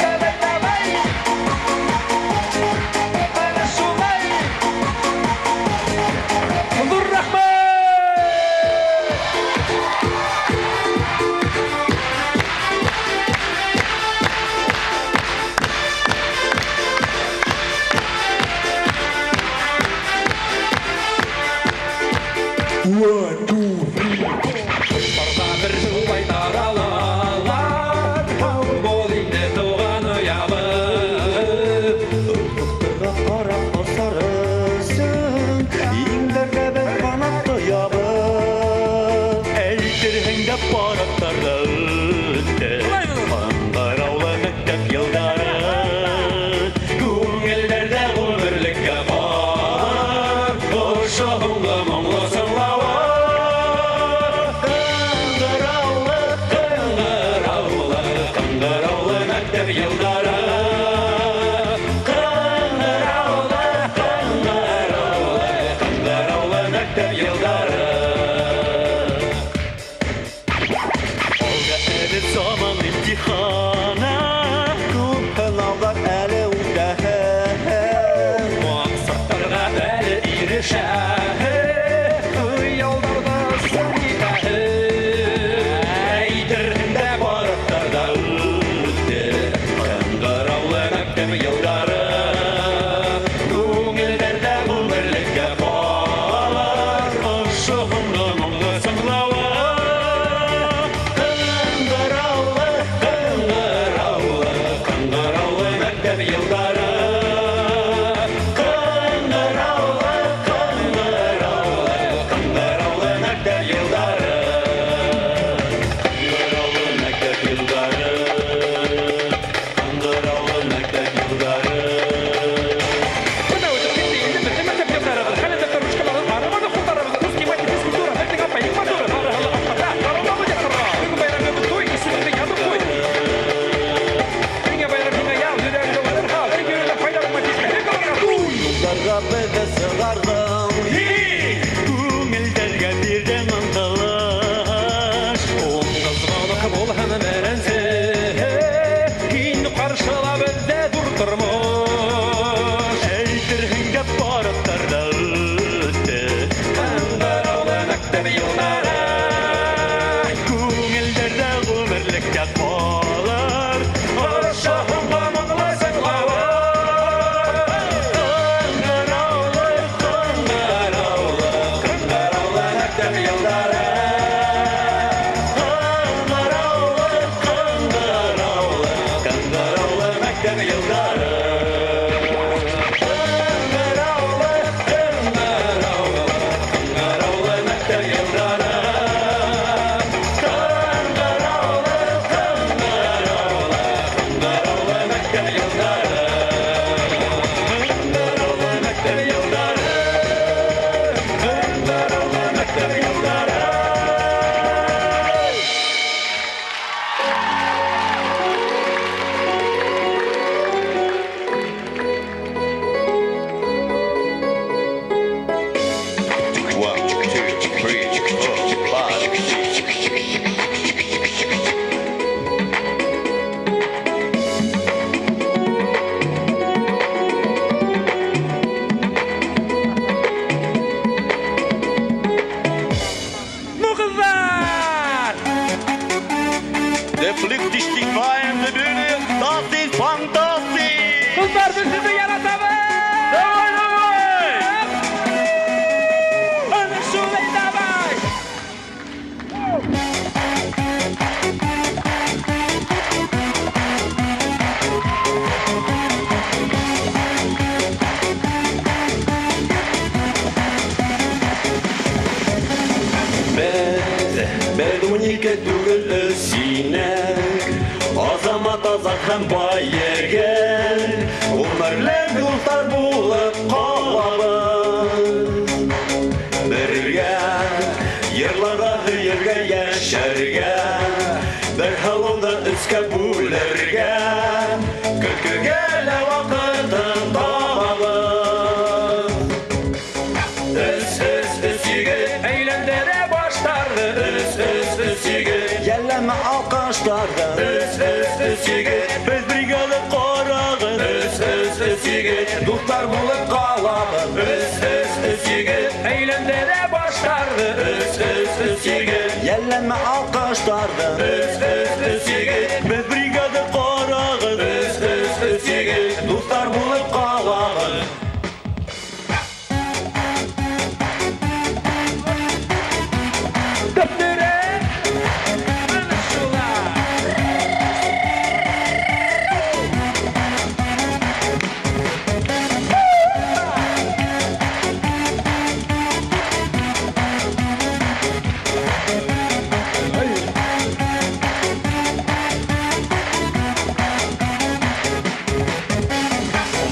Давай, давай! Әнә шулай! Зур рәхмәт! One, two, three, four. Барда бер шулай таралалар, Һау бул инде туган оябыз. Офыктарга карап басарсың, Иңнәргә бер канат тоябыз. Әйтерһең дә паратларда үтте, Кыңгыраулы мәктәп еллары. Күңелләрдә гомерлеккә калыр, Ошо һуңгы моңлы сыңлавы. Кыңгыраулы, кыңгыраулы, кыңгыраулы мәктәп еллары. Кыңгыраулы, Каршылап безне чыгардың. Күңелдәргә бирдең омтылыш. Ун кызгалык бул һәм беренче. Һин каршыла бездә зур тормыш. Әйтерһең дә паротларда үтте. Кыңгыраулы мәктәп еллары. Күңелдәрдә гомерлеккә калыр. Аша һуңга моңлы саклавы. Кыңгыраулы, кыңгыраулы, кыңгыраулы мәктәп еллары. Кыңгыраулы, кыңгыраулы, кыңгыраулы мәктәп еллары. Кыңгыраулы, кыңгыраулы, кыңгыраулы мәктәп еллары. Кыңгыраулы, кыңгыраулы, кыңгыраулы мәктәп еллары. Кыңгыраулы мәктәп еллары. Кыңгыраулы мәктәп еллары. One, two, three, four, five, six. Ну, кызлар! Der Flick dich die feine Bühne, das ist fantastisch! Кызлар, без сезне яратабыз! Давай, давай! Аны шулай давай! Без, без 12 түгел өс синең. Азамат, азат һәм бай егет. Гомерлек дуслар булып калабыз. Бергә йырларга, һөяргә, яшәргә. Бер һылуны өскә бүлергә. Көлкегә лә вакытын табабыз. Өс, өс, өс егет. Әйләндерә башларны. Өс, өс, өс егет. Йәлләмә алкышларны. Өс, өс, өс егет. Без бригада карагыз. Өс, өс, өс егет. Дуслар булып калабыз. Өс, өс, өс егет. Әйләндерә башларны. Өс, өс, өс егет. Йәлләмә алкышларны. Өс, өс, өс егет. Без бригада карагыз. Өс, өс, өс егет. Дуслар булып калабыз. Төптөрә! Аны шулай!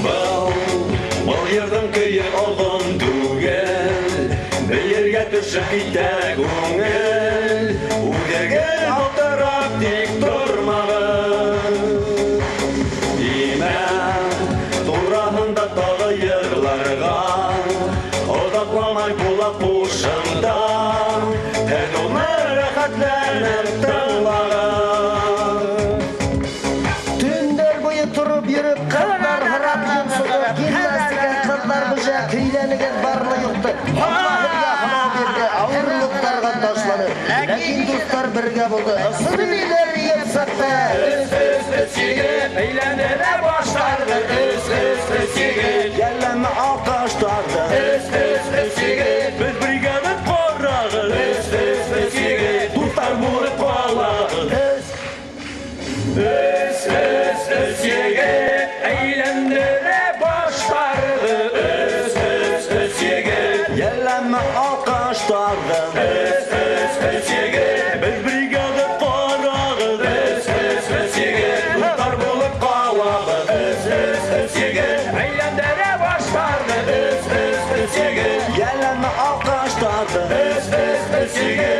Был, был йырның көе озын түгел. Бейергә төшеп китә күңел. Үзегез аптырап тик тормагыз. Имә тураһында тагы йырларга. Озакламай була кушымта. Һеҙ уны рәхәтләнеп тыңлагыз. Төннәр буе торып йөреп, кызлар һорап йонсыды, гимнастика, кызлар буҗа көйләнегез барлы юкты. Алла һеҙгә һынау бирҙе, ауырлыҡтарға ташланы. Ләкин дуҫтар бергә булды. Ысын өйләр йыҡсаҡта. Өс, өс, өс егет. Әйләндерә башларны. Өс, өс, өс егет. Йәлләмә алкышларны. Өс, өс, өс егет. Без бригада карагыз. Өс, өс, өс егет. Дуслар булып калабыз. Өс, Өс, өс, өс егет. Әйләндерә башларны. Өс, өс, өс егет. Йәлләмә алкышларны. Өс, өс, өс егет. Без бригада карагыз. Өс, өс, өс егет. Дуслар булып калабыз. Өс, өс, өс егет. Әйләндерә башларны. Өс, өс, өс егет. Йәлләмә алкышларны. Өс, өс, өс егет.